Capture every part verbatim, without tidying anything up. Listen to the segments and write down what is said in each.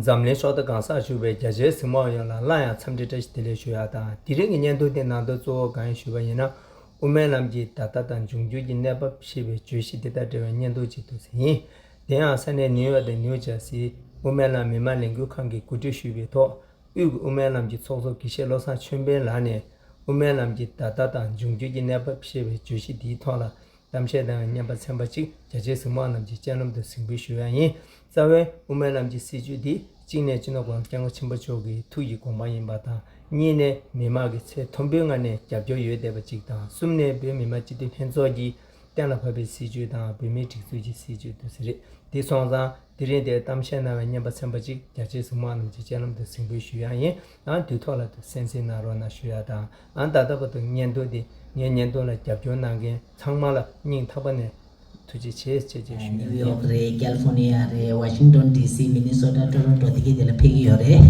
འཛམ་གླིང་ཕྱོགས་མཐའ་གང་སར་བཞུགས་པའི་རྒྱ་ཆེའི་གཟིགས་མོ་བ་ཡོངས་ལ་སླར་ཡང་འཚམས་འདྲི་བཀྲ་ཤིས་བདེ་ལེགས་ཞུ་ཡག་དང་། དེ་རིང་གི་བརྙན་ཐུང་དེ་ནང་དོན་གཙོ་བོ་གང་ཡིན་ཞུས་པ་ཡིན་ན། དབུ་མའི་ལམ་གྱི་ད་ལྟ་དང་འབྱུང་འགྱུར་གྱི་གནས་བབ་ཞེས་པའི་བརྗོད་གཞི་འདི་དང་འབྲེལ་བའི་བརྙན་ཐུང་ཅིག་ཏུ་ཟིན་ཡིན། དེ་ཡང་ས་གནས་ནིའུ་ཡོག་དང་ནིའུ་ཇར་སིའི་དབུ་མའི་ལམ་མི་མང་ལས་འགུལ་ཁང་གིས་གོ་སྒྲིག་ཞུས་པའི་ཐོག་དབུས་ཀྱི་དབུ་མའི་ལམ་གྱི་ཚོགས་གཙོ་དགེ་བཤེས་བློ་བཟང་ཆོས་འཕེལ་ལགས་ནས་དབུ་མའི་ལམ་གྱི་ད་ལྟ་དང་འབྱུང་འགྱུར་གྱི་གནས་བབ་ཞེས་པའི་བརྗོད་གཞི་འདིའི་ཐོག་ལ་གཏམ་བཤད་གནང་བའི་བརྙན་པར་ཚན་པ་གཅིག་རྒྱ་ཆེའི་གཟིགས་མོ་བ་རྣམས་ཀྱི་སྤྱན་ལམ་དུ་གཟིགས་འབུལ་ཞུ་ཡ་ཡིན། རྩ་བའི་དབུ་མའི་ལམ་གྱི་སྲིད་བྱུས་འདི་གཅིག་ནས་སྤྱི་ནོར་༸གོང་ས་༸སྐྱབས་མགོན་ཆེན་པོ་མཆོག་གི་ཐུགས་ཀྱི་དགོངས་པ་ཡིན་པ་དང་། གཉིས་ནས་མི་མང་གིས་ཚད་མཐོན་པོའི་ངང་ནས་རྒྱབ་སྐྱོར་ཡོད་བསྡད་པ་གཅིག་དང་། གསུམ་ནས་བོད་མི་མང་སྤྱི་འཐུས་ལྷན་ཚོགས་ཀྱིས་གཏན་ལ་ཕབ་པའི་སྲིད་བྱུས་དང་བོད་མིའི་སྒྲིག་འཛུགས་ཀྱི་སྲིད་བྱུས་དེ་ཚོ་རེད། དེ་སོང་ཙང་དེ་རིང་དེར་གཏམ་བཤད་གནང་བའི་བརྙན་པར་ཚན་པ་གཅིག་རྒྱ་ཆེའི་གཟིགས་མོ་བ་རྣམས་ཀྱི་སྤྱན་ལམ་དུ་གཟིགས་འབུལ་ཞུ་ཡ་ཡིན། ཨང་། དུས་ཐོག་ལ་དུ་གསན་གཟིགས་གནང་རོགས་གནང་ཞུ་ཡ་དང་། ཨང་། ད་ལྟ་བར་དུ་བརྙན་ཐུང་འདི་ངའི་བརྙན་ཐུང་ལ་རྒྱབ་སྐྱོར་གནང་མཁན་ཚང་མ་ལ་སྙིང་ཐག་པ་ནས་ཐུགས་རྗེ་ཆེ་ཞེས་ཞུ་ཡ་ཡིན། ནིའུ་ཡོག་རེད། ཀལ་ཧྥོར་ནི་ཡ་རེད། ཝ་ཤིང་ཏོན་ཌི་སི། མི་ནི་སོ་ཊ། ཊོ་རོན་ཊོ་དེ་གའི་དེ་ལ་ཕེབས་ཀྱི་ཡོད་རེད།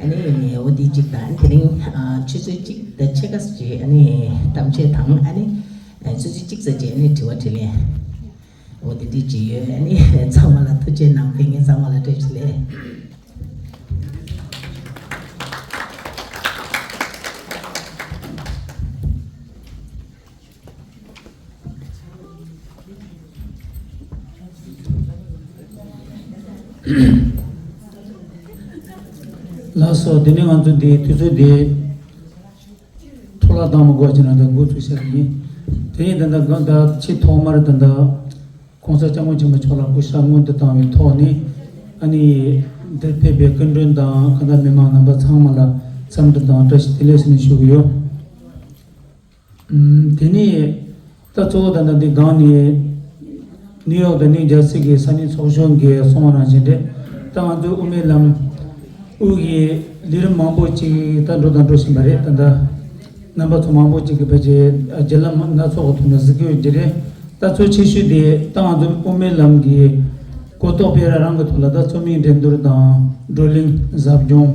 ཨ་ནི་འོ་དེ་གཅིག་དང་། དེ་རིང་ཨ་ཆུ་ཚོད་གཅིག་དང་ཕྱེད་ཀ་ཙམ་ཅིག་ཨ་ནི་གཏམ་བཤད་དང་། ཨ་ནི་ཨ་ཆུ་ཚོད་གཅིག་ཙམ་ཅིག་ཨ་ནི་དྲི་བ་དྲིས་ལན། འོ་དེ་འདྲ་ཅིག་ཡོད། ཨ་ནི་ཚང་མ་ལ་ཐུགས་རྗེ་གནང་། ཕེབས་མཁན་ཚང་མ་ལ་བཀྲ་ཤིས་བདེ་ལེགས། ལགས་སོ། དེ་ནས་ང་ཚོ་འདི་དུས་ཚོད་འདི་འཕྲོ་བརླག་བཏང་མ་དགོས་ཅེས་ན་ད་འགོ་ཚུགས་བྱ་གི་ཡིན། དེ་ཡིན་ད་ལྟ་གང་ལྟར་ཆེས་ཐོག་མར་ད་ལྟ་༸གོང་ས་༸སྐྱབས་མགོན་ཆེན་པོ་མཆོག་ལ་སྐུ་ཕྱྭ་སྔོན་དུ་བཏང་བའི་ཐོག་ནས། ཨ་ནི་འདིར་ཕེབས་པའི་སྐུ་མགྲོན་དང་གང་ལྟར་མི་མང་རྣམ་པ་ཚང་མ་ལ་འཚམས་འདྲི་དང་བཀྲ་ཤིས་བདེ་ལེགས་ཟེར་ནས་ཞུ་གི་ཡོད། ཨུམ། དེ་ནས་ད་གཙོ་བོ་ད་ལྟ་འདི་སྒང་ནས་ནིའུ་ཡོག་དང་ནིའུ་ཇར་སི་གི་ས་གནས་ཚོགས་གཞོན་གྱིས་གསུངས་པ་ནང་བཞིན་རེད། ད་ང་ཚོའི་དབུ་མའི་ལམ་དབུས་ཀྱི་ལས་རིམ་མང་པོ་ཅིག་ད་འགྲོ་དང་འགྲོ་བཞིན་པ་རེད། ད་ལྟ་རྣམ་པ་ཚོ་མང་པོ་ཅིག་གིས་ཕལ་ཆེར་བརྒྱུད་ལམ་སྣ་ཚོགས་ཀྱི་ཐོག་ནས་གཟིགས་ཀྱི་ཡོད་ཀྱི་རེད། ད་གཙོ་ཆེ་ཤོས་དེ་ད་ང་ཚོའི་དབུ་མའི་ལམ་གྱི་གོ་རྟོགས་སྤེལ་ར་རང་གི་ཐོག་ལ་ད་རྩོམ་ཡིག་འགྲན་བསྡུར་དང་བགྲོ་གླེང་ཟབ་སྦྱོང་།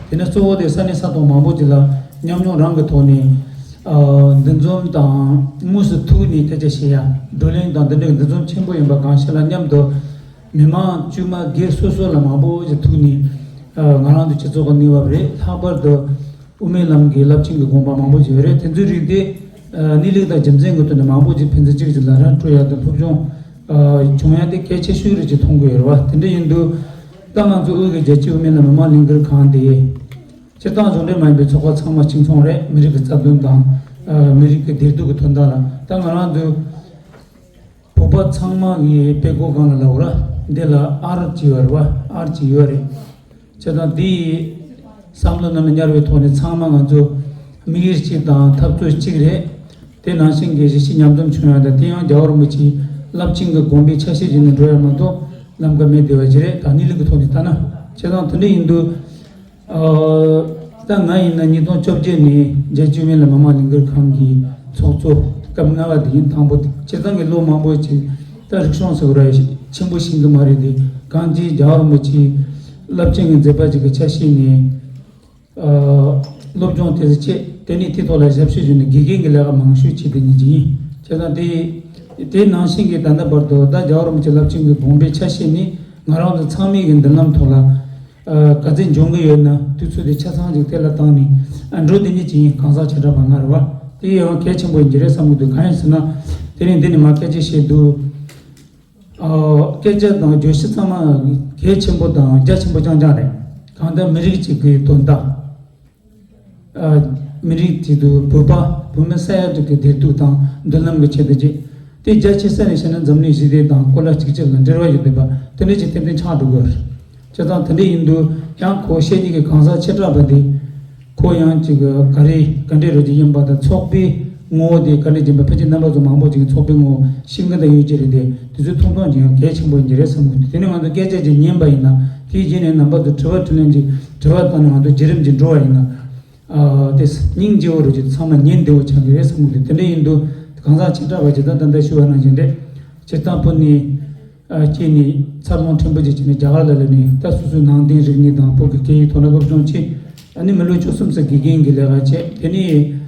དེ་ནས་གཙོ་བོ་དེ་ས་གནས་ས་ཐོག་མང་པོ་ཅིག་ལ་ཉམས་མྱོང་རང་གི་ཐོག་ནས་ཨ་འདུ་འཛོམས་དང་དངོས་སུ་ཐུག་ནས་སྐད་ཆ་བཤད་ཡ། བགྲོ་གླེང་དང་འདི་འདྲའི་འདུ་འཛོམས་ཆེན་པོ་ཡིན་པ་གང་ཤེས་ལ་མཉམ་དུ་མི་མང་དཀྱུས་མ་སྒེར་སོ་སོ་ལ་མང་པོ་ཅིག་ཐུག་ནས་ཨ་ང་རང་ཚོ་སྤྱི་ཚོགས་ཀྱི་གནས་བབ་རེད། ལྷག་པར་དུ་དབུ་མའི་ལམ་གྱི་རླབས་ཆེན་གྱི་དགོངས་པ་མང་པོ་ཞིག་ཡོད་རེད། དེ་ཚོའི་རིགས་དེ་ཨ་གནས་ལུགས་དང་རྒྱུ་མཚན་གྱི་ཐོག་ནས་མང་པོ་ཞིག་ཕན་ཚུན་གཅིག་གཅིག་ལ་ར་སྤྲོད་ཡག་དང་སློབ་སྦྱོང་ཨ་བྱུང་ཡག་དེ་གལ་ཆེ་ཤོས་རེད་ཅེས་མཐོང་གི་ཡོད་རེད་བ། དེ་འདྲ་ཡིན་དུས་ད་ང་ཚོ་དབུས་ཀྱི་རྒྱལ་སྤྱིའི་དབུ་མའི་ལམ་མི་མང་ལས་འགུལ་ཁང་དེ་སྤྱིར་བཏང་གཞུང་འབྲེལ་མ་ཡིན་པའི་ཚོགས་པ་ཚང་མ་གཅིག་མཚུངས་རེད། མི་རིགས་ཀྱི་རྩ་དོན་དང་ཨ་མི་རིགས་ཀྱི་བདེ་སྡུག་གི་དོན་དག་ལ། ད་ང་རང་ཚོའི་བོད་པ་ཚང་མ་གི་དཔྲལ་ཀོ་སྒང་ལ་ལབ་ར། འདི་ལ་ཨར་གཅིག་ཡོད་རེད་བ། ཨར་གཅིག་ཡོད་རེད། བྱས་ཙང་འདི་ཡི་བསམ་བློ་ནང་ལ་ཉར་བའི་ཐོག་ནས་ཚང་མ་ང་ཚོ་དམིགས་ཡུལ་གཅིག་དང་འཐབ་རྩོད་གཅིག་རེད། དེ་ནང་བཞིན་གྱི་གཞིས་བྱེས་མཉམ་འཛོམས་བྱུང་ཡག་དང་། དེ་ཡང་རྒྱལ་བ་རིན་པོ་ཆེའི་རླབས་ཆེན་གྱི་དགོངས་པའི་ཆ་ཤས་ཀྱི་ནང་འགྲོ་ཡག་མ་གཏོགས་ལམ་ཀ་མེད་བསྡད་པ་ཅིག་རེད། ད་གནས་ལུགས་ཀྱི་ཐོག་ནས་ལྟ་ན། བྱས་ཙང་དེ་འདྲ་ཡིན་དུས། ཨ་ད་ང་ཡིན་ན་ཉིས་སྟོང་བཅོ་བརྒྱད་ནས་རྒྱལ་སྤྱིའི་དབུ་མའི་ལམ་མི་མང་ལས་འགུལ་ཁང་གི་ཚོགས་གཙོ་སྐབས་ལྔ་པ་དེ་ཡིན། དང་པོ་དེ་སྤྱིར་བཏང་གི་ལོ་མང་པོ་ཅིག་ད་རིག་གཞུང་ཟེར་བ་ར་ཆེན་པོ་ཤེས་ཀྱི་མ་རེད་དེ། གང་ཅི་རྒྱལ་བ་རིན་པོ་ཆེའི་རླབས་ཆེན་གྱི་མཛད་པ་ཅིག་གི་ཆ་ཤས་ནས་ཨ་སློབ་སྦྱོང་དེ་ཚོ་བྱས། དེ་ནས་དེའི་ཐོག་ལ་ཞབས་ཞུ་བྱས་ནས་དགེ་རྒན་གྱི་ལས་ཀ་མང་ཤོས་བྱས་དེ་ཉིད་ཅིག་ཡིན། བྱས་ཙང་དེ་དེ་ནང་བཞིན་གྱི་ད་ལྟ་བར་དུ་ད་རྒྱལ་བ་རིན་པོ་ཆེའི་རླབས་ཆེན་གྱི་དགོངས་པའི་ཆ་ཤས་ནི་ང་རང་ཚོ་ཚང་མའི་གི་མདུན་ལམ་ཐོག་ལ། ཨ་ག་ཚོད་འབྱུང་གི་ཡོད་ན་དུས་ཚོད་དེ་ཆ་ཚང་ཅིག་དེ་ལ་བཏང་ནས་ཨ་འགྲོ་དེ་ཉིད་ཅིག་ཡིན། གང་ཟག་བྱེ་བྲག་པ་ལྔ་རེད་བ། དེ་ཡང་གལ་ཆེན་པོ་ཡིན་གྱི་རེད་བསམ་གྱི་འདུག་གང་ཡིན་ཟེར་ན་དེ་རིང་འདི་ནས་མར་སྐད་ཆ་བཤད་དུས་ཨ་སྐད་ཆ་དང་བརྗོད་གཞི་ཚང་མ་གལ་ཆེན་པོ་དང་རྒྱ་ཆེན་པོ་རྐྱང་རྐྱང་རེད། གང་ལྟར་མི་རིགས་གཅིག་གི་དོན་དག་ཨ་མི་རིགས་དེ་དུ་བོད་པ་བོད་མི་ས་ཡ་དྲུག་གི་བདེ་སྡུག་དང་མདུན་ལམ་གྱི་ཆེད་དུ་བྱས། དེ་རྒྱ་ཆེ་ས་ནས་བཤད་ན་འཛམ་གླིང་ཞི་བདེ་དང་གོ་ལ་གཅིག་གྱུར་ལ་འབྲེལ་བ་ཡོད་བསྡད་པ་དེ་འདྲ་ཅིག་ཏན་ཏན་ཆགས་འགྲོ་དགོས། བྱས་ཙང་དེ་འདྲ་ཡིན་དུས་ཡང་ཁོ་བཤད་ཀྱི་གི་གང་ཟག་བྱེ་བྲག་པ་དེ་ཁོ་ཡང་ཅིག་ག་རེ་ག་འདྲའི་རོ་ཅིག་ཡིན་པ་དང་། ཚོགས་པའི་ངོ་བོ་དེ་ག་འདྲ་ཡིན་པ། ཕལ་ཆེར་རྣམ་པ་ཚོ་མང་པོ་ཅིག་གིས་ཚོགས་པའི་ངོ་བོ་ཤེས་ཀྱི་དང་ཡོད་ཀྱི་རེད་དེ། དེ་ཚོའི་ཐུགས་མཐོང་ཅིག་ཡང་གལ་ཆེན་པོ་ཡིན་གྱི་རེད་བསམ་གྱི་འདུག་དེ་ནས་ང་ཚོ་སྐད་ཆ་ཅིག་ཉན་པ་ཡིན་ན་དེའི་རྗེས་ནས་རྣམ་པ་ཚོ་དྲི་བ་དྲིས་ལན་ཅིག་དྲི་བ་བཏང་ནས་ང་ཚོ་བརྒྱུད་རིམ་ཅིག་འགྲོ་བ་ཡིན་ན། ཨ་དེ་སྙིང་རྗེ་བོ་རུ་ཅིག་ཚང་མ་ཉན་བདེ་བོ་ཆགས་ཀྱི་རེད་བསམ་གྱི་འདུག་དེ་འདྲ་ཡིན་དུས་གང་ཟག་བྱེ་བྲག་པ་ཅིག་ད་ད་ལྟ་ཞུ་བ་ནང་བཞིན་རེད། སྤྱིར་བཏང་བོད་ནས་ཨ་སྐྱེས་ནས་འཚར་ལོངས་ཕྲན་བུ་ཅིག་བྱས་ནས་རྒྱ་གར་ལ་སླེབས་ནས་ད་སོ་སོའི་ནང་བསྟན་རིག་གནས་དང་བོད་ཀྱི་སྐད་ཡིག་ཐོག་ལ་སློབ་སྦྱོང་བྱས། ཨ་ནི་མི་ལོ་བཅུ་གསུམ་ཙམ་དགེ་རྒན་གྱི་ལས་ཀ་བྱས། དེ་ནས་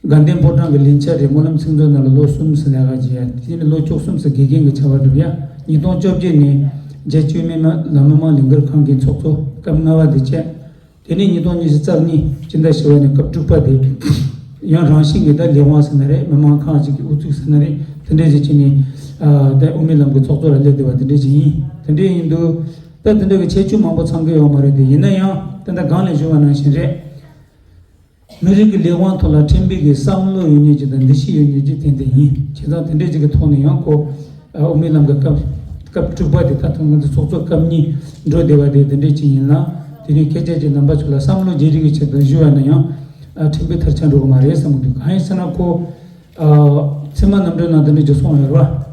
དགའ་ལྡན་ཕོ་བྲང་གི་ལིང་ཆ་རེད། སྨོན་ལམ་ཚིག་མཛོད་ནང་ལ་ལོ་གསུམ་ཙམ་ལས་ཀ་བྱས་ཡ། དེ་ནས་ལོ་བཅུ་གསུམ་ཙམ་དགེ་རྒན་གྱི་བྱ་བ་བསྒྲུབས་ཡ། ཉིས་སྟོང་བཅོ་བརྒྱད་ནས་ རྒྱལ་སྤྱིའི་མི་མང་ལ་མི་མང་ལས་འགུལ་ཁང་གི་ཚོགས་གཙོ་སྐབས་ལྔ་པ་དེ་བྱས། དེ་ནས་ཉིས་སྟོང་ཉི་ཤུ་རྩ་གཉིས་སྤྱི་ཟླ་བཞི་པ་ནས་སྐབས་དྲུག་པ་དེ་ཡང་རང་བཞིན་གྱིས་ད་ལས་དབང་ཟེར་ན་རེད། མི་མང་ཁག་ཅིག་གི་དབུ་ཚུགས་ཟེར་ན་རེད། དེ་འདྲས་ཅིག་བྱས་ནས་ཨ་ད་དབུ་མའི་ལམ་གྱི་ཚོགས་གཙོ་ལ་སླེབས་བསྡད་པ་དེ་འདྲས་ཅིག་ཡིན། དེ་འདྲས་ཡིན་དུས་ད་དེ་འདྲ་གི་ཁྱད་ཆོས་མང་པོ་ཚང་གི་ཡོད་མ་རེད་དེ། ཡིན་ན་ཡང་ད་ལྟ་སྒང་ལ་ཞུས་པ་ནང་བཞིན་རེད། མི་རིགས་ཀྱི་ལས་དབང་ཐོག་ལ་ཁྲིམས་དཔོན་གྱི་བསམ་བློ་ཡོད་མཁན་ཅིག་དང་འདུ་ཤེས་ཡོད་མཁན་ཅིག་ཏན་ཏན་ཡིན། བྱས་ཙང་དེ་འདྲས་ཅིག་གི་ཐོག་ནས་ཡང་ཁོ་ཨ་དབུ་མའི་ལམ་གྱི་སྐབས་སྐབས་དྲུག་པ་དེ་ད་ཐུག་ང་ཚོ་ཚོགས་གཙོ་སྐབས་གཉིས་འགྲོ་བསྡད་པ་དེ་དེ་འདྲས་ཅིག་ཡིན་ལ། དེ་ནས་སྐད་ཆ་ཅིག་རྣམ་པ་ཚོ་ལ་བསམ་བློ་བརྗེ་རེས་ཀྱི་ཆེད་དུ་ཞུ་བ་ན་ཡང་ཨ་ཁྲིམས་དཔོན་མཐར་ཆགས་འགྲོ་གི་མ་རེད་བསམ་གི་འདུག་གང་ཡིན་ཟེར་ན་ཁོ་ཨ་ཚད་མ་རྣམ་འགྲེལ་ནང་དེ་འདྲས་ཅིག་གསུངས་ཡོད་རེད་བ།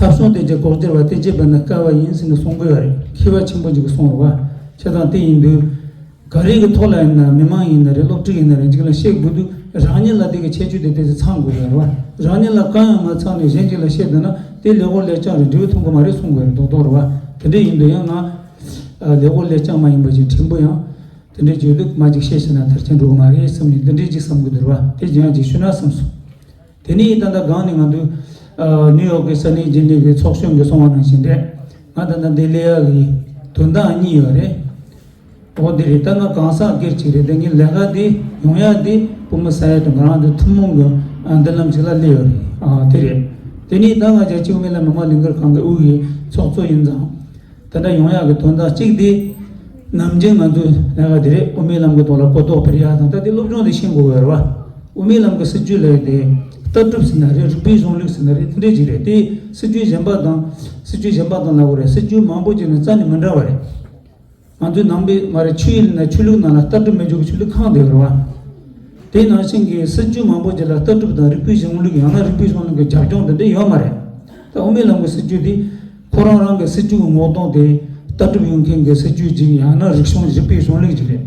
ཐབ་བྱུང་དེ་ཅིག་ལྐོག་གྱུར་པ་དེ་བྱེད་པ་ནི་དཀའ་བ་ཡིན་ཟེར་ནས་གསུང་གི་ཡོད་རེད། མཁས་པ་ཆེན་པོ་ཅིག་གིས་གསུངས་རེད་བ། བྱས་ཙང་དེ་ཡིན་དུས་ག་རེ་གི་ཐོག་ལ་ཡིན་ན་མི་མང་ཡིན་ན་རེད། སློབ་ཕྲུག་ཡིན་ན་རེད། ཅིག་ལ་བཤད་དགོས་དུས་རང་ཉིད་ལ་དེ་གི་ཁྱད་ཆོས་དེ་དེ་ཚོ་ཚང་དགོས་ཡོད་རེད་བ། རང་ཉིད་ལ་གང་ཡང་མ་ཚང་ནས་གཞན་ཅིག་ལ་བཤད་བསྡད་ན་དེ་ལེགས་པོ་ལེགས་བྱང་རེད། འབྲས་བུ་ཐོན་གི་མ་རེད་གསུང་གི་ཡོད་རེད། རྡོག་རྡོག་རེད་བ། དེ་འདྲ་ཡིན་དུས་ཡང་ང་ལེགས་པོ་ལེགས་བྱང་མ་ཡིན་པ་ཅིག་ཕྲན་བུ་ཡང་དེ་འདྲའི་བརྗོད་ལུགས་མ་ཅིག་བཤད་ཤེས་ན་མཐར་ཆགས་འགྲོ་གི་མ་རེད་བསམ་ནས་དེ་འདྲའི་ཅིག་བསམ་གི་འདུག་རེད་བ། དེ་ཅི་ཡང་ཅིག་ཞུ་ན་བསམ་སོང་། དེ་ནས་ད་ལྟ་སྒང་ནས་ང་ཚོས་ཨ་ནིའུ་ཡོག་གི་ས་གནས་རྒྱུན་ལས་ཀྱི་ཚོགས་གཞོན་གྱིས་གསུངས་པ་ནང་བཞིན་རེད། ང་ད་ལྟ་འདི་སླེབས་ཡག་གི་དོན་དག་གཉིས་ཡོད་རེད། འོ་དེ་རེད། ད་ང་གང་ཟག་སྒེར་གཅིག་རེད། དེ་ངའི་ལས་ཀ་དེ་ཡོང་ཡག་དེ་སྤོ་མོ་ས་ཡ་དང་ང་རང་ཚོའི་ཐུན་མོང་གི་ཨ་མདུན་ལམ་ཞིག་ལ་སླེབས་ཡོད་རེད། ཨ་དེ་རེད། དེ་ནས་ད་ང་རྒྱལ་སྤྱིའི་དབུ་མའི་ལམ་མི་མང་ལས་འགུལ་ཁང་གི་དབུས་ཀྱི་ཚོགས་གཙོ་ཡིན་ཙང་། དེ་འདྲ་ཡོང་ཡག་གི་དོན་དག་གཅིག་དེ། ནམ་རྒྱུན་ང་ཚོའི་ལས་ཀ་དེ་རེད། དབུ་མའི་ལམ་གྱི་ཐོག་ལ་གོ་རྟོགས་སྤེལ་ཡག་དང་། ད་དེ་སློབ་སྦྱོང་དེ་ཤེས་དགོས་ཡོད་རེད་བ། དབུ་མའི་ལམ་གྱི་སྲིད་བྱུས་ལབ་ཡག་དེ་ལྟ་གྲུབ་ཟེར་ན་རེད། རིགས་པའི་གཞུང་ལུགས་ཟེར་ན་རེད། དེ་འདྲས་ཅིག་རེད། དེ་སྲིད་བྱུས་གཞན་པ་དང་། སྲིད་བྱུས་གཞན་པ་དང་ལབ་དགོས་རེད། སྲིད་བྱུས་མང་པོ་ཅིག་ནི་རྩ་ནས་མི་འདྲ་བ་རེད། ང་ཚོའི་ནང་པའི་མ་རེད། ཆོས་ཡིན་ན་ཆོས་ལུགས་ནང་ལ་ལྟ་གྲུབ་མེད་རྒྱུ་གི་ཆོས་ལུགས་གང་དེ་ཡོད་རེད་བ། དེ་ནང་བཞིན་གྱི་སྲིད་བྱུས་མང་པོ་ཅིག་ལ་ལྟ་གྲུབ་དང་རིགས་པའི་གཞུང་ལུགས། ཡང་ན་རིགས་པའི་གཞུང་ལུགས་ཀྱི་རྒྱབ་ལྗོངས་དེ་འདྲ་ཡོད་མ་རེད། ད་དབུ་མའི་ལམ་གྱི་སྲིད་བྱུས་དེ་ཁོ་རང་རང་གི་སྲིད་བྱུས་ཀྱི་ངོ་གདོང་དེ་ལྟ་གྲུབ་ཡོད་མཁན་གྱི་སྲིད་བྱུས་ཅིག། ཡང་ན་རིག་གཞུང་། རིགས་པའི་གཞུང་ལུགས་ཅིག་རེད།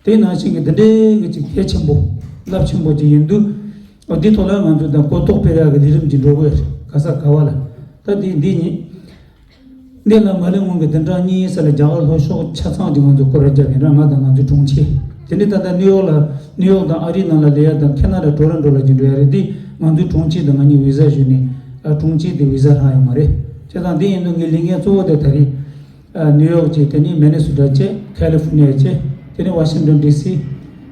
དེ་ནང་བཞིན་གྱི་འདི་འདྲའི་གི་ཅིག་གལ་ཆེན་པོ་རླབས་ཆེན་པོ་ཅིག་ཡིན་དུས། འོ་འདི་ཐོག་ལ་ང་ཚོས་ད་གོ་རྟོགས་སྤེལ་ཡག་གི་ལས་རིམ་ཅིག་འགྲོ་དགོས་རེད། ག་ས་ག་བ་ལ། ད་འདི་འདི་ཉིད། འདི་ལ་མ་ལས་སྔོན་གྱི་བདུན་ཕྲག་གཉིས་ཙམ་ལ་རྒྱ་གར་ལྷོ་ཕྱོགས་ཆ་ཚང་གི་ང་ཚོ་སྐོར་ར་རྒྱབ་ཡིན་ར། ང་དང་ང་ཚོའི་དྲུང་ཆེ། དེ་ནས་ད་ལྟ་ནིའུ་ཡོག་ལ། ནིའུ་ཡོག་དང་ཨ་རིའི་ནང་ལ་སླེབས་ཡ་དང་ཁེ་ན་ཌ་ཊོ་རོན་ཊོ་ལ་ཅིག་འགྲོ་ཡ་རེད། འདི་ང་ཚོའི་དྲུང་ཆེ་དང་ང་གཉིས་བི་ཟ་ཞུས་ནས། ཨ་དྲུང་ཆེ་དེ་བི་ཟ་རག་ཡོད་མ་རེད། བྱས་ཙང་འདི་ཡིན་དུས་ངའི་ལས་འགན་གཙོ་བོ་དེ་ད་རེས། ཨ་ནིའུ་ཡོག་བྱས། དེ་ནས་མི་ནི་སོ་ཊ་བྱས། ཁ་ལི་ཧྥོར་ནི་ཡ་བྱས། དེ་ནས་ཝ་ཤིང་ཊོན་ཌི་སི།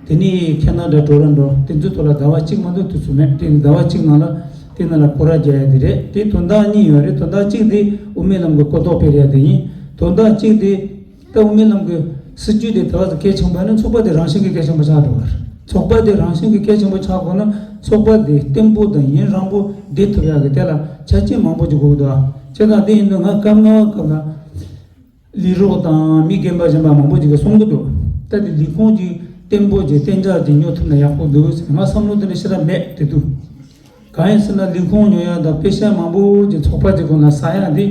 དེ་ནས་ཁེ་ན་ཌ་ཊོ་རོན་ཊོ། དེ་ཚོའི་ཐོག་ལ་ཟླ་བ་གཅིག་མ་གཏོགས་དུས་ཚོད་མེད། དེ་ཟླ་བ་གཅིག་ནང་ལ་དེ་ནང་ལ་སྐོར་ར་རྒྱག་ཡ་དེ་རེད། དེ་དོན་དག་གཉིས་ཡོད་རེད། དོན་དག་གཅིག་དེ་དབུ་མའི་ལམ་གྱི་གོ་རྟོགས་སྤེལ་ཡ་དེ་ཡིན། དོན་དག་གཅིག་དེ་ད་དབུ་མའི་ལམ་གྱི་སྲིད་བྱུས་དེ་དེ་བ་ཚོ་གལ་ཆེན་པོ་ནི་ཚོགས་པ་དེ་རང་བཞིན་གྱིས་གལ་ཆེན་པོ་ཆགས་འགྲོ་བ་རེད། ཚོགས་པ་དེ་རང་བཞིན་གྱིས་གལ་ཆེན་པོ་ཆགས་དགོས་ན་ཚོགས་པ་དེ་བརྟན་པོ་དང་ཡུན་རིང་པོ་བསྡད་ཐུབ་ཡ་གི་དེ་ལ་ཆ་རྐྱེན་མང་པོ་ཅིག་དགོས་ཀྱི་འདུག་ཨ། བྱས་ཙང་དེ་ཡིན་དུས་ང་སྐབས་ལྔ་པ་སྐབས་ལ། ལས་རོགས་དང་མི་རྒན་པ་གཞན་པ་མང་པོ་ཅིག་གིས་གསུང་གི་འདུག་ད་དེ་ལས་ཁུངས་ཅིག་བརྟན་པོ་ཅིག་གཏན་འཇགས་ཅིག་ཉོ་ཐུབ་ན་ཡག་པོ་འདུག་ཟེར། ང་བསམ་བློ་དེ་འདྲ་ཞེ་དྲག་མེད་དེ་འདུག་གང་ཡིན་ཟེར་ན་ལས་ཁུངས་ཉོ་ཡ་དང་པེ་ཤ་མང་པོ་ཅིག་ཚོགས་པ་ཅིག་སྒང་ལ་ཟ་ཡ་དེ།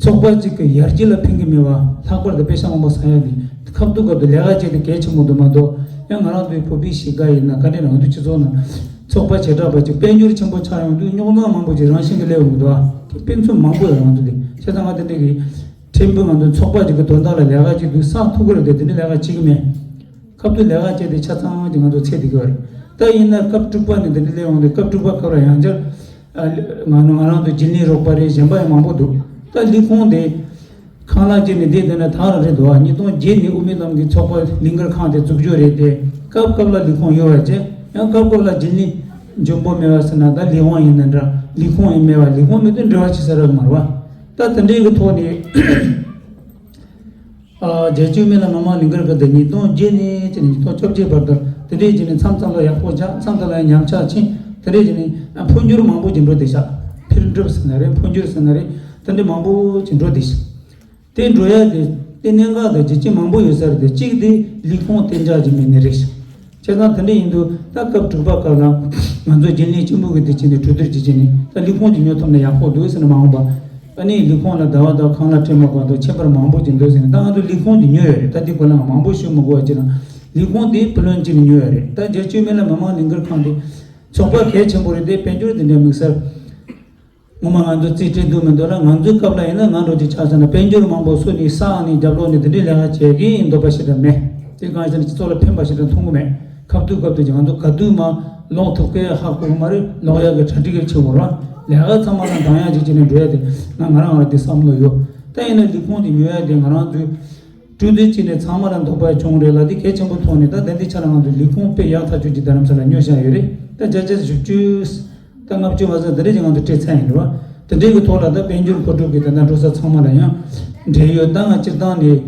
ཚོགས་པ་ཅིག་གི་ཡར་རྒྱས་ལ་ཕན་གི་མེད་པ་ལྷག་པར་དུ་པེ་ཤ་མང་པོ་ཟ་ཡ་དེ་ཁ་ཐུག་སྐབས་དུ་ལས་ཀ་བྱེད་དེ་གལ་ཆེན་པོ་འདུག་མ་གཏོགས། ཡང་ང་རང་ཚོའི་བོད་པའི་གཤིས་ཀ་ཡིན་ན་ག་འདྲ་ང་ཚོ་སྤྱི་ཚོགས་ནང་ཚོགས་པ་བྱེ་བྲག་པ་ཅིག་དཔལ་འབྱོར་ཆེན་པོ་ཆགས་ཡོང་དུས་རྙོག་འཛིང་མང་པོ་ཅིག་རང་བཞིན་གྱིས་སླེབས་ཡོང་གི་འདུག་ཨ། དེ་དཔེ་མཚོན་མང་པོ་ཡོད་རེད་ང་ཚོ་དེ། བྱས་ཙང་ང་དེ་འདྲ་གི་ཕྲན་བུ་ང་ཚོ་ཚོགས་པ་ཅིག་གི་དོན་དག་ལ་ལས་ཀ་བྱེད་དུས་བསགས་ཐུབ་ཀྱི་རེད་དེ། དེ་འདྲ་ལས་ཀ་བྱེད་ཀྱི་མེད། སྐབས་དུ་ལས་ཀ་བྱས་ཏེ་ཆ་ཚང་གི་ང་ཚོ་ཚེ་འདི་གི་བ་རེད། ད་ཡིན་ན་སྐབས་དྲུག་པ་ནས་འདི་འདྲ་སླེབས་ཡོང་དུས། སྐབས་དྲུག་པ་སྐབས་ལ་ཡང་བསྐྱར་ཨ་ང་ང་རང་ཚོ་རྒྱུན་ལས་རོགས་པ་རེད། གཞན་པ་ཡང་མང་པོ་འདུག་ད་ལས་ཁུངས་དེ་ཁང་གླ་བྱས་ནས་བསྡད་བསྡད་ན་ད་རང་རེད་འདུག་ཨ། ཉིས་སྟོང་བརྒྱད་ནས་དབུ་མའི་ལམ་གྱི་ཚོགས་པ་ལས་འགུལ་ཁང་དེ་འཛུགས་རྒྱུ་རེད་དེ། སྐབས་སྐབས་ལ་ལས་ཁུངས་ཡོད་པ་བྱས། ཡང་སྐབས་སྐབས་ལ་རྒྱུན་ལས་འཇོན་པོ་མེད་པ་ཟེར་ན་ད་ལས་དབང་ཡིན་ན་འདྲ། ལས་ཁུངས་ཡིན་མེད་པ། ལས་ཁུངས་མེད་དུས་འབྲེལ་བ་བྱེད་ས་རག་མ་རེད་བ། ད་དེ་འདྲའི་གི་ཐོག་ནས། ཨ་རྒྱལ་སྤྱིའི་དབུ་མའི་ལམ་མི་མང་ལས་འགུལ་ཁང་དེ་ཉིས་སྟོང་བརྒྱད་ནས་བྱས་ནས་ཉིས་སྟོང་བཅོ་བརྒྱད་བར་དུ་དེ་འདྲའི་བྱས་ནས་མཚམས་མཚམས་ལ་ཡག་པོ་ཆགས། མཚམས་མཚམས་ལ་ཉམས་ཆག་ཕྱིན། དེ་འདྲའི་བྱས་ནས་ཨ་འཕོ་འགྱུར་མང་པོ་ཅིག་འགྲོ་བསྡད་ཤག་འཕེལ་འགྲིབ་ཟེར་ན་རེད། འཕོ་འགྱུར་ཟེར་ན་རེད། དེ་འདྲ་མང་པོ་ཅིག་འགྲོ་བསྡད་ཤག་དེ་འགྲོ་ཡ་དེ་དེ་གནད་འགག་དང་རྒྱུ་རྐྱེན་མང་པོ་ཡོད་ས་རེད་དེ། གཅིག་དེ་ལས་ཁུངས་གཏན་འཇགས་ཅིག་མེད་ནི་རེད། བྱས་ཙང་དེ་འདྲ་ཡིན་དུས་ད་སྐབས་དྲུག་པ་སྐབས་ལ་ང་ཚོ་རྒྱུན་ལས་གཅིག་མུ་གི་དེ་བྱས་ནས་གྲོས་བསྡུར་ཅིག་བྱས་ནས་ད་ལས་ཁུངས་ཅིག་ཉོ་ཐུབ་ན་ཡག་པོ་འདུག་ཟེར་ནས་མ་འོངས་པ། ཨ་ནི་ལས་ཁུངས་ལ་ཟླ་བ་དང་ཁང་གླ་སྤྲད་མ་དགོས་དང་ཁྱད་པར་མང་པོ་ཅིག་འདུག་ཟེར་ནས། ད་ང་ཚོ་ལས་ཁུངས་ཅིག་ཉོས་ཡོད་རེད། ད་འདི་སྐོར་ལ་ང་མང་པོ་ཞུ་མི་དགོས་པ་ཅིག་ན། ལས་ཁུངས་དེ་བུ་ལོན་ཅིག་ཉོས་ཡོད་རེད། ད་རྒྱལ་སྤྱིའི་དབུ་མའི་ལམ་མི་མང་ལས་འགུལ་ཁང་དེ་ཚོགས་པ་གལ་ཆེན་པོ་རེད་དེ། དཔལ་འབྱོར་དེ་འདྲའི་དམིགས་བསལ་ངོ་མ་ང་ཚོ་རྩིས་སྤྲད་འདུག་མི་འདུག་ར། ང་ཚོའི་སྐབས་ལ་ཡིན་ན་ང་འདྲ་ཅིག་ཆགས་ཟེར་ན་དཔལ་འབྱོར་མང་པོ་བསུ་ནས་བསགས་ནས་རྒྱབ་ལོགས་ནས་དེ་འདྲའི་ལས་ཀ་བྱེད་ཀྱི་ཡིན་འདོད་པ་ཞེ་དྲག་མེད། དེ་གང་ཡིན་ཟེར་ན་སྤྱི་ཚོགས་ལ་ཕན་པ་ཞེ་དྲག་མཐོང་གི་མེད། སྐབས་དུས་སྐབས་དུས་ཀྱི་ང་ཚོ་ག་དུས་མ་ལོག་ཐུབ་ཀའི་ཧ་གོ་གི་མ་རེད། ལོག་ཡག་གི་གྲ་སྒྲིག་གི་བྱེད་དགོས་ར། ལས་ཀ་ཚང་མ་ལ་འདང་ཡག་ཅིག་བྱས་ནས་འགྲོ་ཡ་དེ་ང་ང་རང་ལ་དེ་བསམ་བློ་ཡོད། ད་ཡིན་ན་ལས་ཁུངས་དེ་ཉོ་ཡ་དེ་ང་རང་ཚོའི་ཀྲུང་ཏུའུ་བྱས་ནས་ཚང་མ་ལ་འདོད་པ་བྱུང་རེད་ལ། དེ་གལ་ཆེན་པོ་མཐོང་ནས་ད་ད་ལྟའི་ཆ་ལ་ང་ཚོའི་ལས་ཁུངས་དཔེ་ཡག་ཐག་ཆོད་ཅིག་རྡ་རམ་ས་ལ་ཉོ་བཞག་ཡོད་རེད། ད་བརྒྱ་ཆ་བཞི་བཅུ། ད་ལྔ་བཅུ་བ་ཚང་དེ་འདྲས་ཀྱི་ང་ཚོ་སྤྲད་ཚར་ཡིན་རེད་བ། དེ་འདྲས་ཀྱི་ཐོག་ལ་ད་དཔལ་འབྱོར་མཁོ་སྒྲུབ་ཀྱི་ད་ལྟ་འགྲོ་ས་ཚང་མ་ལ་ཡང་འབྲེལ་ཡོད། ད་ང་སྤྱིར་བཏང་ནས་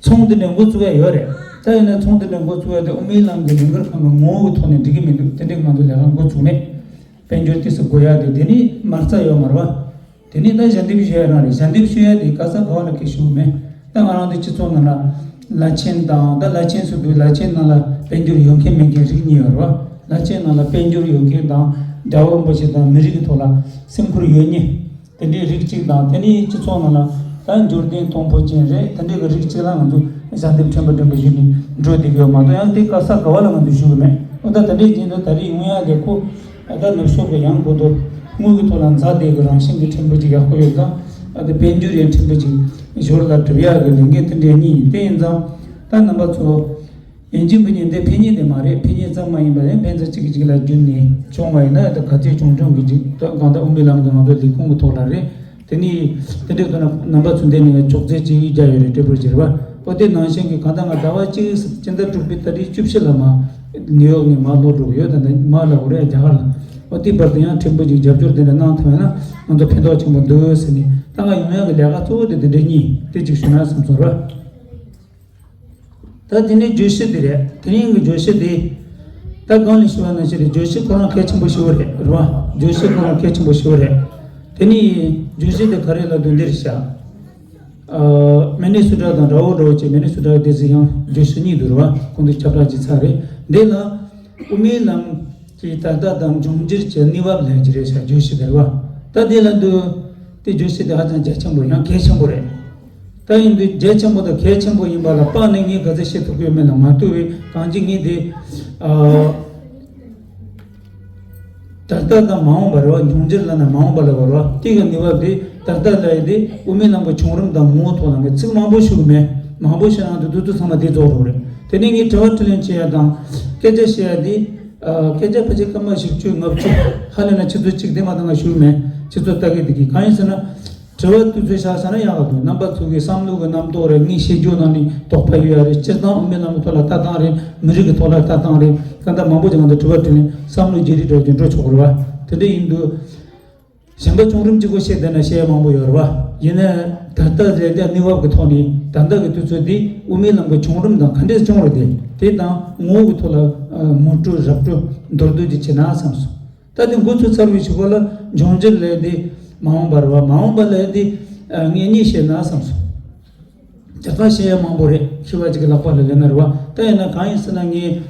ཚོང་འདི་འདྲ་འགོ་བཙུགས་ཡ་ཡོད་རེད། ད་ཡིན་ན་ཚོང་འདི་འདྲ་འགོ་བཙུགས་ཡ་དེ་དབུ་མའི་ལམ་གྱི་ལས་འགུལ་ཁང་གི་ངོ་བོ་གི་ཐོག་ནས་འགྲིག་གི་མི་འདུག་དེ་འདྲས་ང་ཚོ་ལས་ཀ་འགོ་བཙུགས་མེད། དཔལ་འབྱོར་ཏོག་ཙམ་དགོས་ཡ་དེ་དེ་ནི་མ་རྩ་ཡོད་མ་རེད་བ། དེ་ནི་ད་ཞལ་འདེབས་ཞུ་ཡ་རང་རེད། ཞལ་འདེབས་ཞུ་ཡ་དེ་ག་ས་ག་བ་ལ་གི་ཞུ་མེད། ད་ང་རང་དེ་སྤྱི་ཚོགས་ནང་ལ་བླ་ཆེན་དང་ད་བླ་ཆེན་སུ་འདུག་བླ་ཆེན་ནང་ལ་དཔལ་འབྱོར་ཡོད་མཁན་མེད་མཁན་རིགས་གཉིས་ཡོད་རེད་བ། བླ་ཆེན་ནང་ལ་དཔལ་འབྱོར་ཡོད་མཁན་དང་རྒྱལ་བ་རིན་པོ་ཆེ་དང་མི་རིགས་ཀྱི་ཐོག་ལ་སེམས་ཁུར་ཡོད་མཁན། དེ་འདྲའི་རིགས་གཅིག་དང་། དེ་ནས་སྤྱི་ཚོགས་ནང་ལ་ད་འབྱོར་ལྡན་མཐོན་པོ་ཅན་རེད། དེ་འདྲའི་གི་རིགས་གཅིག་ལ་ང་ཚོ་ཞལ་འདེབས་ཕྲན་བུ་ཕྲན་བུ་ཞུས་ནས་འགྲོ་བསྡད་ཀྱི་ཡོད་མ་གཏོགས། ཡང་དེ་ག་ས་ག་བ་ལ་ང་ཚོ་ཞུ་གི་མེད། འོ་ད་དེ་འདྲའི་རྐྱེན་དུ་ད་རེས་ཡོང་ཡ་དེ་ཁོ་ཨ་ད་ནུབ་ཕྱོགས་ཀྱི་ཡང་གོ་དོ་དངུལ་གྱི་ཐོག་ལ་འཛའ་བསྡད་ཀྱི་རང་བཞིན་གྱི་ཕྲན་བུ་ཅིག་ཡག་པོ་ཡོད་ཙང་། ཨ་ད་དཔལ་འབྱོར་ཡང་ཕྲན་བུ་ཅིག་ཞོར་ལ་སྒྲུབ་ཡག་གི་ལས་འགན་དེ་འདྲའི་གཉིས་ཡིན། དེ་ཡིན་ཙང་ད་རྣམ་པ་ཚོ། ཡིན་གཅིག་མིན་གཉིས་འདི་ཕན་ཉེས་དེ་མ་རེད། ཕན་ཉེས་ཙམ་མ་ཡིན་པ་ཡང་ཕན་ཚུན་གཅིག་གིས་གཅིག་ལ་བརྒྱུད་ནས་བྱུང་བ་ཡིན་ན་ད་ག་ཚོད་བྱུང་བྱུང་གི་ཅིག་ད་གང་ལྟར་དབུ་མའི་ལམ་གྱི་ང་ཚོ་ལས་ཁུངས་ཀྱི་ཐོག་ལ་རེད། དེ་ནི་དེ་འདྲའི་ཐོག་ན་རྣམ་པ་ཚོ་འདི་ནས་ཅོག་ཙེ་གཅིག་རྒྱག་ཡོད་རེད། སྤྲད་པར་བྱེད་རེད་བ། ཨོ་དེ་ནང་བཞིན་གྱི་གང་ལྟར་ང་ཟླ་བ་གཅིག་སྤྱི་ཟླ་དྲུག་པའི་ཏ་རིག་བཅུ་བཞི་ལ་མ་ནིའུ་ཡོག་ནས་མ་ལོག་འགྲོ་གི་ཡོད། ད་ནི་མ་ལ་འོ་རེད་རྒྱ་གར་ལ། ཨོ་དེ་བར་དུ་ཡང་ཕྲན་བུ་ཅིག་རྒྱབ་སྐྱོར་དེ་འདྲ་གནང་ཐུབ་ཡོད་ན་ང་ཚོ་ཕན་ཐོགས་ཆེན་པོ་འདུག་ཟེར་ནས། ད་ང་ཡོང་ཡག་གི་ལས་ཀ་གཙོ་བོ་དེ་དེ་འདྲའི་གཉིས་དེ་གཅིག་ཞུ་ན་བསམ་སོང་ར། ད་དེ་ནས་བརྗོད་གཞི་དེ་རེད། དེ་རིང་གི་བརྗོད་གཞི་དེ་ད་གོང་ནས་ཞུས་པ་ནང་བཞིན་རེད། བརྗོད་གཞི་ཁོ་རང་གལ་ཆེན་པོ་ཞེ་པོ་རེད། རེད་བ། བརྗོད་གཞི་ཁོ་རང་གལ་ཆེན་པོ་ཞེ་པོ་རེད། དེ་ནས་བརྗོད་གཞི་དེ་ག་རེ་ལབ་འདུག་འདིར་བཞག་ཨ། མི་ནི་སུ་ཊ་དང་དགྲ་བོ་དགྲ་བོ་བཅས། མི་ནི་སུ་ཊ་དེ་ཚོ་ཡང་བརྗོད་གཞི་གཉིས་འདུག་རེད་བ། ཁོང་ཚོ་ཁྱབ་བསྒྲགས་བྱས་ཚར་རེད། འདི་ལ་དབུ་མའི་ལམ་གྱི་ད་ལྟ་དང་འབྱུང་འགྱུར་གྱི་གནས་བབ་ལབ་ཀྱི་རེད་ཤག་བརྗོད་གཞི་དེ་རེད་བ། ད་འདི་ལ་འདུག་དེ་བརྗོད་གཞི་དེ་ཧ་ཅང་རྒྱ་ཆེན་པོ་ཡང་གལ་ཆེན་པོ་རེད། ད་ཡིན་དུས་རྒྱ་ཆེན་པོ་དང་གལ་ཆེན་པོ་ཡིན་པ་ལ་དཔག་ནས་ངས་ག་ཚོད་བཤད་ཐུབ་ཀྱི་ཡོད་མེད་ལ་མ་ལྟོས་པའི་གང་ཅི་ངས་དེ་ཨ། ད་ལྟ་དང་མ་འོངས་པ་རེད་བ། འབྱུང་འགྱུར་ལབ་ན་མ་འོངས་པ་ལ་བར་བ་དེ་གི་གནས་བབ་དེ་ད་ལྟ་ལ་ཡི་དེ་དབུ་མའི་ལམ་གྱི་བྱུང་རིམ་དང་ངོ་བོ་ཐོག་ལ་ངས་ཚིག་མང་པོ་ཞུ་གི་མེད། མང་པོ་ཞུ་ན་དུ་དུ་དུ་ཚང་མ་དེ་རྫོགས་འགྲོ་གི་རེད། དེ་ནས་ངས་དྲི་བ་དྲིས་ལན་བྱེད་ཡ་དང་སྐད་ཆ་བཤད་ཡ་དེ་ཨ། སྐད་ཆ་ཕལ་ཆེར་སྐར་མ་བཞི་བཅུ་ལྔ་བཅུ་ཧ་ལས་ན་ཆུ་ཚོད་གཅིག་དེ་མ་གཏོགས་ང་ཞུ་གི་མེད། ཁྱེད་ཚོ་ལྟ་གི་འདུག་གི། གང་ཡིན་ཟེར་ན། དྲི་བ་དུས་ཚོད་བཞག་ས་ན་ཡག་ག་འདུག་རྣམ་པ་ཚོ་གི་བསམ་བློ་གི་རྣམ་རྟོག་རེད། ངས་བཤད་རྒྱུ་ནང་ནས་དོགས་པ་ཡོད་ཡ་རེད། སྤྱིར་བཏང་དབུ་མའི་ལམ་གྱི་ཐོག་ལ་ལྟ་སྟངས་རེད། མི་རིགས་ཀྱི་ཐོག་ལ་ལྟ་སྟངས་རེད། ད་ལྟ་མང་པོ་ཅིག་ང་ཚོ་དྲི་བ་དྲིས་ལན་བསམ་བློ་བརྗེ་རེས་འགྲོ་རྒྱུ་འགྲོ་ཆོག་གི་རེད་བ། དེ་འདྲ་ཡིན་དུས། གཞན་པ་བྱུང་རིམ་གཅིག་པོ་བཤད་བསྡད་ན་བཤད་ཡ་མང་པོ་ཡོད་རེད་བ། ཡིན་ནའི་ད་ལྟ་རེད་དེ་གནས་བབ་ཀྱི་ཐོག་ནས་ད་ལྟ་གི་དུས་ཚོད་འདི་དབུ་མའི་ལམ་གྱི་བྱུང་རིམ་དང་ག་འདྲས་བྱུང་རེད་དེ། དེ་དང་ངོ་བོ་གི་ཐོག་ལ་ངོ་སྤྲོད་ར་སྤྲོད་མདོར་བསྡུས་ཅིག་བྱས་ན་བསམ་སོང་། ད་དེ་འགོ་ཚུགས་ཚར་བའི་གཞུག་གུ་ལ་འབྱུང་འགྱུར་ལས་དེ་མ་འོངས་པ་རེད་བ། མ་འོངས་པ་ལས་དེ་ངས་གཉིས་བཤད་ན་བསམ་སོང་། ཇ་ཁང་བཤད་ཡ་མང་པོ་རེད། ཤི་བ་ཅིག་གི་ལག་པ་ལ་ལེན་ན་རེད་བ། ད་ཡིན་ན་གང་ཡིན་ཟེར་ན་ངས་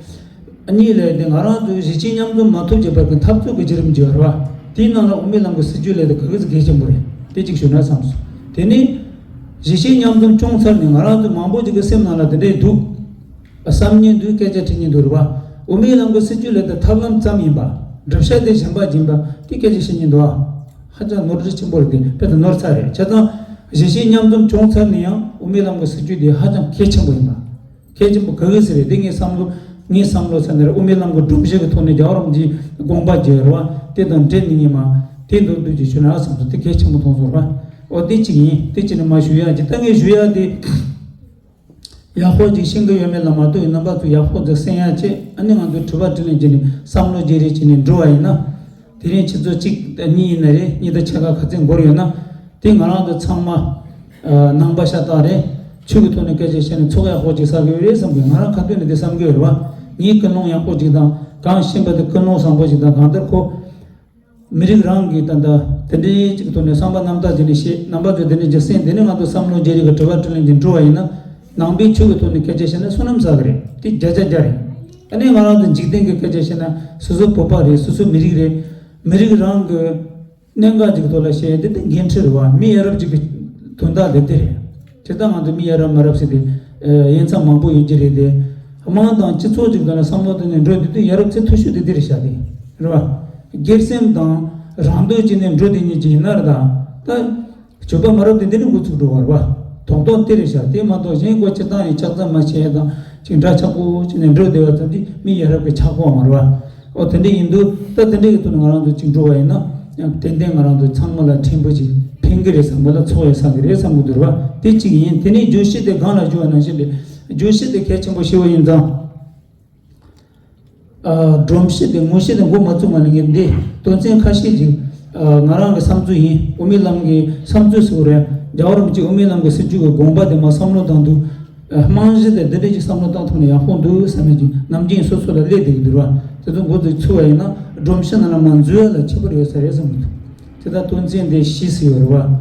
གཉིས་ལས་དེ་ང་རང་ཚོའི་གཞིས་བྱེས་མཉམ་འཛོམས་མ་ཐུབ་ཀྱི་བར་གྱི་འཐབ་རྩོད་ཀྱི་བརྒྱུད་རིམ་ཅིག་ཡོད་རེད་བ། དེའི་ནང་ལ་དབུ་མའི་ལམ་གྱི་སྲིད་བྱུས་ལས་དེ་ག་གི་ཟིག་གལ་ཆེན་པོ་རེད། དེ་གཅིག་ཞུས་ན་བསམ་སོང་། དེ་ནས་གཞིས་བྱེས་མཉམ་འཛོམས་བྱུང་ཚར་ནས་ང་རང་ཚོ་མང་པོ་ཅིག་གི་སེམས་ནང་ལ་དེ་འདྲས་འདུག་བསམ་མཁན་འདུག་སྐད་ཆ་དྲི་མཁན་འདུག་རེད་བ། དབུ་མའི་ལམ་གྱི་སྲིད་བྱུས་ལས་དེ་ཐབས་ལམ་ཙམ་ཡིན་པ། བསྒྲུབ་བྱ་དེ་གཞན་པ་ཡིན་པ་དེ་སྐད་ཆ་བཤད་མཁན་འདུག་ཨ། ཧ་ཅང་ནོར་འཁྲུལ་ཆེན་པོ་རེད་དེ། དཔེ་དེ་ནོར་ཚར་རེད། བྱས་ཙང་གཞིས་བྱེས་མཉམ་འཛོམས་བྱུང་ཚར་ནས་ཡང་དབུ་མའི་ལམ་གྱི་སྲིད་བྱུས་དེ་ཧ་ཅང་གལ་ཆེན་པོ་ཡིན་པ། གལ་ཆེན་པོ་ག་གི་ཟེར་རེད་དེ། ངའི་བསམ་བློ་ངའི་བསམ་བློ་ས་ནས་རེད། དབུ་མའི་ལམ་གྱི་སྒྲོམ་གཞི་གི་ཐོག་ནས་རྒྱལ་བ་རིན་པོ་ཆེའི་དགོངས་པ་བརྗོད་རེད་བ། དེ་དང་འབྲེལ་ནས་ངས་མ་དེ་མདོར་བསྡུས་ཀྱི་ཞུ་ན་བསམ་སོང་། དེ་གལ་ཆེན་པོ་མཐོང་སོང་རེད་བ། འོ་དེ་གཅིག་ཡིན། དེ་གཅིག་ནས་མ་ཞུ་ཡ་གཅིག་ད་ངས་ཞུ་ཡ་དེ། ཡག་པོ་ཅིག་ཤེས་ཀྱི་ཡོད་མེད་ལ་མ་ལྟོས་པའི་རྣམ་པ་ཚོ་ཡག་པོ་ཅིག་གསན་ཡ་བྱས། ཨ་ནི་ང་ཚོས་དྲི་བ་དྲིས་ལན་བྱས་ནས་བསམ་བློ་བརྗེ་རེས་བྱས་ནས་འགྲོ་བ་ཡིན་ན། དེ་རིང་ཆུ་ཚོད་གཅིག་དང་གཉིས་ཡིན་ན་རེད། གཉིས་དང་ཕྱེད་ཀ་ག་ཚོད་འགོར་ཡོད་ན། དེ་ང་རང་ཚོ་ཚང་མ་ནང་པ་ཤ་སྟག་རེད། ཆོས་ཀྱི་ཐོག་ནས་སྐད་ཆ་བཤད་ནས་ཚོགས་ཡག་པོ་ཅིག་བསགས་ཀྱི་ཡོད་རེད་བསམ་གི། ང་རང་ཁ་ཐུག་ནས་དེ་བསམ་གི་ཡོད་རེད་བ། ངའི་ཀུན་སློང་ཡག་པོ་ཅིག་དང་། གང་ཤེས་པ་དེ་ཀུན་སློང་བཟང་པོ་ཅིག་དང་། གང་ལྟར་ཁོ། མི་རིགས་རང་གི་ད་ལྟ་དེ་འདྲའི་གཅིག་ཐོག་ནས་བསམ་པ་རྣམ་དག་བྱས་ནས་བཤད། རྣམ་པ་ཚོས་དེ་འདྲའི་ཅིག་གསན། དེ་ནས་ང་ཚོ་བསམ་བློ་བརྗེ་རེས་ཀྱི་དྲི་བ་དྲིས་ལན་ཅིག་འགྲོ་བ་ཡིན་ན། ནང་པའི་ཆོས་ཀྱི་ཐོག་ནས་སྐད་ཆ་བཤད་ན་བསོད་ནམས་བསགས་ཀྱི་རེད། དེ་བརྒྱ་ཆ་བརྒྱ་རེད། ཨ་ནི་ང་རང་ཚོ་འཇིག་རྟེན་གྱི་སྐད་ཆ་བཤད་ན་སོ་སོ་བོད་པ་རེད། སོ་སོ་མི་རིགས་རེད། མི་རིགས་རང་གི་གནད་འགག་ཅིག་ཐོག་ལ་བཤད་ཡ་དེ་དེ་འགན་འཁྲི་རེད་བ། མི་ཡ་རབས་ཅིག་གི་དོན་དག་དེ་དེ་རེད། དེ་ལྟར་ང་ཚོ་མི་ཡ་རབས་མ་རབས་ཟེར་ཏེ་ཡིན་ཙང་མང་པོ་ཡོད་ཀྱི་རེད་དེ། དམངས་དང་སྤྱི་ཚོགས་ཅིག་དོན་ལ་བསམ་བློ་བཏང་ནས་འགྲོ་བསྡད་དུས་ཡ་རབས་ཚད་མཐོ་ཤོས་དེ་འདི་རེད་ཤག་དེ་རེད་བ། སྒེར་སེམས་དང་རང་འདོད་ཅིག་ནས་འགྲོ་བསྡད་མཁན་ཅིག་ཡིན་ན་རེད། ད་ད་ཆོས་པ་མ་རབས་དེ་འདི་ནས་འགོ་ཚུགས་འགྲོ་བ་རེད་བ། རྡོག་རྡོག་དེ་རེད་ཤག་དེ་མ་གཏོགས་གཞན་ཁོ་སྤྱིར་བཏང་ཡང་ཆགས་ཚང་མ་བྱས་དང་ཅིག་འདྲ་ཆགས་པོ་ཅིག་ནས་འགྲོ་བསྡད་པ་ཙམ་གྱིས་མི་ཡ་རབས་ཀྱི་ཆགས་པོ་མ་རེད་བ། ཨོ་དེ་འདྲས་ཡིན་དུས་ད་དེ་འདྲས་ཀྱི་ཐོག་ནས་ང་རང་ཚོ་ཅིག་འགྲོ་བ་ཡིན་ན། ཡང་ཏན་ཏན་ང་རང་ཚོ་ཚང་མ་ལ་ཕྲན་བུ་ཅིག་ཕན་གི་རེད་བསམ་གི་ལ་ཚོགས་ཡོད་བསམ་གི་རེད་བསམ་གི་འདུག་ར་བ། དེ་གཅིག་ཡིན། དེ་ནས་བརྗོད་གཞི་དེ་སྒང་ལ་བརྗོད་པ་ནང་བཞིན་རེད། བརྗོད་གཞི་དེ་གལ་ཆེན་པོ་ཞེ་པོ་ཡིན་ཙང་། ཨ། སྒྲོམ་གཞི་དེ་ངོ་ཤེས་དེ་འགོ་མ་བཙུགས་མ་ལ་ངས་འདི་དོན་ཚན་ཁ་ཤས་ཅིག་ཨ། ང་རང་གི་བསམ་ཚུལ་ཡིན། དབུ་མའི་ལམ་གྱི་བསམ་ཚུལ་ཟེར་བ་རེད། རྒྱལ་བ་རིན་པོ་ཆེ་དབུ་མའི་ལམ་གྱི་སྲིད་བྱུས་ཀྱི་དགོངས་པ་དེ་མ་བསམ་བློ་བཏང་དུས། ཨ། རྨང་གཞི་དེ་འདི་འདྲ་ཅིག་བསམ་བློ་བཏང་ཐུབ་ན་ཡག་པོ་འདུག་བསམ་ཡ་ཅིག་ནམ་རྒྱུན་སོ་སོ་ལ་སླེབས་བསྡད་ཀྱི་འདུག་ར། དེ་ཚོ་འགོ་ཚུགས་ཚུགས་པ་ཡིན་ན་སྒྲོམ་གཞི་ནང་ལ་མ་འཛུལ་ཡ་ལ་ཁྱད་པར་ཡོད་ས་རེད་བསམ་གྱི་འདུག་དེ་ལྟར་དོན་ཚན་འདི་བཞི་ཟེར་ཡོད་རེད་བ།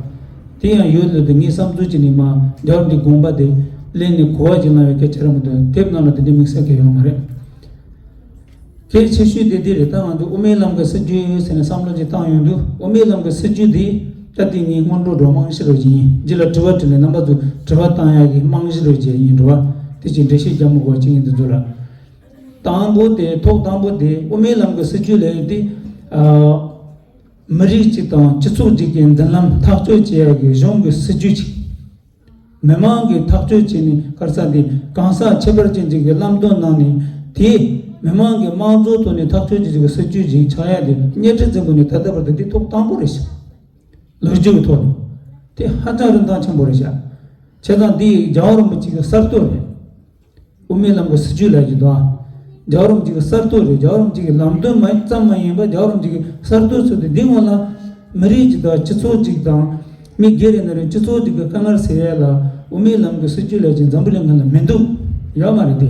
དེ་ཡང་ཡོད་ལ་དེ་ངའི་བསམ་ཚུལ་གྱི་ནི་མ་རྒྱལ་བ་འདི་དགོངས་པ་དེ་གླེང་ནས་གོ་བ་ཅིག་བླངས་ཡོད་སྐད་ཆ་རེད་མ་གཏོགས་དེབ་ནང་ལ་དེ་འདྲའི་དམིགས་བསལ་གང་ཡང་ཡོད་མ་རེད། གལ་ཆེ་ཤོས་དེ་འདི་རེད། ད་ང་ཚོ་དབུ་མའི་ལམ་གྱི་སྲིད་བྱུས་ཟེར་ནས་བསམ་བློ་ཅིག་བཏང་ཡོང་དུས། དབུ་མའི་ལམ་གྱི་སྲིད་བྱུས་འདི་ད་ལྟའི་ངའི་སྔོན་འགྲོ་འགྲོ་རྨང་གཞི་རུ་ཡིན། རྗེས་ལ་དྲི་བ་དྲིས་ལན་རྣམ་པ་ཚོ་དྲི་བ་བཏང་ཡག་གི་རྨང་གཞི་རུ་བྱས་ཡིན་འགྲོ་བ། དེ་ཅིག་འགྲེལ་བཤད་རྒྱག་མི་དགོས་ཅིག་ཡིན་དུ་འཛུལ་ལ། དང་པོ་དེ་ཐོག་དང་པོ་དེ་དབུ་མའི་ལམ་གྱི་སྲིད་བྱུས་ལས་དེ། ཨ། མི་རིགས་གཅིག་དང་སྤྱི་ཚོགས་གཅིག་གི་མདུན་ལམ་ཐག་གཅོད་བྱེད་ཡག་གི་གཞུང་གི་སྲིད་བྱུས་གཅིག་མི་མང་གིས་ཐག་གཅོད་བྱས་ནས་ག་རེ་ཟེར་དེ་གང་ཟག་ཁྱད་པར་ཅན་གཅིག་གི་བླང་དོར་གནང་ནས་དེ་མི་མང་གི་དམངས་གཙོའི་ཐོག་ནས་ཐག་གཅོད་བྱེད་ཀྱི་སྲིད་བྱུས་ཅིག་ཆགས་ཡག་དེ་གཉའ་ཁྲི་བཙན་པོ་ནས་ད་ལྟ་བར་དུ་འདི་ཐོག་དང་པོ་རེད་ཤག་ལོ་རྒྱུས་ཀྱི་ཐོག་ནས་དེ་ཧ་ཅང་རིན་ཐང་ཆེན་པོ་རེད་ཤག་བྱས་ཙང་འདི་རྒྱལ་བ་རིན་པོ་ཆེ་གི་གསར་གཏོད་རེད། དབུ་མའི་ལམ་གྱི་སྲིད་བྱུས་ལབ་ཀྱི་འདུག་རྒྱལ་བ་རིན་པོ་ཆེ་གི་གསར་གཏོད་རེད། རྒྱལ་བ་རིན་པོ་ཆེ་གི་ལམ་སྟོན་མ་ཙམ་མ་ཡིན་པར་རྒྱལ་བ་རིན་པོ་ཆེ་གི་གསར་གཏོད་ཚུལ་དུ་འདི་སྔོན་ལ་མི་རིགས་གཅིག་དང་སྤྱི་ཚོགས་གཅིག་དང་། མི་སྒེར་རེ་ན་རེ་སྤྱི་ཚོགས་གཅིག་གི་དཀའ་ངལ་སེལ་ཡ་ལ་དབུ་མའི་ལམ་གྱི་སྲིད་བྱུས་ལབ་ཀྱི་འཛམ་བུ་གླིང་སྒང་ལ་མི་འདུག་ཡོད་མ་རེད་དེ།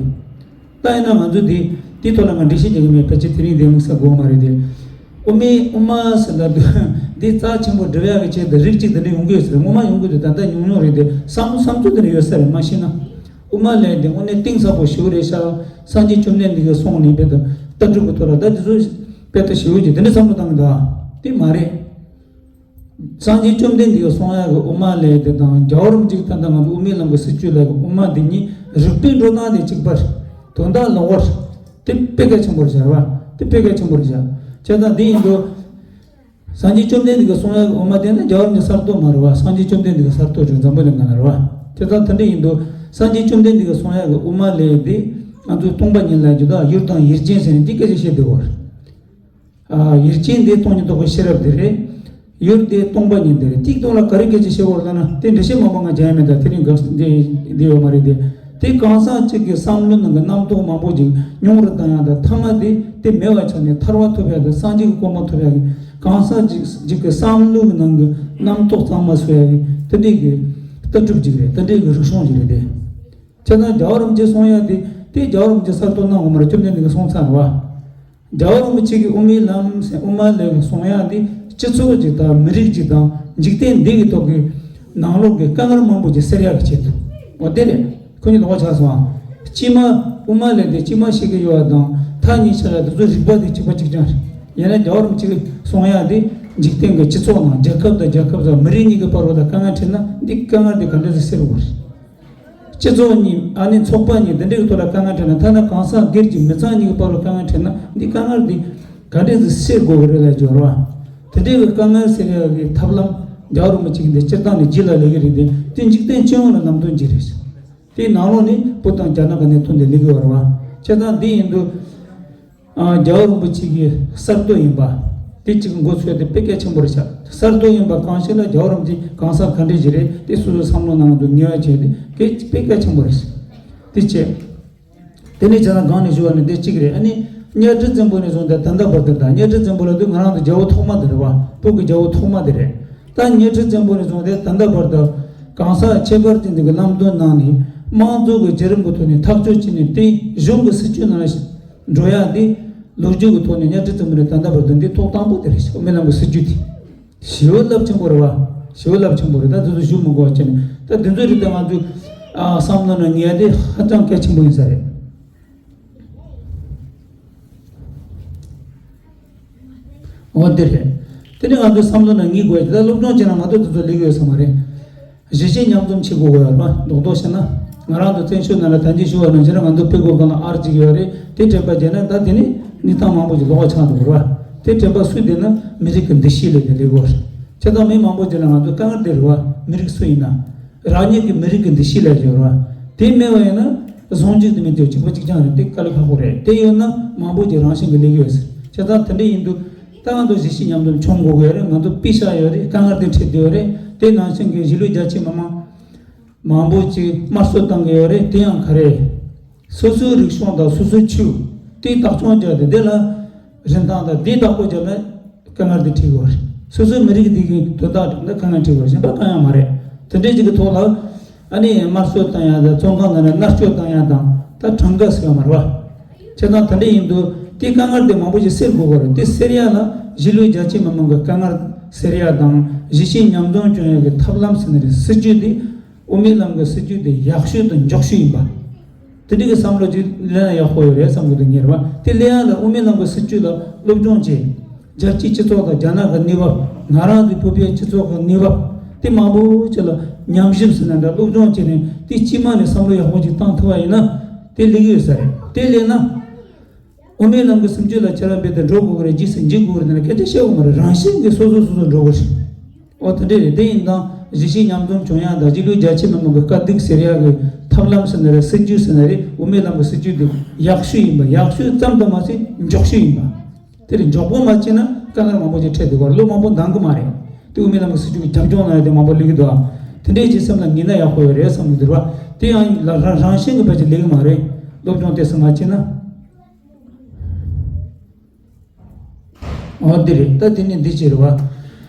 ད་ཡིན་ན་ང་ཚོ་འདི་འདི་ཐོག་ལ་ང་འགྲེལ་བཤད་རྒྱག་གི་མེད། ཕལ་ཆེར་དེ་རིང་འདི་དམིགས་བསལ་དགོས་མ་རེད་དེ། དབུ་མའི་དབུ་མ་ཟེར་ལབ་དུས་འདི་རྩ་ཆེན་པོ་སྒྲུབ་ཡག་གི་ཆེད་དུ་རིགས་གཅིག་དེ་འདྲ་ཡོང་གི་ཡོད་ཟེར། ངོ་མ་ཡོང་གི་འདུག་ད་ལྟ་ཉུང་ཉུང་རེད་དེ། བསམ་བསམ་ཚུལ་དེ་འདྲ་ཡོད་ས་རེད། མ་གཞི་ན་དབུ་མ་ལབ་དེ་དངོས་གནས་གཏིང་ཟབ་པོ་ཞེ་པོ་རེད་ཤག་སངས་རྒྱས་བཅོམ་ལྡན་འདས་ཀྱིས་གསུངས་ནས་དཔེ་དང་ལྟ་གྲུབ་ཀྱི་ཐོག་ལ་ད་དེ་ཚོ་དཔེ་ལྟ་ཞེ་པོ་ཅིག་དེ་འདྲ་བསམ་བློ་བཏང་གི་འདུག་དེ་མ་རེད། སངས་རྒྱས་བཅོམ་ལྡན་འདས་ཀྱིས་གསུང་ཡག་གི་དབུ་མ་ལབ་དེ་དང་རྒྱལ་བ་རིན་པོ་ཆེ་ད་ལྟ་ང་ཚོ་དབུ་མའི་ལམ་གྱི་སྲིད་བྱུས་ལབ་ཀྱི་དབུ་མ་དེ་གཉིས་རིགས་པའི་འགྲོ་སྟངས་དེ་གཅིག་པ་རེད། དོན་དག་ལོགས་པ་རེད། དེ་དཔེ་གལ་ཆེན་པོ་རེད་བྱ་བ། དེ་དཔེ་གལ་ཆེན་པོ་རེད་བྱ། བྱས་ཙང་དེ་ཡིན་དུས། སངས་རྒྱས་བཅོམ་ལྡན་འདས་ཀྱིས་གསུང་ཡག་གི་དབུ་མ་དེ་ནི་རྒྱལ་བ་རིན་པོ་ཆེ་གསར་གཏོད་མ་རེད་བ། སངས་རྒྱས་བཅོམ་ལྡན་འདས་ཀྱི་གསར་གཏོད་རེད། འཛམ་བུ་གླིང་སྒང་ལ་རེད་བ། བྱས་ཙང་དེ་འདྲ་ཡིན་དུས་སངས་རྒྱས་བཅོམ་ལྡན་འདས་ཀྱིས་གསུང་ཡག་གི་དབུ་མ་ལབ་དེ་ང་ཚོས་སྟོང་པ་ཉིད་ལབ་རྒྱུ་དང་ཡུལ་དང་ཡུལ་ཅན་ཟེར་ནས་འདི་སྐད་ཆ་བཤད་བསྡད་ཡོད་རེད། ཨ། ཡུལ་ཅན་འདི་སྟོང་ཉིད་རྟོགས་པའི་ཤེས་རབ་དེ་རེད། ཡུལ་དེ་སྟོང་པ་ཉིད་དེ་རེད། གཅིག་སྟོང་ལ་ག་རེ་སྐད་ཆ་བཤད་ཡོད་ལབ་ན་དེ་འགྲེལ་བཤད་མང་པོ་ང་རྒྱག་ཡ་མེད། ད་དེ་རིང་འགག་འདི་འདི་ཡོད་མ་རེད་དེ། དེ་གང་ཟག་གཅིག་གི་བསམ་བློའི་ནང་གི་རྣམ་རྟོག་མང་པོ་ཅིག་ཉུང་རུ་བཏང་ཡ་དང་ཐ་མ་དེ་དེ་མེད་པ་ཆགས་ནས་ཐར་པ་ཐོབ་ཡ་དང་སངས་རྒྱས་ཀྱི་གོ་འཕང་ཐོབ་ཡ་གི་གང་ཟག་གཅིག་གཅིག་གི་བསམ་བློའི་ནང་གི་རྣམ་རྟོག་གཙང་མ་བཟོ་ཡ་གི་དེ་འདྲའི་གི་ལྟ་གྲུབ་ཅིག་རེད། དེ་འདྲའི་གི་རིག་གཞུང་ཅིག་རེད་དེ། བྱས་ཙང་རྒྱལ་བ་རིན་པོ་ཆེས་གསུང་ཡག་དེ་དེ་རྒྱལ་བ་རིན་པོ་ཆེས་གསར་གཏོད་གནང་ཡོད་མ་རེད། བཅོམ་ལྡན་འདས་ཀྱིས་གསུངས་ཚར་བ། རྒྱལ་བ་རིན་པོ་ཆེ་གིས་དབུ་མའི་ལམ་ཟེར་དབུ་མ་ལབ་ཀྱི་གསུང་ཡག་དེ་སྤྱི་ཚོགས་ཅིག་དང་མི་རིགས་ཅིག་དང་འཇིག་རྟེན་འདི་གི་ཐོག་གི་ནང་ལོགས་ཀྱི་དཀའ་ངལ་མང་པོ་ཅིག་སེལ་ཡག་གི་ཆེད་དུ། འོ་དེ་རེད། ཁོ་གཉིས་ལོགས་ཆགས་སོང་ཨ། སྤྱི་མ་དབུ་མ་ལབ་དེ་སྤྱི་མ་ཤེས་ཀྱི་ཡོད་པ་དང་ཐ་སྙད་ཆ་ལ་དེ་ཚོ་རིག་པ་དེ་གཅིག་པ་གཅིག་རྐྱང་རེད། ཡིན་ན་རྒྱལ་བ་རིན་པོ་ཆེ་གིས་གསུང་ཡག་དེ་འཇིག་རྟེན་གྱི་སྤྱི་ཚོགས་ནང་རྒྱལ་ཁབ་དང་རྒྱལ་ཁབ་དང་མི་རིགས་གཉིས་ཀྱི་བར་བ་ལ་དཀའ་ངལ་འཕྲད་ན་འདི་དཀའ་ངལ་དེ་ག་འདྲ་ཟིག་སེལ་དགོས་རེད། སྤྱི་ཚོགས་གཉིས་ཨ་ནི་ཚོགས་པ་གཉིས་འདི་འདྲའི་ཐོག་ལ་དཀའ་ངལ་འཕྲད་ན། ཐ་ན་གང་ཟག་སྒེར་གྱི་མི་ཚང་གཉིས་ཀྱི་བར་ལ་དཀའ་ངལ་འཕྲད་ན་འདི་དཀའ་ངལ་འདི་ག་འདྲས་སེ་སེལ་དགོས་ཀྱི་རེད་ལབ་སྦྱོར་བ། དེ་འདྲའི་གི་དཀའ་ངལ་སེལ་ཡག་གི་ཐབས་ལམ་རྒྱལ་བ་རིན་པོ་ཆེ་གིས་འདི་སྤྱིར་བཏང་ནས་རྒྱུད་ལ་ལས་ཀྱི་རེད་དེ། དེ་འཇིག་རྟེན་སྤྱི་ཡོངས་ལ་ལམ་སྟོན་གྱི་རེད། དེའི་ནང་ལོགས་ནས་བོད་དང་རྒྱ་ནག་གི་གནད་དོན་དེ་ལས་ཀྱི་ཡོད་རེད་བ། བྱས་ཙང་འདི་ཡིན་དུས། ཨ། རྒྱལ་བ་རིན་པོ་ཆེ་གི་གསར་གཏོད་ཡིན་པ། དེ་གཅིག་འགོ་ཚུགས་དེ་དཔེ་གལ་ཆེན་པོ་རེད་ཤག་གསར་གཏོད་ཡིན་པ་གང་ཞིག་ལ་རྒྱལ་བ་རིན་པོ་ཆེ་གང་ཟག་ག་འདྲས་ཞིག་རེད་དེ་སོ་སོའི་བསམ་བློ་ནང་དུ་ངེས་པ་བྱས་ཏེ་གལ་དཔེ་གལ་ཆེན་པོ་རེད། དེ་བྱས། དེ་ནས་བྱས་ན་སྒང་ནས་ཞུ་བ་ནི་དེ་གཅིག་རེད། ཨ་ནི་གཉའ་ཁྲི་བཙན་པོ་ནས་བཟུང་སྟེ་ད་ལྟ་བར་དུ། ད་གཉའ་ཁྲི་བཙན་པོ་ལབ་དུས་ང་རང་ཚོ་རྒྱལ་པོ་ཐོག་མ་དེ་རེད་བ། བོད་ཀྱི་རྒྱལ་པོ་ཐོག་མ་དེ་རེད། ད་གཉའ་ཁྲི་བཙན་པོ་ནས་བཟུང་སྟེ་ད་ལྟ་བར་དུ་གང་ཟག་ཁྱད་པར་ཅན་དེ་གི་ལམ་སྟོན་གནང་ནས་དམངས་གཙོ་གི་བརྒྱུད་རིམ་གྱི་ཐོག་ནས་ཐག་གཅོད་བྱས་ནས་དེ་གཞུང་གི་སྲིད་བྱུས་ནང་ལ་འགྲོ་ཡག་དེ་ལོ་རྒྱུས་ཀྱི་ཐོག་ནས་གཉའ་ཁྲི་བཙན་པོ་ནས་ད་ལྟ་བར་དུ་འདི་ཐོག་དང་པོ་དེ་རེད། དབུ་མའི་ལམ་གྱི་སྲིད་བྱུས་དེ་ཞེ་པོ་རླབས་ཆེན་པོ་རེད་བ། ཞེ་པོ་རླབས་ཆེན་པོ་རེད། ད་དེ་ཚོ་ཞུ་མི་དགོས་པ་བྱས་ནས། ད་དེ་ཚོ་རིགས་དེ་ང་ཚོའི་ཨ་བསམ་བློ་ནང་ངེས་ཏེ་ཧ་ཅང་གལ་ཆེན་པོ་ཡིན་ས་རེད། འོ་དེ་རེད། དེ་ནས་ང་ཚོའི་བསམ་བློ་ནང་ངེས་དགོས་ཡ་དེ། ད་སློབ་སྦྱོང་བྱས་ན་ང་ཚོ་དེ་ཚོ་ལས་ཀྱི་ཡོད་ས་མ་རེད། གཞི་བྱེས་མཉམ་འཛོམས་བྱེད་དགོས་ཀྱི་ཡོད་རེད་བ། རྡོག་རྡོག་བྱས་ན་ང་རང་ཚོ་བཙན་བྱོལ་ནང་ལ་ད་གིན་ཞུ་བ་ནང་བཞིན་རེད། ང་ཚོ་དཔེ་དགོས་སྒང་ལ་ཨར་གཅིག་ཡོད་རེད། དེ་དྲན་པ་བརྗེད་ན་ད་དེ་ནས་གནས་སྟངས་མང་པོ་ཞིག་ལོགས་ཆགས་འགྲོ་གི་རེད་བ། དེ་དྲན་པ་སུས་བསྡད་ན་མི་རིགས་ཀྱི་འདུ་ཤེས་ལས་དེ་ལས་དགོས་རེད། བྱས་ཙང་མི་མང་པོ་ཅིག་ལ་ང་ཚོ་དཀའ་ངལ་དེ་རེད་བ། མི་རིགས་སུ་ཡིན་ན། རང་ཉིད་ཀྱི་མི་རིགས་ཀྱི་འདུ་ཤེས་ལ་སྦྱོར་བ། དེ་མེད་པ་ཡིན་ན་ཟུང་འཇུག་དེ་མི་འདོད་གཅིག་པ་གཅིག་རྐྱང་རེད། དེ་དཀའ་ལས་ཁག་པོ་རེད། དེ་ཡོད་ན་མང་པོ་ཅིག་རང་བཞིན་གྱི་ལས་ཀྱི་ཡོད་ཟེར། བྱས་ཙང་དེ་འདྲ་ཡིན་དུས། ད་ ད་ང་ཚོ་གཞིས་བྱེས་མཉམ་འཛོམས་བྱུང་དགོས་ཀྱི་ཡོད་རེད། ང་ཚོ་པེ་ཤག་ཡོད་རེད། དཀའ་ངལ་དེ་འཕྲད་བསྡད་ཡོད་རེད། དེ་ནང་བཞིན་གྱི་གཞིས་ལུས་རྒྱ་ཆེ་མི་མང་མང་པོ་ཅིག་དམར་གསོད་བཏང་གི་ཡོད་རེད། དེ་ཡང་ག་རེ། སོ་སོའི་རིག་གཞུང་དང་སོ་སོའི་ཆོས་དེ་བདག་སྐྱོང་བྱས་ཏེ། དེ་ལ་རིན་ཐང་དང་དེ་བདག་པོ་བྱས་ན་དཀའ་ངལ་དེ་འཕྲད་ཀྱི་ཡོད་རེད། སོ་སོའི་མི་རིགས་དེ་གི་དོན་དག་སྒྲུབ་ན་དཀའ་ངལ་འཕྲད་ཀྱི་ཡོད་རེད། གཞན་པ་གང་ཡང་མ་རེད། དེ་འདྲའི་ཅིག་གི་ཐོག་ལ་ཨ་ནི་དམར་གསོད་བཏང་ཡ་དང་བཙོན་ཁང་ནང་ནས་མནར་གཅོད་བཏང་ཡ་དང་ད་གྲངས་ཀ་ཟེར་ཡ་མ་རེད་བ། བྱས་ཙང་དེ་འདྲ་ཡིན་དུས་དེ་དཀའ་ངལ་དེ་མང་པོ་ཞིག་སེལ་དགོས་ཀྱི་རེད། དེ་སེལ་ཡ་ལ་གཞིས་ལུས་རྒྱ་ཆེ་མི་མང་གི་དཀའ་ངལ་སེལ་ཡ་དང་གཞིས་བྱེས་མཉམ་འཛོམས་སྐྱོང་ཡ་གི་ཐབས་ལམ་ཟེར་ན་རེད། སྲིད་ཇུས་དེ་དབུ་མའི་ལམ་གྱི་སྲིད་ཇུས་དེ་ཡག་ཤོས་དང་མགྱོགས་ཤོས་ཡིན་པ། དེ་འདྲའི་གི་བསམ་བློ་ཅིག་ལེན་ན་ཡག་པོ་ཡོད་རེད་བསམ་གི་འདུག་ངེས་པ། དེ་ལེན་ཡ་ལ་དབུ་མའི་ལམ་གྱི་སྲིད་ཇུས་ལ་སློབ་སྦྱོང་བྱས། རྒྱལ་སྤྱིའི་སྤྱི་ཚོགས་དང་རྒྱ་ནག་གི་གནས་བབ། ང་རང་ཚོའི་བོད་པའི་སྤྱི་ཚོགས་ཀྱི་གནས་བབ་དེ་མང་པོ་ཅིག་ལ་ཉམས་ཞིབ་ཟེར་ན་འདྲ། སློབ་སྦྱོང་བྱས་ནས་དེ་དཀྱིལ་མ་ནས་བསམ་བློ་ཡག་པོ་ཅིག་བཏང་ཐུབ་པ་ཡིན་ན་དེ་ལེགས་ཡོད་ས་རེད། དེ་ལེན་ན། དབུ་མའི་ལམ་གྱི་སྲིད་ཇུས་ལ་ཁྱེད་རང་རྦད་དེ་འགྲོ་དགོས་ཀྱི་རེད། རྗེས་སུ་འཇུག་དགོས་ཀྱི་རེད་ཟེར་ན་སྐད་ཆ་བཤད་དགོས་མ་རེད། རང་བཞིན་གྱིས་སོ་སོ་སོ་སོ་འགྲོ་གི་རེད། ཨོ་དེ་འདྲས་རེད། དེ་ཡིན་དང་གཞིས་བྱེས་མཉམ་འཛོམས་བྱུང་ཡ་དང་གཞིས་ལུས་རྒྱ་ཆེ་མི་མང་གི་དཀའ་སྡུག་སེལ་ཡ་གི་ཐབས་ལམ་ཟེར་ན་རེད། སྲིད་ཇུས་ཟེར་ན་རེད། དབུ་མའི་ལམ་གྱི་སྲིད་ཇུས་དེ་ཡག་ཤོས་ཡིན་པ། ཡག་ཤོས་ཙམ་དུ་མ་ཟད་མགྱོགས་ཤོས་ཡིན་པ། དེ་ལས་མགྱོགས་པོ་མ་བྱས་ན་དཀའ་ངལ་མང་པོ་ཅིག་འཕྲད་བསྡད་ཀྱི་རེད། ལོ་མང་པོ་འདང་གི་མ་རེད། དེ་དབུ་མའི་ལམ་གྱི་སྲིད་ཇུས་ཀྱི་རྒྱབ་ལྗོངས་ལ་ཡ་དེ་མང་པོ་སླེབས་ཀྱི་འདུག་དེ་འདྲས་ཅིག་སེམས་ལ་ངེས་ན་ཡག་པོ་ཡོད་རེད་བསམ་གྱི་འདུག་ར། དེ་ཡང་ལ་རང་རང་བཞིན་གྱི་བར་གྱི་ལེགས་མ་རེད། སློབ་སྦྱོང་ཏོག་ཙམ་མ་བྱས་ན། འོ་དེ་རེད། ད་དེ་ནས་འདི་བྱེད་རེད་བ།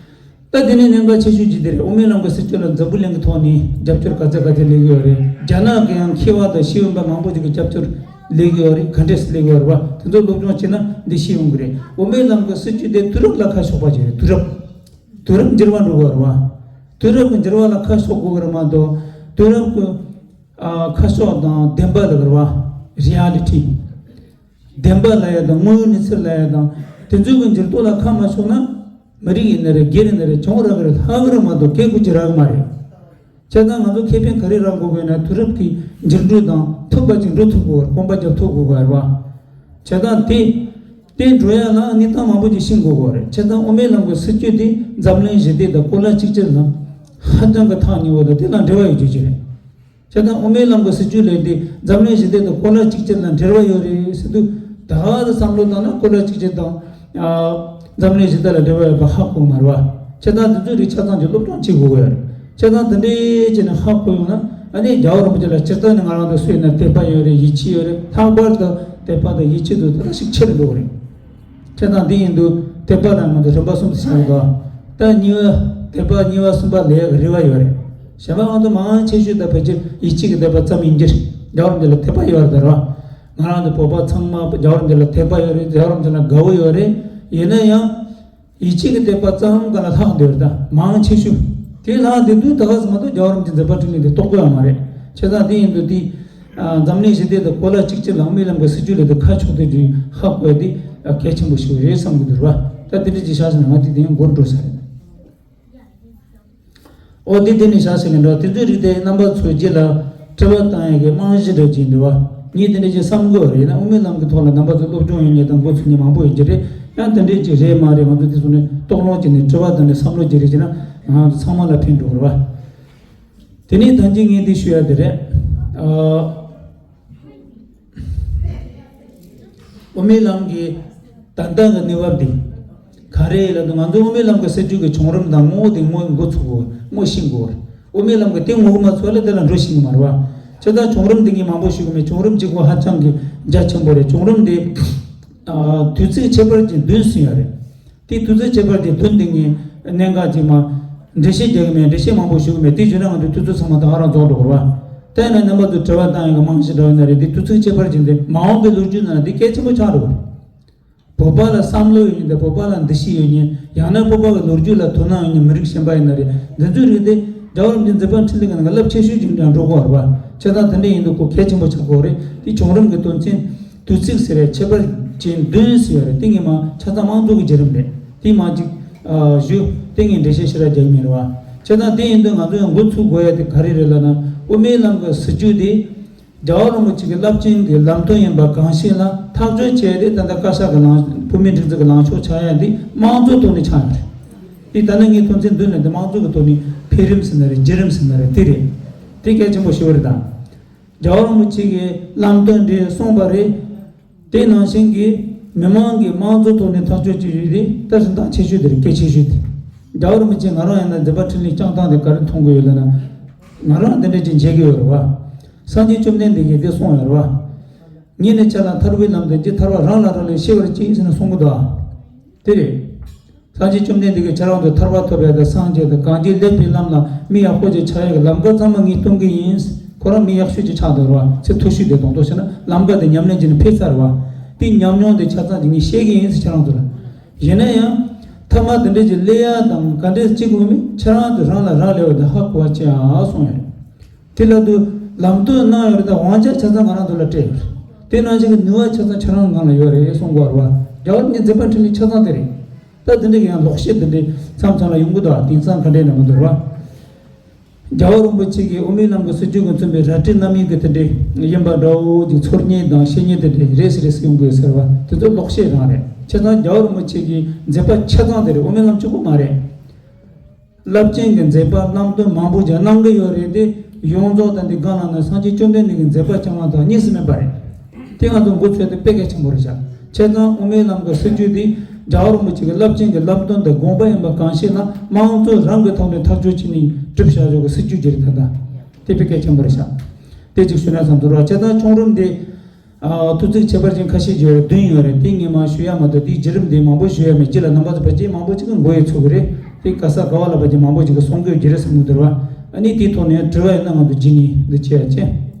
ད་དེ་ནས་གནད་འགག་ཆེ་ཤོས་ཅིག་དེ་རེད། དབུ་མའི་ལམ་གྱི་སྲིད་ཇུས་ལ་འཛམ་བུ་གླིང་གི་ཐོག་ནས་རྒྱབ་སྐྱོར་ག་ཚད་ག་ཚད་སླེབས་ཀྱི་ཡོད་རེད། རྒྱ་ནག་གི་ཡང་མཁས་པ་དང་ཤེས་ཡོན་པ་མང་པོ་ཅིག་གི་རྒྱབ་སྐྱོར་སླེབས་ཀྱི་ཡོད་རེད། ག་འདྲས་སེ་སླེབས་ཀྱི་ཡོད་རེད་བ། དེ་ཚོ་སློབ་སྦྱོང་བྱས་ན་འདི་ཤེས་ཡོང་གི་རེད། དབུ་མའི་ལམ་གྱི་སྲིད་ཇུས་དེ་དུས་རབས་ལ་ཁ་ཕྱོགས་པ་ཅིག་རེད། དུས་རབས། དུས་རབས་འགྱུར་བ་འགྲོ་གི་ཡོད་རེད་བ། དུས་རབས་ཀྱི་འགྱུར་བ་ལ་ཁ་ཕྱོགས་དགོས་ཀྱི་རེད་མ་གཏོགས། དུས་རབས་ཀྱི་ཨ་ཁ་ཕྱོགས་དང་བདེན་པ་ལ་གི་རེད་བ། རི་ཨ་ལི་ཊི། བདེན་པ་ལབ་ཡ་དང་དངོས་ཡོད་གནས་ཚུལ་ལབ་ཡ་དང་། དེ་ཚོའི་གི་འགྱུར་ལྡོག་ལ་ཁ་མ་ཕྱོགས་ན། མི་རིགས་ཡིན་ན་རེད། སྒེར་ཡིན་ན་རེད། གྱོང་རག་གི་རེད། ལྷག་གི་རེད་མ་གཏོགས་གལ་དགོས་ཀྱི་རག་གི་མ་རེད། བྱས་ཙང་ང་ཚོ་ཁེ་ཕན་ག་རེ་རག་དགོས་དགོས་ན། དུས་རབས་ཀྱི་འགྱུར་འགྲོས་དང་མཐུན་པ་ཅིག་འགྲོ་ཐུབ་དགོས་རེད། གོམ་པ་རྒྱབ་ཐུབ་དགོས་རེད་བ། བྱས་ཙང་དེ་དེ་འགྲོ་ཡ་ལ་གནས་སྟངས་མང་པོ་ཅིག་ཤེས་དགོས་དགོས་རེད། བྱས་ཙང་དབུ་མའི་ལམ་གྱི་སྲིད་ཇུས་དེ་འཛམ་གླིང་ཞི་བདེ་དང་གོ་ལ་གཅིག་གྱུར་ལ་ཧ་ཅང་གི་ཐག་ཉེ་བ་དང་དེ་ལ་འབྲེལ་བ་ཡོད་རྒྱུ་ཅིག་རེད། བྱས་ཙང་དབུ་མའི་ལམ་གྱི་སྲིད་ཇུས་ལས་དེ་འཛམ་གླིང་ཞི་བདེ་དང་གོ་ལ་གཅིག་གྱུར་ལ་འབྲེལ་བ་ཡོད་རེད་ཟེར་དུས། ད་ག་དེ་བསམ་བློ་བཏང་ན་གོ་ལ་གཅིག་གྱུར་དང་ཨ་འཛམ་གླིང་ཞི་བདེ་ལ་འབྲེལ་བ་ཡོད་པ་ཧ་གོ་མ་རེད་བ། བྱས་ཙང་དེ་ཚོའི་རིགས་ཆ་ཚང་གི་སློབ་སྦྱོང་བྱེད་དགོས་ཀྱི་ཡོད་རེད། བྱས་ཙང་དེ་འདྲའི་བྱས་ནས་ཧ་གོ་ཡོང་ན། ཨ་ནི་རྒྱལ་བ་རིན་པོ་ཆེ་ལ་སྤྱིར་བཏང་ནས་ང་རང་ཚོ་སུ་ཡིན་ན་དད་པ་ཡོད་རེད། ཡིད་ཆེས་ཡོད་རེད། ལྷག་པར་དུ་དད་པ་དང་ཡིད་ཆེས་དེ་ཚོ་ཞིག་ཆེ་རུ་འགྲོ་གི་རེད། བྱས་ཙང་འདི་ཡིན་དུས་དད་པ་ལ་ང་ཚོ་རིམ་པ་གསུམ་དུ་བྱ་དགོས། ད་གཉིས་པ། དད་པ་གཉིས་པ་གསུམ་པ་ལས་རེ་བ་ཡོད་རེད། གཞན་པ་ང་ཚོ་མང་ཆེ་ཤོས་ད་ཕལ་ཆེར་ཡིད་ཆེས་ཀྱི་དད་པ་ཙམ་ཡིན་གྱི་རེད། རྒྱལ་བ་རིན་པོ་ཆེ་ལ་དད་པ་ཡོད་རེད་ད་ར། ང་རང་ཚོ་བོད་པ་ཚང་མ་རྒྱལ་བ་རིན་པོ་ཆེ་ལ་དད་པ་ཡོད་རེད། རྒྱལ་བ་རིན་པོ་ཆེ་ལ་དགའ་བོ་ཡོད་རེད། ཡིན་ན་ཡང་ཡིད་ཆེས་ཀྱི་དད་པ་ཙམ་ག་ལ་ལྷག་འདོད་རེད། ད་མང་ཆེ་ཤོས་དེ་ལྷག་འདོད་དུས་ད་ག་ཟེ་མ་གཏོགས་རྒྱལ་བ་རིན་པོ་ཆེ་མཛད་པ་འཕྲིན་ལས་དེ་རྟོགས་དགོས་ཡ་མ་རེད། བྱས་ཙང་དེ་ཡིན་དུས་དེ། ཨ་འཛམ་གླིང་ཞི་བདེ་དང་གོ་ལ་གཅིག་གྱུར་ལ་དབུ་མའི་ལམ་གྱི་སྲིད་ཇུས་ལས་དེ་ཁ་ཕྱོགས་དེ་ཅིག་ཧ་གོ་ཡ་དེ་གལ་ཆེན་པོ་ཞིག་རེད་བསམ་གྱི་འདུག་ར། ད་དེ་འདྲ་ཅིག་བཞག་ཟིན་ན་ང་དེ་དེ་ཡང་འགོར་འགྲོ་ས་རེད། ཨོ་དེ་དེ་ནས་བཞག་ཟིན་ན་འགྲོ། དེ་ཚོའི་རིགས་དེ་རྣམ་པ་ཚོའི་རྗེས་ལ་དྲི་བ་བཏང་ཡ་གི་རྨང་གཞི་འདྲ་ཅིག་འདུག་བ། ངས་དེ་འདྲ་ཅིག་བསམ་གི་ཡོད་རེད། ཡིན་ན་དབུ་མའི་ལམ་གྱི་ཐོག་ལ་རྣམ་པ་ཚོ་སློབ་སྦྱོང་ཡོད་མཁན་དང་འགོ་ཚུགས་མཁན་མང་པོ་ཡོད་ཀྱི་རེད། ཡང་དེ་འདྲ་ཅིག་རེད་མ་རེད། ང་ཚོ་དེ་ཚོ་ནས་ལྟོགས་ལོང་བྱས་ནས་དྲི་བ་དང་ནས་བསམ་བློ་བརྗེ་རེས་བྱས་ན་ང་ཚོ་ཚང་མ་ལ་ཕན་འགྲོ་གི་རེད་བ། དེ་ནས་ད་གིན་ངས་འདི་ཞུ་ཡ་དེ་རེད། ཨ། དབུ་མའི་ལམ་གྱི་ད་ལྟ་གི་གནས་བབ་འདི་ག་རེ་ལབ་དུས། ང་ཚོ་དབུ་མའི་ལམ་གྱི་སྲིད་ཇུས་ཀྱི་བྱུང་རིམ་དང་ངོ་བོ་དེ་ངོ་འགོ་ཚུགས་དགོས། ངོ་ཤེས་དགོས། དབུ་མའི་ལམ་གྱི་དེ་ངོ་གི་མ་ཚོད་ལ་དེ་ལ་འགྲོ་ཤེས་ཀྱི་མ་རེད་བ། བྱས་ཙང་བྱུང་རིམ་འདི་ངས་མང་པོ་ཞུ་གི་མེད། བྱུང་རིམ་གཅིག་པོ་ཧ་ཅང་གི་རྒྱ་ཆེན་པོ་རེད། བྱུང་རིམ་འདི་ཨ་དུས་ཚིགས་ཁྱད་པར་ཅན་བདུན་ཟིན་ཡོད་རེད། དེ་དུས་ཚོད་ཁྱད་པར་ཅན་བདུན་དེ་ངས་གནད་འགག་ཅིག་མ་འགྲེལ་བཤད་རྒྱག་གི་མེད། འགྲེལ་བཤད་མང་པོ་ཞུ་གི་མེད། དེ་ཞུས་ན་ང་ཚོའི་དུས་ཚོད་ཚང་མ་ད་ག་རང་རྫོགས་འགྲོ་གི་རེད་བ། ད་ཡིན་ན་རྣམ་པ་ཚོས་དྲི་བ་བཏང་ཡག་གི་རྨང་གཞི་འདྲ་བ་ཡིན་ན་རེད། དེ་དུས་ཚོད་ཁྱད་པར་ཅན་དེ་མ་འོངས་པའི་ལོ་རྒྱུས་ནང་ལ་དེ་གལ་ཆེན་པོ་ཆགས་འགྲོ་གི་རེད། བོད་པ་ལ་བསམ་བློ་ཡོད་མཁན་དང་བོད་པ་ལ་འདུ་ཤེས་ཡོད་མཁན། ཡང་ན་བོད་པ་གི་ལོ་རྒྱུས་ལ་དོ་སྣང་ཡོད་མཁན་མི་རིགས་གཞན་པ་ཡིན་ན་རེད། འདི་ཚོའི་རིགས་དེ་རྒྱལ་བ་རིན་པོ་ཆེ་མཛད་པ་འཕྲིན་ལས་ཀྱི་ནང་གི་རླབས་ཆེ་ཤོས་ཅིག་འདྲ་འགྲོ་གི་རེད་བ། བྱས་ཙང་དེ་འདྲ་ཡིན་དུས་ཁོ་གལ་ཆེན་པོ་ཆགས་ཀྱི་ཡོད་རེད། དེ་བྱུང་རིམ་གྱི་དོན་ཚན། དུས་ཚིགས་ཟེར་ཡ་ཁྱད་པར་ཅན་བདུན་ཟེར་ཡ་རེད། དེ་ངས་མ་ཆ་ཚང་དམངས་གཙོ་གི་བརྒྱུད་རིམ་རེད། དེ་མ་གཅིག་ཨ་ཞུ། དེ་ངས་འགྲེལ་བཤད་ཞེ་དྲག་རྒྱག་གི་མེད་རེད་བ། བྱས་ཙང་དེ་ཡིན་དུས་ང་ཚོ་ཡང་འགོ་ཚུགས་དགོས་ཡ་དེ་ག་རེ་རེད་ལབ་ན། དབུ་མའི་ལམ་གྱི་སྲིད་ཇུས་དེ་རྒྱལ་བ་རིན་པོ་ཆེ་གི་རླབས་ཆེན་གྱི་ལམ་སྟོན་ཡིན་པ་གང་ཤེས་ལ་ཐག་གཅོད་བྱས་ཏེ། ད་ལྟ་བཀའ་ཤག་གི་ལངས། བོད་མིའི་སྒྲིག་འཛུགས་ཀྱི་ལངས་ཕྱོགས་ཆགས་ཡ་དེ་དམངས་གཙོའི་ཐོག་ནས་ཆགས་ཡོད་རེད། དེ་ད་ནི་ངས་དོན་ཚན་བདུན་ལ་དེ་དམངས་གཙོ་གི་ཐོག་ནས་འཕེལ་རིམ་ཟེར་ན་རེད། བརྒྱུད་རིམ་ཟེར་ན་རེད། དེ་རེད། དེ་གལ་ཆེན་པོ་ཞེ་པོ་རེད་ད། རྒྱལ་བ་རིན་པོ་ཆེ་གིས་ལམ་སྟོན་རེ་གསུངས་པ་རེད། དེ་ནང་བཞིན་གྱི་ མི་མང་གི་དམངས་གཙོ་ཐོག་ནས་ཐག་གཅོད་བྱེད་རྒྱུ་དེ་ད་གཞན་དག་ཆེ་ཤོས་དེ་རེད། གལ་ཆེ་ཤོས་དེ། རྒྱལ་བ་རིན་པོ་ཆེ་ང་རང་ཡིན་ན་འཛིན་པ་འཕྲིན་ལས་བསྐྱངས་སྟངས་དེ་ག་རེ་མཐོང་གི་ཡོད་ལབ་ན། ང་རང་དེ་འདྲ་ཅིག་མཇལ་གི་ཡོད་རེད་བ། སངས་རྒྱས་བཅོམ་ལྡན་འདས་ཀྱིས་དེ་གསུངས་ཡོད་རེད་བ། ཉིད་ནི་ཆ་ལ་ཐར་པའི་ལམ་དུ་འགྱུར། ཐར་པ་རང་ལ་རག་ལས་ཤེས་པར་གྱིས་ཟེར་ནས་གསུང་གི་འདུག་དེ་རེད། སངས་རྒྱས་བཅོམ་ལྡན་འདས་ཀྱིས་ཁྱེད་རང་ཚོ་ཐར་པ་ཐོབ་ཡ་དང་སངས་རྒྱས་དང་གང་ཅིའི་ལེགས་པའི་ལམ་ལ་མི་ཡག་པོ་ཅིག་ཆགས་ཡ་གི་ལམ་ཀ་ཚང་མ་ངས་སྟོན་གི་ཡིན། ཁོ་རང་མི་ཡག་ཤོས་ཅིག་ཆགས་འདུག་ར་བ། ཚེ་མཐོ་ཤོས་དེ་གདོང་ཐོག་བྱས་ན་ལམ་ཀ་དེ་ཉམས་ལེན་བྱས་ནས་ཕེབས་ཚར་བ། དེ་ཉམས་མྱོང་དེ་ཆ་ཚང་དེ་ངས་བཤད་གི་ཡིན་ཟེར་ཁྱེད་རང་ཚོ་ལ། ཡིན་ན་ཡང་། ཐ་མ་དེ་འདྲ་ཅིག་སླེབས་ཡ་དང་ག་འདྲས་ཅིག་དགོས་མིན་ཁྱེད་རང་ཚོ་རང་ལ་རག་ལས་པ་དེ་ཧ་གོ་བ་བྱེད་ཨ་གསུངས་ཡོད། དེ་ལ་དུ་ལམ་སྟོན་གནང་ཡོད་རེད། ད་དབང་ཆ་ཆ་ཚང་ང་རང་ཚོ་ལ་སྤྲད་ཡོད་རེད། དེ་ནང་བཞིན་གྱི་ནུས་པ་ཆ་ཚང་ཁྱེད་རང་ངང་ལ་ཡོད་རེད་གསུང་དགོས་རེད་བ། རྒྱལ་བ་ནི་འཛིན་པ་འཕྲིན་ལས་ཆ་ཚང་དེ་རེད། ད་དེ་འདྲ་གི་ཡང་ལོག་བཤད་དེ་འདྲ་མཚམས་མཚམས་ལ་ཡོང་གི་འདུག་དེང་སང་ག་འདྲས་ན་མི་འདུག་ར། རྒྱལ་བ་རིན་པོ་ཆེ་གིས་དབུ་མའི་ལམ་གྱི་སྲིད་བྱུས་ཀྱིས་མཚོན་པའི་རལ་གྲི་རྣམ་གཡེང་གི་དེ་འདྲས་ཡིན་པ་འདྲ་བོ་ཅིག་ཚོར་སྙེག་དང་བཤད་སྙེག་དེ་འདྲས་རེད་ཟེར་རེད་ཟེར་ཡོང་གི་ཡོད་ཟེར་བ། དེ་ཚོ་ལོག་བཤད་རང་རེད། བྱས་ཙང་རྒྱལ་བ་རིན་པོ་ཆེ་གི་མཛད་པ་ཆ་ཚང་དེ་རེད། དབུ་མའི་ལམ་གཅིག་པོ་མ་རེད། རླབས་ཆེན་གྱི་མཛད་པ་རྣམ་སྟོན་མང་པོ་ཅིག་གནང་གི་ཡོད་རེད་དེ། ཡོངས་རྫོགས་ད་འདི་སྒང་ལ་ན་སངས་རྒྱས་བཅོམ་ལྡན་འདས་ཀྱི་མཛད་པ་བསྐྱངས་པ་དང་གཉིས་སུ་མེད་པ་རེད། དེ་ང་ཚོ་མགོ་ཚོས་དེ་དཔེ་གལ་ཆེན་པོ་རེད་ཤག་བྱས་ཙང་དབུ་མའི་ལམ་གྱི་སྲིད་བྱུས་འདི་རྒྱལ་བ་རིན་པོ་ཆེ་གི་རླབས་ཆེན་གྱི་བསླབ་སྟོན་དང་དགོངས་པ་ཡིན་པ་གང་ཤེས་ན་དམངས་གཙོ་རང་གི་ཐོག་ནས་ཐག་གཅོད་བྱས་ནས་བསྒྲུབས་བཞག་ཆོག་གི་སྲིད་བྱུས་ཅིག་རེད། ད་ལྟ་དེ་དཔེ་གལ་ཆེན་པོ་རེད་ཤག་དེ་གཅིག་ཞུ་ན་བསམ་འདུག་ར། བྱས་ཙང་ཁྱུང་རུམ་འདི། ཨ། ཐུགས་བརྩེ་ཁྱད་པར་ཅན་ཁ་ཤས་ཀྱི་བདུན་ཡོད་རེད། དེ་ངས་མ་ཞུ་ཡ་མ་གཏོགས་དེའི་བརྒྱུད་རིམ་དེ་མང་པོ་ཞུ་ཡ་མེད། སྤྱི་ལ་རྣམ་པ་ཚོ་ཕལ་ཆེར་མང་པོ་ཅིག་གིས་མགོ་ཡི་ཚོད་ཀྱི་རེད། དེ་ག་ས་ག་བ་ལ་ཕལ་ཆེར་མང་པོ་ཅིག་གིས་གསུང་གི་ཡོད་ཀྱི་རེད་བསམ་གྱི་འདུག་ར། ཨ་ནི་དེའི་ཐོག་ནས་དྲི་བ་ཡོད་ན་ང་ཚོ་རྗེས་ནས་འདི་བྱེད་ཡ་བྱེད།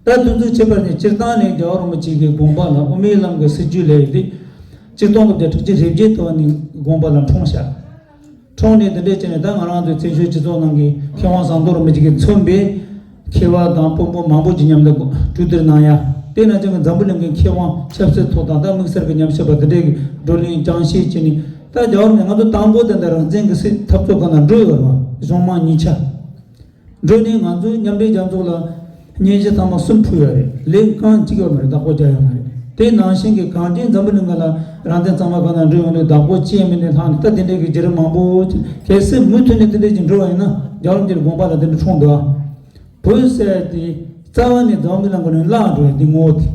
ད་ཐུགས་བརྩེ་ཁྱད་པར་ཅན་སྤྱིར་བཏང་ནས་རྒྱལ་བ་རིན་པོ་ཆེ་གི་དགོངས་པ་ལ་དབུ་མའི་ལམ་གྱི་སྲིད་བྱུས་ལས་དེ། ཆིག་སྟོང་དགུ་བརྒྱ་དྲུག་ཅུ་རེ་བརྒྱད་དུ་བ་ནས་དགོངས་པ་ལ་འཁྲུངས་ཤག་འཁྲུངས་ནས་འདི་འདྲས་བྱས་ནས་ད་ང་རང་ཚོའི་བཙན་བྱོལ་སྤྱི་ཚོགས་ནང་གི་མཁས་དབང་ཟམ་གདོང་རིན་པོ་ཆེ་གིས་མཚོན་པའི་མཁས་པ་དང་དཔོན་པོ་མང་པོ་ཅིག་མཉམ་དུ་གྲོས་བསྡུར་གནང་ཡ། དེ་ནང་བཞིན་གྱི་འཛམ་བུ་གླིང་གི་མཁས་དབང་ཆབ་སྲིད་ཐོག་དང་ད་དམིགས་བསལ་གྱི་ཉམས་ཞིབ་པ་འདི་འདྲས་ཀྱི་བགྲོ་གླེང་སྦྱང་བཤད་བྱས་ནས། ད་རྒྱལ་བ་རིན་པོ་ཆེ་ང་ཚོ་དང་པོ་དེ་འདྲ་རང་བཙན་གྱི་སྲིད་འཐབ་རྩོད་སྒང་ལ་འགྲོ་ཡོད་རེད་བ། གཞུང་མང་གཉིས་ཆ། འགྲོ་ནས་ང་ཚོའི་མཉམ་འབྲེལ་རྒྱལ་ཚོགས་ལ་སྙན་ཞུ་ཚང་མ་གསུམ་ཕུལ་ཡོད་རེད། ལན་རྐང་གཅིག་ཡོད་མ་རེད། བདག་པོ་རྒྱག་ཡོད་མ་རེད། དེ་ནང་བཞིན་གྱི་གངས་ཅན་འཛམ་བུ་གླིང་ག་ལ་རང་བཙན་གཙང་མ་གང་ན་འགྲོ་ཡོང་དུས་བདག་པོ་ཅི་ཡང་མེད་ནས་ལྷག་ནས། ད་དེ་འདྲའི་གི་བརྒྱུད་རིམ་མང་པོ་ཅིག་གལ་སྲིད་མུ་མཐུད་ནས་དེ་འདྲ་ཅིག་འགྲོ་བ་ཡིན་ན་རྒྱལ་བ་རིན་པོ་ཆེའི་དགོངས་པ་ལ་དེ་འདྲ་འཁྲུངས་འདུག་ཨ། བོད་ཟེར་དེ་རྩ་བ་ནས་འཛམ་བུ་གླིང་ག་ནས་བརླག་འགྲོ་ཡ་དེ་ངོ་བོ་དེ།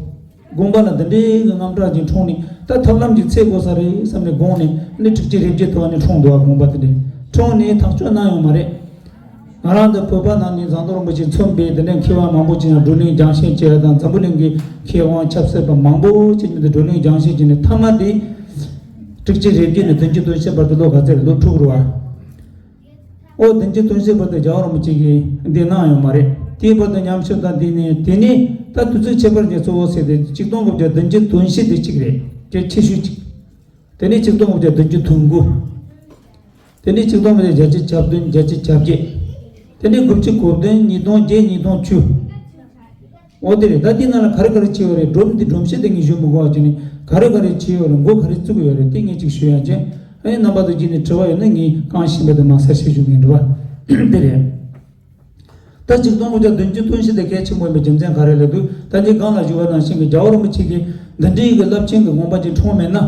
དགོངས་པ་ལ་འདི་འདྲའི་གི་རྔམ་སྐྲག་ཅིག་འཁྲུངས་ནས། ད་ཐབས་ལམ་ཅིག་འཚོལ་དགོས་ས་རེད་བསམ་ནས་དགོངས་ནས་ནི་དྲུག་ཅུ་རེ་བརྒྱད་དུ་བ་ནས་འཁྲུངས་འདུག་བ། དགོངས་པ་དེ་འདྲས་འཁྲུངས་ནས་ཐག་གཅོད་གནང་ཡོད་མ་རེད། ང་རང་ཚོ་བོད་པ་ནང་ནས་ཟམ་གདོང་རིན་པོ་ཆེ་མཚོན་པའི་དེ་འདྲའི་མཁས་དབང་མང་པོ་ཅིག་ཡང་བགྲོ་གླེང་སྦྱང་བཤད་བྱས་དང་། འཛམ་བུ་གླིང་གི་མཁས་དབང་ཆབ་སྲིད་པ་མང་པོ་ཅིག་མཉམ་དུ་བགྲོ་གླེང་སྦྱང་བཤད་བྱས་ནས། མཐའ་མ་དེ་དྲུག་ཅུ་རེ་བརྒྱད་ནས་བདུན་ཅུ་དོན་བཞི་བར་དུ་ལོ་ག་ཚོད་རེད། ལོ་དྲུག་རེད་བ། ཨོ། བདུན་ཅུ་དོན་བཞི་བར་དུ་རྒྱལ་བ་རིན་པོ་ཆེ་གིས་འདི་གནང་ཡོད་མ་རེད། དེའི་བར་དུ་ཉམས་ཞིབ་དང་། དེ་ནས་དེ་ནས་ད་དུས་ཚོད་ཁྱད་པར་ཅན་གཙོ་བོ་ཟེར་དེ་ཆིག་སྟོང་དགུ་བརྒྱ་བདུན་ཅུ་དོན་བཞི་དེ་གཅིག་རེད། གལ་ཆེ་ཤོས་གཅིག་དེ་ནས་ཆིག་སྟོང་དགུ་བརྒྱ་བདུན་ཅུ་དོན་དགུ། དེ་ནས་ཆིག་སྟོང་དགུ་བརྒྱ་བརྒྱད་ཅུ་གྱ་བདུན། བརྒྱད་ཅུ་གྱ་བརྒྱད། དེ་ནས་དགུ་བཅུ་གོ་བདུན། ཉིས་སྟོང་བརྒྱད། ཉིས་སྟོང་བཅུ། འོ་དེ་རེད། ད་དེ་ནང་ལ་ག་རེ་ག་རེ་བྱས་ཡོད་རེད། སྒྲོམ་འདི་སྒྲོམ་གཞི་དེ་ངས་ཞུ་མི་དགོས་པ་བྱས་ནས་ག་རེ་ག་རེ་བྱས་ཡོད་རེད། འགོ་ག་རེ་བཙུགས་ཡོད་རེད། དེ་ངས་ཅིག་ཞུ་ཡ་བྱས། ཨ་ནི་རྣམ་པ་ཚོ་གཅིག་ནས་དྲི་བ་ཡོད་ན་ངས་གང་ཤེས་པ་དེ་མང་ས་ཞིག་ཞུ་གི་ཡིན། འགྲོ་བ་དེ་རེད། ད་ཆིག་སྟོང་དགུ་བརྒྱ་བདུན་ཅུ་དོན་བཞི་དེ་གལ་ཆེན་པོ་ཡིན་པའི་རྒྱུ་མཚན་ག་རེ་ལབ་དུས། ད་ངས་སྒང་ལ་ཞུས་པ་ནང་བཞིན་གྱི་རྒྱལ་བ་རིན་པོ་ཆེ་གིས་འདི་འདྲའི་གི་རླབས་ཆེན་གྱི་དགོངས་པ་ཅིག་འཁྲུངས་མེད་ན།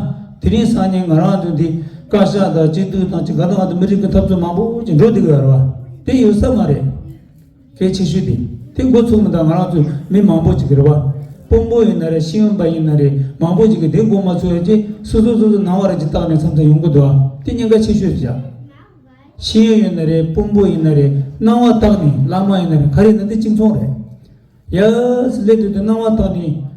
དེ་རིང་སང་ཉིན་ང་རང་ཚོ་འདི་བཀའ་ཤག་དང་སྤྱི་འཐུས་དང་ཅིག་ག་དང་ག་དང་མི་རིགས་ཀྱི་འཐབ་རྩོད་མང་པོ་ཅིག་འགྲོ་བསྡད་ཀྱི་ཡོད་རེད་བ། དེ་ཡོད་ས་མ་རེད། གལ་ཆེ་ཤོས་དེ། དེ་འགོ་ཚུགས་མི་འདུག་ང་རང་ཚོ་མི་མང་པོ་ཅིག་གི་རེད་བ། དཔོན་པོ་ཡིན་ན་རེད། ཤེས་ཡོན་པ་ཡིན་ན་རེད། མང་པོ་ཅིག་གིས་དེ་འགོ་མ་ཚུགས་ཡ་ཅིག་སོ་སོ་སོ་སོ་སྣང་བ་རེ་ཅིག་བཏགས་ནས་མཚམས་མཚམས་ཡོང་གི་འདུག་དེ་ཉེན་ཁ་ཆེ་ཤོས་རེད་ཤག་ཤེས་ཡོན་ཡོད་ན་རེད། དཔོན་པོ་ཡིན་ན་རེད། སྣང་བ་བཏགས་ནས། བླ་མ་ཡིན་ན་རེད། ག་རེ་ཡིན་ན་དེ་གཅིག་མཚུངས་རེད། ཡ་སི་ལས་དུས་དུ་སྣང་བ་བཏགས་ནས་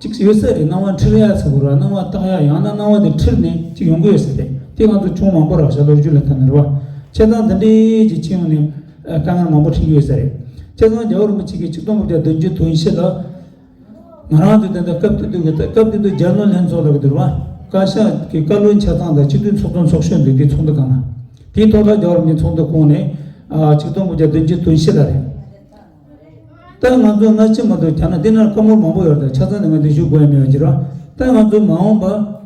ཅིག་ཡོད་ས་རེད། སྣང་བ་འཁྲུལ་ཡ་ཟེར་དགོས་ར། སྣང་བ་བཏགས་ཡ། ཡང་ན་སྣང་བ་དེ་འཁྲུལ་ནས་ཅིག་ཡོང་གི་ཡོད་ས་རེད། དེ་ང་ཚོ་ཆུང་མང་པོ་རག་ཤག་ལོ་རྒྱུས་ལ་ལྟ་ན་རེད་བ། བྱས་ཙང་འདི་འདྲའི་ཅིག་ཕྱི་ཡོང་ནས་དཀའ་ངལ་མང་པོ་འཕྲད་ཀྱི་ཡོད་ས་རེད། བྱས་ཙང་རྒྱལ་བ་རིན་པོ་ཆེ་གིས་ཆིག་སྟོང་དགུ་བརྒྱ་བདུན་ཅུ་དོན་བཞི་ལ། ང་རང་ཚོ་དེ་འདྲ་སྐབས་དེ་དུས་ཀྱི། སྐབས་དེ་དུས་རྒྱ་ནག་ལྷན་ཚོགས་ལ་གི་འདུལ་བ། བཀའ་ཤག་གི་བཀའ་བློན་ཆ་ཚང་དང་སྤྱི་འཐུས་ཚོགས་གཙོ་ཚོགས་གཞོན་འདུས་དེ་ཚོགས་འདུ་གང་ན། དེའི་ཐོག་ལ་རྒྱལ་བ་རིན་པོ་ཆེ་ཚོགས་འདུ་བསྐོངས་ནས། ཨ། ཆིག་སྟོང་དགུ་བརྒྱ་བདུན་ཅུ་དོན་བཞི་ལ་རེད། ད་ང་ཚོ་སྔ་ཕྱི་མ་གཏོགས་རྒྱ་ནག་དེ་ན་བཀའ་མོལ་མང་པོ་ཡོད་རེད། ད་ཆ་ཚང་ནས་ང་འདི་ཞུ་དགོས་ཡ་མེད་པ་ཅིག་རེད། ད་ང་ཚོ་མ་འོངས་པ་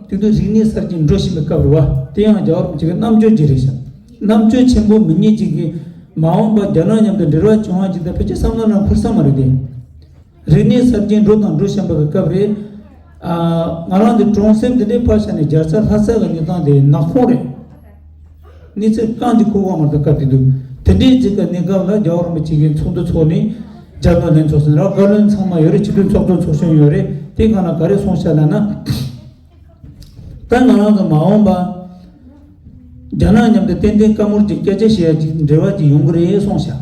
དེ་དུས་རིག་གནས་གསར་བརྗེ་འགྲོ་བཞིན་པའི་སྐབས་རེད་བ། དེ་ཡང་རྒྱལ་བ་རིན་པོ་ཆེ་གི་རྣམ་དཔྱོད་ཅིག་རེད་ཤག་རྣམ་དཔྱོད་ཆེན་པོ་མི་ཉིད་ཅིག་གིས་མ་འོངས་པ་རྒྱ་ནག་མཉམ་དུ་འབྲེལ་བ་བྱུང་བ་ཅིག་དང་ཕལ་ཆེར་བསམ་བློ་ནང་འཁོར་ས་མ་རེད་དེ། རིག་གནས་གསར་བརྗེ་འགྲོ་དང་འགྲོ་བཞིན་པ་གི་སྐབས་རེད། ཨ། ང་རང་འདི་གྲོང་གསེབ་འདི་འདྲའི་ཕར་བཞག་ནས་རྒྱལ་ས་ལྷ་ས་གི་གནས་སྟངས་དེ་ནག་ཁུང་རེད། གནས་ཚུལ་རྐང་གཅིག་ཁུག་པ་མ་གཏོགས། སྐབས་དེ་དུས་དེ་འདྲའི་ཅིག་གི་གནས་སྐབས་ལ་རྒྱལ་བ་རིན་པོ་ཆེ་གིས་ཚོགས་འདུ་ཚོགས་ནས། རྒྱ་ནག་ལྷན་ཚོགས་ཟེར་ན་ར། བཀའ་བློན་ཚང་མ་ཡོད་རེད། སྤྱི་འཐུས་ཚོགས་གཙོ་ཚོགས་གཞོན་ཡོད་རེད། དེ་སྒང་ལ་ག་རེ་གསུངས་ཤག་ལབ་ན། ད་ང་རང་ཚོ་མ་འོངས་པ་རྒྱ་ནག་མཉམ་དུ་ཏན་ཏན་བཀའ་མོལ་གྱི་སྐད་ཆ་བཤད་ཡ་གྱི་འབྲེལ་བ་ཅིག་ཡོང་གི་རེད་གསུངས་ཤག་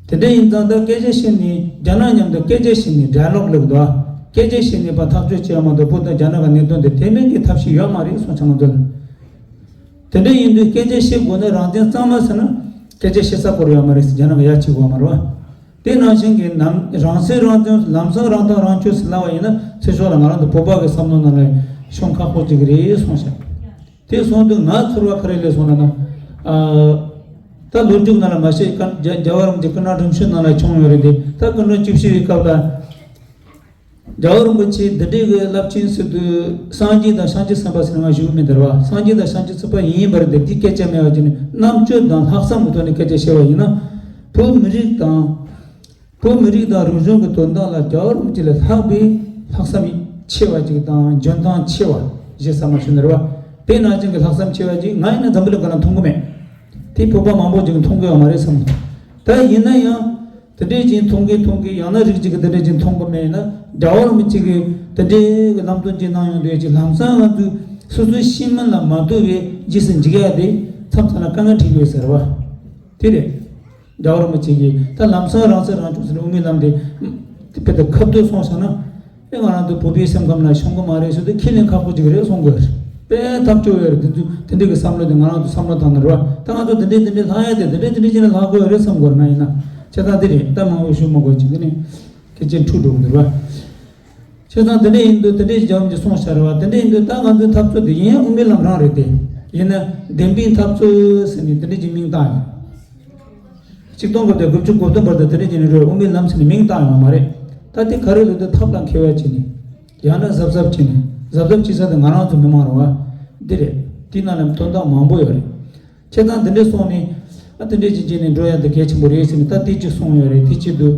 དེ་འདྲ་ཡིན་ཙང་ད་སྐད་ཆ་བཤད་ནས་རྒྱ་ནག་མཉམ་དུ་སྐད་ཆ་བཤད་ནས་ཌའི་ལོག་ལབ་འདུག་སྐད་ཆ་བཤད་ནས་ཕར་ཐག་གཅོད་བྱེད་ཡ་མ་གཏོགས་བོད་དང་རྒྱ་ནག་གི་གནད་དོན་དེ་དེ་མིན་གྱི་ཐབས་ཤེས་ཡོད་མ་རེད་གསུངས་ཤག་ང་ཚོ་ལ། དེ་འདྲ་ཡིན་དུས་སྐད་ཆ་བཤད་དགོས་ན་རང་བཙན་གཙང་མ་ཟེར་ན་སྐད་ཆ་བཤད་ས་སྐོར་ཡོད་མ་རེད་ཟེར། རྒྱ་ནག་གི་ཡ་གཅིག་གོ་མ་རེད་བ། དེ་ནང་བཞིན་གྱི་ནམ་རང་སྲིད་རང་སྐྱོང་ལམ་སང་རང་ཐག་རང་གཅོད་ཟེར་ལབ་པ་ཡིན་ན་ཚེ་སྲོག་ལ་ང་རང་ཚོ་བོད་པ་གི་བསམ་བློ་ནང་ལ་ཤོང་ཁག་པོ་ཅིག་རེད་གསུངས་ཤག་དེ་སོང་དུས་ང་ཚོར་བ་ག་རེ་སླེབས་སོང་ལབ་ན། ཨ། ད་ལོ་རྒྱུས་ནང་ལ་མ་བཤད་ཀ་རྒྱ་རྒྱལ་བ་རིན་པོ་ཆེ་སྐུ་ཕྲེང་བདུན་ཅུ་ནང་ལ་བྱུང་ཡོད་རེད་དེ། ད་སྐུ་ཕྲེང་བཅུ་བཞི་པའི་སྐབས་ལ། རྒྱལ་བ་རིན་པོ་ཆེ་འདི་འདྲའི་གི་རླབས་ཆེན་ཟེར་དུས་སངས་རྒྱས་དང་བྱང་ཆུབ་སེམས་དཔའ་ཟེར་ང་ཞུ་གི་མི་འདུག་བ། སངས་རྒྱས་དང་བྱང་ཆུབ་སེམས་དཔའ་ཡིན་པ་རེད་དེ། འདི་སྐད་ཆ་མེད་པ་བྱས་ནས་རྣམ་དཔྱོད་དང་ལྷག་བསམ་གྱི་ཐོག་ནས་སྐད་ཆ་བཤད་པ་ཡིན་ན། བོད་མི་རིགས་དང་། བོད་མི་རིགས་དང་རིག་གཞུང་གི་དོན་དག་ལ་རྒྱལ་བ་རིན་པོ་ཆེ་ལས་ལྷག་པའི་ལྷག་བསམ་ཆེ་བ་ཅིག་དང་འཇོན་ཐང་ཆེ་བ་ཞེས་བསམ་པ་ཞུ་ནི་རེད་བ། དེ་ནང་བཞིན་གྱི་ལྷག་བསམ་ཆེ་བ་ཅིག་ང་ཡིན་ན་འཛམ་བུ་གླིང་ག་ལ་མཐོང་གི་མེད། དེ་བོད་པ་མང་པོ་ཅིག་མཐོང་གི་ཡོད་མ་རེད་བསམ། ད་ཡིན་ན་ཡང་། དེ་འདྲས་ཅིག་མཐོང་གི་མཐོང་གི་ཡང་ན་རིགས་གཅིག་གིས་དེ་འདྲས་ཅིག་མཐོང་གི་མེད་ན། རྒྱལ་བ་རིན་པོ་ཆེ་གིས་དེ་འདྲས་ཀྱི་ལམ་སྟོན་ཅིག་གནང་ཡོང་དུས་ཅིག་ལམ་སང་ང་ཚོས་སོ་སོའི་ཤེས་མིན་ལ་མ་ལྟོས་པའི་རྗེས་སུ་འཇུག་ཡ་དེ་མཚམས་མཚམས་ལ་དཀའ་ངལ་འཕྲད་ཀྱི་ཡོད་ཟེར་བ། དེ་རེད། རྒྱལ་བ་རིན་པོ་ཆེ་གིས་ད་ལམ་སང་རང་སྲིད་རང་སྐྱོང་ཟེར་ནས་དབུ་མའི་ལམ་དེ་དཔེ་དེ་ཁ་བསྡུས་སོང་ཙང་ན། ཨེ་ང་རང་ཚོ་བོད་པའི་སེམས་ཁམས་ལ་ཤོང་གི་མ་རེད་ཟེར་དུས་ཁས་ལེན་ཁག་པོ་ཅིག་རེད་གསུང་དགོས་རེད། དཔེ་ཐབས་སྐྱོ་ཡོད་རེད། དེ་ཚོ་དེ་འདྲའི་གི་བསམ་བློ་དེ་ང་རང་ཚོ་བསམ་བློ་བཏང་ན་རེད་བ། ད་ང་ཚོ་དེ་འདྲའི་དེ་འདྲའི་ལྷག་ཡ་དེ་དེ་འདྲའི་དེ་འདྲའི་ཅིག་ནས་ལྷག་དགོས་རེད་བསམ་དགོས་རེད། ང་ཡིན་ན་བྱས་ཙང་དེ་རེད། ད་མང་པོ་ཞུ་མ་དགོས་ཅིག་དེ་ནས་སྐད་ཆ་འཁྲུག་འགྲོ་གི་འདུག་རེད་བ། བྱས་ཙང་དེ་འདྲ་ཡིན་དུས་དེ་འདྲའི་རྒྱལ་བ་རིན་པོ་ཆེས་གསུངས་བཞག་རེད་བ། དེ་འདྲ་ཡིན་དུས་ད་ང་ཚོའི་འཐབ་རྩོད་དེ་ཡིན་ཡང་དབུ་མའི་ལམ་རང་རེད་དེ། ཡིན་ན་བདེན་པའི་འཐབ་རྩོད་ཟེར་ནས་དེ་འདྲ་ཅིག་མིང་བཏགས་ཡོད། ཆིག་སྟོང་དགུ་བརྒྱ་དགུ་བཅུ་གོ་བདུན་བར་དུ་དེ་འདྲ་ཅིག་ནས་འགྲོ་བའི་དབུ་མའི་ལམ་ཟེར་ནས་མིང་བཏགས་ཡོད་མ་རེད། ད་དེ་ག་རེ་ལབ་དུས་ཐབས་ལ་མཁས་པ་བྱས་ནས། ཡང་ན་གཟབ་གཟབ་བྱས་ནས། གཟབ་གཟབ་བྱེད་ས་དེ་ང་རང་ཚོ་མི་མང་རེད་བ། འདི་རེད། དེའི་ནང་ལ་དོན་དག་མང་པོ་ཡོད་རེད། བྱས་ཙང་འདི་འདྲས་སོང་ནས། ཨ་དེ་འདྲས་ཅིག་བྱས་ནས་འགྲོ་ཡ་འདི་གལ་ཆེན་པོ་རེད་ཟེར་ནས་ད་དེ་གཅིག་གསུངས་ཡོད་རེད། དེ་གཅིག་འདུག་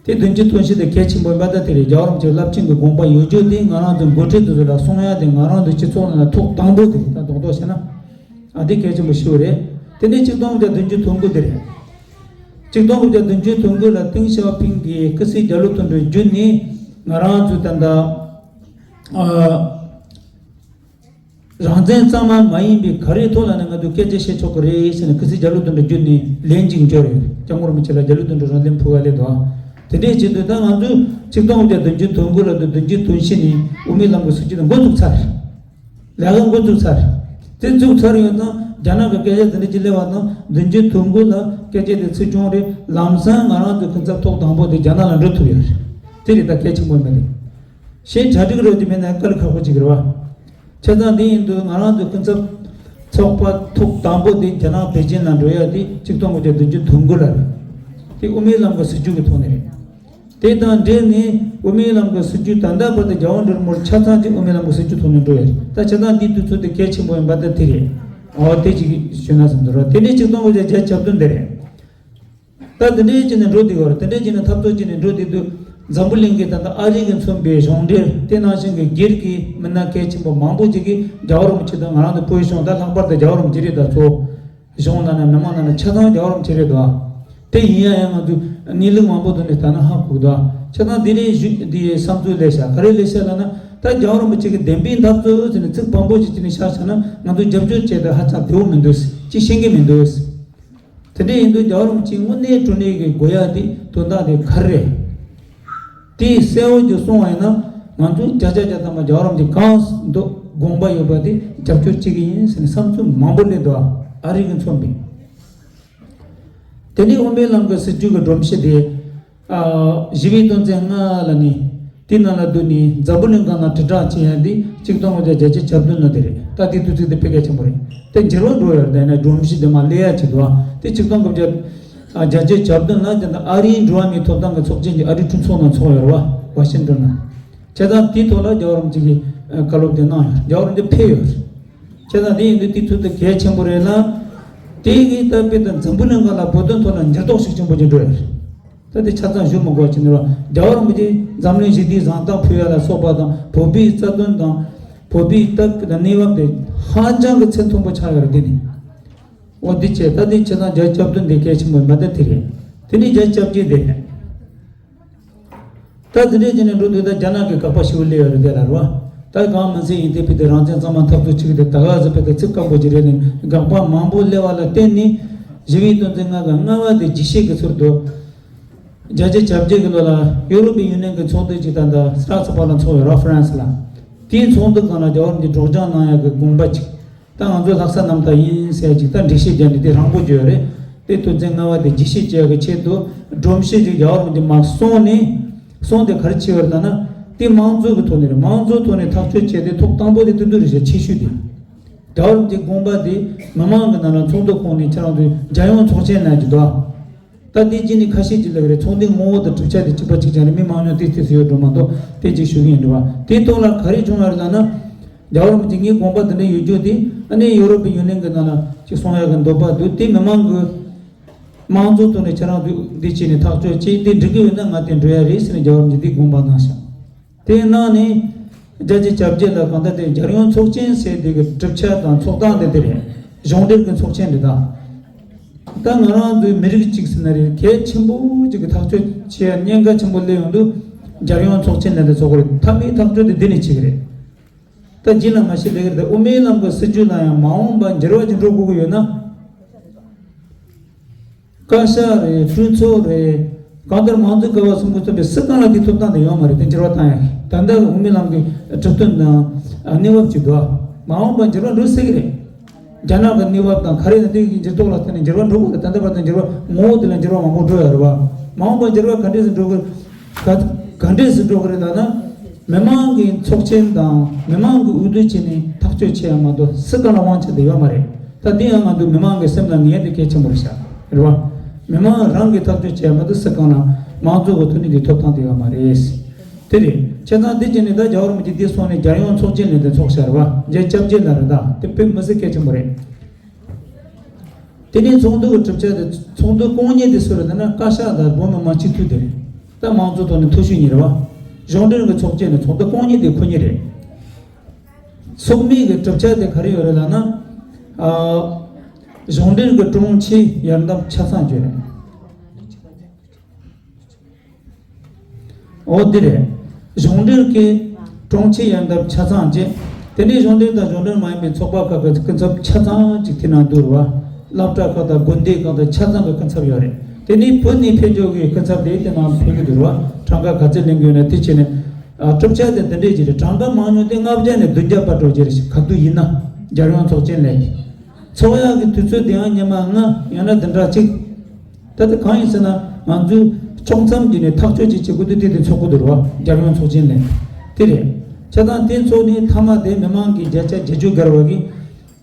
དེ་བདུན་ཅུ་དོན་བཞི་དེ་གལ་ཆེན་པོ་ཡིན་པ་ད་དེ་རེད། རྒྱལ་བ་རིན་པོ་ཆེའི་རླབས་ཆེན་གྱི་དགོངས་པ་ཡོད་རྒྱུ་དེ་ང་རང་ཚོ་འགོ་ཁྲིད་དེ་ཚོ་ལ་གསུང་ཡ་དེ་ང་རང་ཚོ་སྤྱི་ཚོགས་ནང་ལ་ཐོག་དང་པོ་དེ་རེད། ད་རྡོག་རྡོག་བྱས་ན། ཨ་དེ་གལ་ཆེན་པོ་ཞིག་རེད། དེ་ནས་ཆིག་སྟོང་དགུ་བརྒྱ་བདུན་ཅུ་དོན་དགུ་དེ་རེད། ཆིག་སྟོང་དགུ་བརྒྱ་བདུན་ཅུ་དོན་དགུ་ལ་ཏེང་ཞའོ་ཕིང་གིས་སྐུ་ཚེ་རྒྱ་ལོ་དོན་གྲུབ་བརྒྱུད་ནས་ང་རང་ཚོ་ད་ལྟ། ཨ། རང་བཙན་གཙང་མ་མ་ཡིན་པའི་ག་རེའི་ཐོག་ལ་ནི་ང་ཚོས་སྐད་ཆ་བཤད་ཆོག་གི་རེད་ཟེར་ནས་སྐུ་ཚེ་རྒྱ་ལོ་དོན་གྲུབ་བརྒྱུད་ནས་ལན་གཅིག་འབྱོར་ཡོད། སྐྱབས་མགོན་རིན་པོ་ཆེ་ལ་རྒྱ་ལོ་དོན་གྲུབ་རང་ལན་ཕུལ་བ་ལས་དོ། དེ་འདྲས་བྱེད་དུས་ད་ང་ཚོས་ཆིག་སྟོང་དགུ་བརྒྱ་བདུན་ཅུ་དོན་དགུ་ལ་དུ་བདུན་ཅུ་དོན་བཞི་ནས་དབུ་མའི་ལམ་གྱི་སྲིད་བྱུས་དེ་འགོ་བཙུགས་ཚར། ལས་ཀ་འགོ་བཙུགས་ཚར། དེ་བཙུགས་ཚར་ཡོད་ཙང་རྒྱ་ནག་གི་སྐད་ཆ་དེ་འདྲ་ཅིག་སླེབས་པ་དང་བདུན་ཅུ་དོན་དགུ་ལ་སྐད་ཆ་དེ་ཚིག་ཆུང་རེད། ལམ་སང་ང་རང་ཚོའི་སྐུ་ཚབ་ཐོག་དང་པོ་དེ་རྒྱ་ནག་ལ་འགྲོ་ཐུབ་ཡོད་རེད། དེ་རེད་ད་གལ་ཆེན་པོ་ཡིན་པ་རེད། གཞན་གྲ་སྒྲིག་རོགས་ཀྱི་མེད་ན་དཀའ་ལས་ཁག་པོ་ཅིག་རེད་བ། བྱས་ཙང་འདི་ཡིན་དུས་ང་རང་ཚོའི་སྐུ་ཚབ་ཚོགས་པ་ཐོག་དང་པོ་དེ་རྒྱ་ནག་པེ་ཅིན་ལ་འགྲོ་ཡ་དེ་ཆིག་སྟོང་དགུ་བརྒྱ་བདུན་ཅུ་དོན་དགུ་ལ་རེད། དེ་དབུ་མའི་ལམ་གྱི་སྲིད་བྱུས་ཀྱི་ཐོག་ནས་རེད། དེ་དང་འབྲེལ་ནས་དབུ་མའི་ལམ་གྱི་སྲིད་བྱུས་ད་ལྟ་བར་དུ་རྒྱལ་བ་འབྲི་རིམ་པོར་ཆ་ཚང་གཅིག་དབུ་མའི་ལམ་གྱི་སྲིད་བྱུས་ཐོག་ནས་འགྲོ་ཡ་རེད། ད་བྱས་ཙང་འདིའི་དུས་ཚོད་དེ་གལ་ཆེན་པོ་ཡིན་པ་ད་དེ་རེད། འོ་དེ་ཅིག་ཞུས་ན་བསམ་འདུག་ར། དེ་ནས་ཆིག་སྟོང་དགུ་བརྒྱ་བརྒྱད་ཅུ་གྱ་བདུན་དེ་རེད། ད་དེ་འདྲའི་བྱས་ནས་འགྲོ་བསྡད་ཡོད་རེད། དེ་འདྲའི་བྱས་ནས་འཐབ་རྩོད་བྱས་ནས་འགྲོ་བསྡད་དུས་འཛམ་བུ་གླིང་གི་ད་ལྟ་ཨ་རི་གིས་མཚོན་པའི་གཞུང་འབྲེལ་དེ་ནང་བཞིན་གྱི་སྒེར་གྱི་མི་སྣ་གལ་ཆེན་པོ་མང་པོ་ཅིག་གིས་རྒྱལ་བ་རིན་པོ་ཆེ་དང་ང་རང་ཚོ་བོད་གཞུང་ད་ལྷག་པར་དུ་རྒྱལ་བ་རིན་པོ་ཆེ་རེད། ད་ཚོ་གཞུང་ལ་ན་མི་མང་ལ་ན་ཆ་ཚང་རྒྱལ་བ་རིན་པོ་ཆེ་རེད་དོ། དེ་ཡིན་ཡང་ཡང་ང་ཚོས་གནས་ལུགས་མང་པོ་དེ་ནས་ལྟ་ན་ཧ་གོ་གི་འདུག་ཆ་ཚང་དེ་རེད། ཞུ་དེའི་བསམ་ཚུལ་སླེབས་ཤག་ག་རེ་སླེབས་ཤག་ལབ་ན། ད་རྒྱལ་བ་རིན་པོ་ཆེ་གི་བདེན་པའི་འཐབ་རྩོད་ཟེར་ནས་ཚིག་དཔང་པོ་ཅིག་བྱས་ནས་བཞག་བཞག་ན་ང་ཚོ་རྒྱབ་སྐྱོར་བྱས་ཏེ་ཧ་ཅང་བདེ་པོ་མི་འདུག་ཅི་ཤེས་ཀྱི་མི་འདུག་དེ་འདྲ་ཡིན་དུས་རྒྱལ་བ་རིན་པོ་ཆེའི་དངོས་གནས་དྲང་གནས་ཀྱི་དགོས་ཡ་དེ་དོན་དག་དེ་ག་རེ་རེད། དེ་གསལ་བོ་ཅིག་གསུང་བ་ཡིན་ན་ང་ཚོ་བརྒྱ་ཆ་བརྒྱ་ཐམ་པ་རྒྱལ་བ་རིན་པོ་ཆེ་གང་འདུག་དགོངས་པ་ཡོད་པ་དེ་རྒྱབ་སྐྱོར་བྱེད་ཀྱི་ཡིན་ཟེར་ནས་བསམ་ཚུལ་མང་པོ་སླེབས་འདུག་ཨ་རི་གིས་མཚོན་པའི། དེ་ནས་དབུ་མའི་ལམ་གྱི་སྲིད་བྱུས་ཀྱི་སྒྲོམ་གཞི་དེ། ཨ། བཞི་པའི་དོན་ཚན་ལྔ་ལ་ནི། དེའི་ནང་ལ་བསྡུས་ནས་འཛམ་བུ་གླིང་སྒང་ལ་དྲིལ་བསྒྲགས་བྱེད་ཡ་འདི་ཆིག་སྟོང་དགུ་བརྒྱ་བརྒྱད་ཅུ་གྱ་བདུན་ལོ་དེ་རེད། ད་དེའི་དུས་ཚིགས་དེ་དཔེ་གལ་ཆེན་པོ་རེད། དེ་འགྱུར་བ་འགྲོ་ཡོད་རེད། དེ་ནས་སྒྲོམ་གཞི་དེ་མར་སླེབས་ཡ་བྱེད་དུས་དེ་ཆིག་སྟོང་དགུ་བརྒྱ་བརྒྱད་ཅུ་གྱ་བདུན་ལ་དེ་ནས་ཨ་རིའི་འགྲོ་བ་མིའི་ཐོབ་ཐང་གི་ཚོགས་ཆེན་གྱི་ཨ་རིའི་གྲོས་ཚོགས་ནང་ཚོགས་ཡོད་རེད་བ། ཝ་ཤིང་ཏོན་ན། བྱས་ཙང་དེའི་ཐོག་ལ་རྒྱལ་བ་རིན་པོ་ཆེ་གིས་བཀའ་སློབ་དེ་གནང་ཡོད། རྒྱལ་བ་རིན་པོ་ཆེ་ཕེབས་ཡོད་རེད། བྱས་ཙང་དེ་ཡིན་དུས་དེ་ཚོད་དུ་གལ་ཆེན་པོ་རེད་ལ། དེ་གིས་ད་དཔེ་དང་འཛམ་བུ་གླིང་སྒང་ལ་བོད་དོན་ཐོག་ལ་འགྱུར་ལྡོག་ཤུགས་ཆེན་པོ་ཅིག་འགྲོ་ཡོད་རེད། ད་དེ་ཆ་ཚང་ཞུ་མི་དགོས་ཅིག་ནི་ར། རྒྱལ་བ་རིན་པོ་ཆེ་འཛམ་གླིང་ཞི་བདེའི་གཟེངས་རྟགས་ཕུལ་ཡ་ལ་སོགས་པ་དང་བོད་པའི་རྩ་དོན་དང་། བོད་པའི་སྟབས་ཀྱི་གནས་བབ་དེ་ཧ་ཅང་གི་ཚད་མཐོན་པོ་ཆགས་ཡོད་རེད་དེ་ནི། འོ་དེ་བྱས་ད་དེ་ཆ་ཚང་བརྒྱ་ཆ་བཅུ་བདུན་དེ་གལ་ཆེན་པོ་མ་ད་དེ་རེད། དེ་ནི་བརྒྱ་ཆ་བཅུ་བརྒྱད་དེ་རེད། ད་དེ་འདྲས་བྱས་ནས་འགྲོ་དུས་ད་རྒྱ་ནག་གི་དགག་པ་ཞེ་པོ་སླེབས་ཡོད་རེད་དེ་ལ་རེད་བ། ད་གང་མིན་ཚེ་ཡིན་ཏེ་ཕི་དེ་རང་བཙན་གཙང་མ་འཐབ་རྩོད་བྱེད་ཀྱི་དེ་ད་ག་ཟེར་ཕི་དེ་ཚིག་སྐམ་པོ་ཅིག་རེད་ནས་དགག་པ་མང་པོ་སླེབས་པ་ལ་བརྟེན་ནས་ཞི་བའི་དོན་ཚན་ལྔ་གི་ལྔ་པ་དེ་རྒྱས་བཤད་ཀྱི་ཚུལ་དུ། བརྒྱད་ཅུ་གྱ་བརྒྱད་ཀྱི་ལོ་ལ་ཡུ་རོ་པའི་ཡུ་ནིཡན་གྱི་ཚོགས་འདུ་ཅིག་ད་ལྟ་སྟྲ་སི་པ་ལ་འཚོགས་ཡོད་ར། ཧྥ་རན་སི་ལ། དེའི་ཚོགས་འདུ་སྒང་ལ་རྒྱལ་བ་རིན་པོ་ཆེ་སྒྲོག་སྦྱང་གནང་ཡག་གི་དགོངས་པ་ཅིག་ད་ང་ཚོའི་ལྷ་ས་རྣམ་ཐར་ཡིན་ཟེར་ཅིག་ད་འགྲེལ་བཤད་བརྒྱབ་ནས་དེ་རིང་པོ་བརྗོད་རེད། དེ་དོན་ཚན་ལྔ་པ་དེ་རྒྱས་བཤད་བྱེད་ཡག་གི་ཆེད་དུ་སྒྲོམ་གཞི་ཅིག་རྒྱལ་བ་རིན་པོ་ཆེ་མར་གསུངས་ནས། གསུངས་དེ་ག་རེ་བྱས་པ་རེད་ལབ་ན། དེ་དམངས་གཙོ་གི་ཐོག་ནས་རེད། དམངས་གཙོའི་ཐོག་ནས་ཐག་གཅོད་བྱས་ཏེ་ཐོབ་ཐང་པོ་དེ་དེ་འདུག་རེད་ཤག་ཆེ་ཤོས་དེ། རྒྱལ་བ་རིན་པོ་ཆེའི་དགོངས་པ་དེ་མི་མང་གི་ནང་ལ་ཚོགས་འདུ་ཁོངས་ནས་ཁྱེད་རང་ཚོས་རྒྱལ་ཡོངས་ཚོགས་ཆེན་ནང་གི་འདུག་ད་དེ་རྗེས་ནས་ཁ་ཤས་ཀྱིས་ལབ་ཀྱི་རེད། ཚོགས་འདུའི་ངོ་བོ་དང་གྲུབ་ཆ་དེ་གཅིག་པ་གཅིག་རྐྱང་རེད། མི་མང་ཉུང་ཏོག་ཙམ་ཡོད་འགྲོ་མ་གཏོགས། དེ་གཅིག་ཞུ་གི་ཡིན་འགྲོ་བ། དེའི་ཐོག་ལ་ག་རེ་བྱུང་ཡོད་རེད་ལབ་ན། རྒྱལ་བ་རིན་པོ་ཆེ་ངའི་དགོངས་པ་དེ་འདྲ་ཡོད་རྒྱུ་དེ་ཨ་ནི་ཡུ་རོབ་པའི་ཡུ་ནི་ཡན་གྱི་ནང་ལ་ཅིག་སོང་ཡག་གི་འདོད་པ་འདུག་དེ་མི་མང་གི་དམངས་གཙོ་ཐོག་ནས་ཁྱེད་རང་ཚོས་འདི་བྱས་ནས་ཐག་གཅོད་བྱས་དེ་འགྲིག་གི་ཡོད་ན་ང་དེ་འགྲོ་ཡ་རེད་ཟེར་ནས་རྒྱལ་བ་རིན་པོ་ཆེ་དེའི་དགོངས་པ་གནང་ཤག་དེའི་ནང་ནས་བརྒྱད་ཅུ་གྱ་བརྒྱད་ལ་གང་ལྟར་དེ་རྒྱལ་ཡོངས་ཚོགས་ཆེན་ཟེར་དེ་གི་གྲུབ་ཆ་དང་ཚོགས་སྟངས་དེ་དེ་རེད། གཞུང་འབྲེལ་གྱི་ཚོགས་ཆེན་རེད་ད། ད་ང་རང་ཚོའི་མི་རིགས་གཅིག་ཟེར་ན་རེད། གལ་ཆེན་པོ་གཅིག་གི་ཐག་གཅོད་བྱེད་ཡ་གནད་འགག་ཆེན་པོ་སླེབས་ཡོང་དུས་རྒྱལ་ཡོངས་ཚོགས་ཆེན་ལ་དེ་ཚོགས་ཀྱི་རེད། མཐའ་མའི་ཐག་གཅོད་དེ་འདི་ནས་བྱེད་ཀྱི་རེད། ད་རྗེས་ལ་མ་ཤེས་ལེགས་རེད། དབུ་མའི་ལམ་གྱི་སྲིད་བྱུས་ལ་ཡང་མ་འོངས་པར་འགྱུར་བ་ཅིག་འགྲོ་དགོས་ཀྱི་ཡོད་ན། བཀའ་ཤག་རེད། གྲོས་ཚོགས་རེད། གང་ལྟར་མང་གཙོའི་ཀ་བ་གསུམ་གྱིས་གཙོས་པའི་སྲིད་ཁང་ལ་དེའི་ཐོབ་ཐང་དེ་ཡོད་མ་རེད། དེ་འགྱུར་བ་བཏང་ཡ་ད་ལྟ་དབུ་མའི་ལམ་གྱི་ཁྲིམས་དོན་ནང་གནས་བབ་ཅིག་འདུག་མ་འོངས་པར་འགྱུར་བ་འགྲོ་སྲིད་ཀྱི་རེད། རྒྱ་ནག་གི་གནས་བབ་དང་ག་རེ་ཡིན་ན་དེ་གི་འགྱུར་ལྡོག་ལ་བརྟེན་ནས་འགྱུར་བ་འགྲོ་དགོས་རེད། ད་ལྟ་བར་དུ་འགྱུར་བ་ངོ་བོ་དེ་ལ་འགྱུར་བ་མང་པོ་འགྲོ་ཡོད་རེད་བ། མ་འོངས་པར་འགྱུར་བ་ག་འདྲས་སུ་འགྲོ་དགོས། ག་ག་འདྲས་སུ་འགྲོ་གི་རེད་ལབ་ན། མི་མང་གི་ཚོགས་ཆེན་དང་མི་མང་གི་འོས་བསྡུ་བྱས་ནས་ཐག་གཅོད་བྱེད་ཡ་མ་གཏོགས་སྲིད་ཁང་ལ་དབང་ཆ་དེ་ཡོད་མ་རེད། ད་དེ་ཡང་ང་ཚོའི་མི་མང་གི་སེམས་ལ་ངེས་དེ་གལ་ཆེན་པོ་རེད་ཤག་རེད་བ། མི་མང་རང་གིས་ཐག་གཅོད་བྱེད་ཡ་མ་གཏོགས་སྲིད་ཁང་ལ་མང་གཙོ་གི་ཐོག་ནས་དེ་ཐོབ་ཐང་དེ་ཡོད་མ་རེད། དེ་རེད། བྱས་ཙང་དེ་བྱས་ནས་ད་རྒྱལ་བ་རིན་པོ་ཆེ་འདི་སོང་ནས་རྒྱལ་ཡོངས་ཚོགས་ཆེན་ནས་དེ་ཚོགས་ཤག་རེད་བ། བརྒྱད་ཅུ་གྱ་བརྒྱད་ལ་རེད། ད་དེ་དཔེ་མི་སྲིད་གལ་ཆེན་པོ་རེད། དེ་ནས་ཚོགས་འདུ་གི་གྲུབ་ཆ་དེ་ཚོགས་འདུ་དཀོན་གཉེར་དེ་སུ་རེད་ལབ་ན། བཀའ་ཤག་དང་བོད་མི་མང་སྤྱི་འཐུས་དེ་རེད། ད་དམངས་གཙོ་ཐོག་ནས་མཐོ་ཤོས་གཉིས་རེད་བ། གཞུང་འབྲེལ་གྱི་ཚོགས་ཆེན་ནས་ཚོགས་འདུ་དཀོན་གཉེར་དེ་ཁོ་གཉིས་རེད། ཚོགས་མིའི་གི་གྲུབ་ཆ་དེ་ག་རེ་ཡོད་རེད་ལབ་ན། ཨ། གཞུང་འབྲེལ་གྱི་དྲུང་ཆེ་ཡར་འདེམས་ཆ་ཚང་བརྗོད་རེད། འོ་འདི་རེད། གཞུང་འབྲེལ་གྱི་དྲུང་ཆེ་ཡར་འདེམས་ཆ་ཚང་བཅས། དེ་ནས་གཞུང་འབྲེལ་དང་གཞུང་འབྲེལ་མ་ཡིན་པའི་ཚོགས་པ་ཁག་གི་སྐུ་ཚབ་ཆ་ཚང་གཅིག་དེ་ནང་འདུ་རུ་བ། སློབ་གྲྭ་ཁག་དང་དགོན་སྡེ་ཁག་དང་ཆ་ཚང་གི་སྐུ་ཚབ་ཡོད་རེད། དེ་ནས་བོད་ནས་ཕེབས་འབྱོར་གྱི་སྐུ་ཚབ་དེ་དེ་ནང་ཕེབས་ཀྱི་འདུག་རུ་བ། གྲངས་ཀ་ག་ཚོད་ལེན་གྱི་ཡོད་ན་དེ་བྱས་ནས། ཨ། གྲུབ་ཆ་དེ་འདི་འདྲས་ཅིག་རེད། གྲངས་ཀ་མང་ཉུང་དེ་ལྔ་བརྒྱ་ནས་བདུན་བརྒྱ་བར་འགྲོ་རྒྱུ་རེད། ག་དུས་ཡིན་ན་རྒྱལ་ཡོངས་ཚོགས་ཆེན་ལས། ཚོགས་ཡག་གི་དུས་ཚོད་དེ་ཡང་ཉི་མ་ལྔ་ཡང་ན་བདུན་ཕྲག་གཅིག་ད་ལྟ་གང་ཡིན་ཟེར་ན། ང་ཚོས་ཕྱོགས་མཚམས་བརྒྱུད་ནས་ཐག་གཅོད་ཅིག་བྱེད་དགོས་དུས་དེ་དེ་འཚོགས་དགོས་འདུག་རུ་བ། རྒྱལ་ཡོངས་ཚོགས་ཆེན་ལས། དེ་རེད། བྱས་ཙང་དེ་འཚོགས་ནས་མཐའ་མ་དེ་མི་མང་གི་བརྒྱ་ཆ་བརྒྱད་ཅུ་བརྒལ་བ་གིས་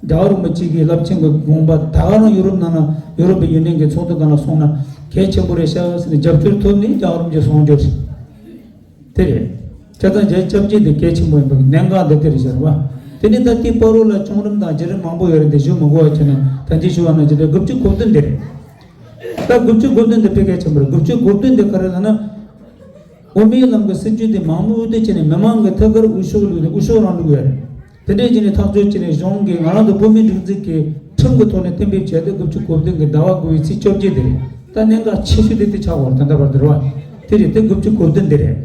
རྒྱལ་བ་རིན་པོ་ཆེ་གི་རླབས་ཆེན་གྱི་དགོངས་པ་ད་ག་རང་ཡུ་རོབ་ནང་ན་ཡུ་རོབ་པའི་ཡུ་ནི་ཡན་གྱི་ཚོགས་འདུ་སྒང་ལ་སོང་ན་གལ་ཆེན་པོ་རེད་ཤག་ཟེར་ནས་རྒྱབ་སྐྱོར་ཐོབ་ནས་རྒྱལ་བ་རིན་པོ་ཆེ་གསུང་རྒྱུ་རེད། དེ་རེད། བྱས་ཙང་རྒྱལ་སྐྱབས་རྗེ་དེ་གལ་ཆེན་པོ་ཡིན་པ་གི་གནད་འགག་འདི་དེ་རེད་ཤག་རེད་བ། དེ་ནས་ད་ལྟའི་བར་དུ་ལ་བཅོམ་རིམ་དང་བརྒྱུད་རིམ་མང་པོ་ཡོད་རེད། འདི་ཞུ་མི་དགོས་པ་བྱས་ནས་ད་གིན་ཞུ་བ་ནང་བཞིན་རེད། དགུ་བཅུ་གོ་བདུན་འདི་རེད། ད་དགུ་བཅུ་གོ་བདུན་འདི་དཔེ་གལ་ཆེན་པོ་རེད། དགུ་བཅུ་གོ་བདུན་འདི་ག་རེ་ལབ་ན། དབུ་མའི་ལམ་གྱི་སྲིད་བྱུས་དེ་མང་མོས་འོས་བསྡུ་བྱས་ནས་མི་མང་གི་ཐད་ཀར་འོས་ཤོག་བླུགས་ནས་འོས་ཤོག་རང་བླུགས་ཡོད་རེད། དེ་འདྲས་བྱས་ནས་ཐག་གཅོད་བྱས་ནས་གཞུང་གིས་ང་རང་ཚོ་བོད་མིའི་སྒྲིག་འཛུགས་ཀྱི་ཁྲིམས་ཀྱི་ཐོག་ནས་གཏན་འབེབས་བྱས་ཏེ་དགུ་བཅུ་གོ་བདུན་གྱི་ཟླ་བ་དགུ་པའི་ཚེས་བཅོ་བརྒྱད་དེ་རེད། ད་གནད་འགག་ཆེ་ཤོས་དེ་དེ་ཆགས་ཡོད་རེད། ད་ལྟ་བར་དུ་རེད་བ། དེ་རེད། དེ་དགུ་བཅུ་གོ་བདུན་དེ་རེད།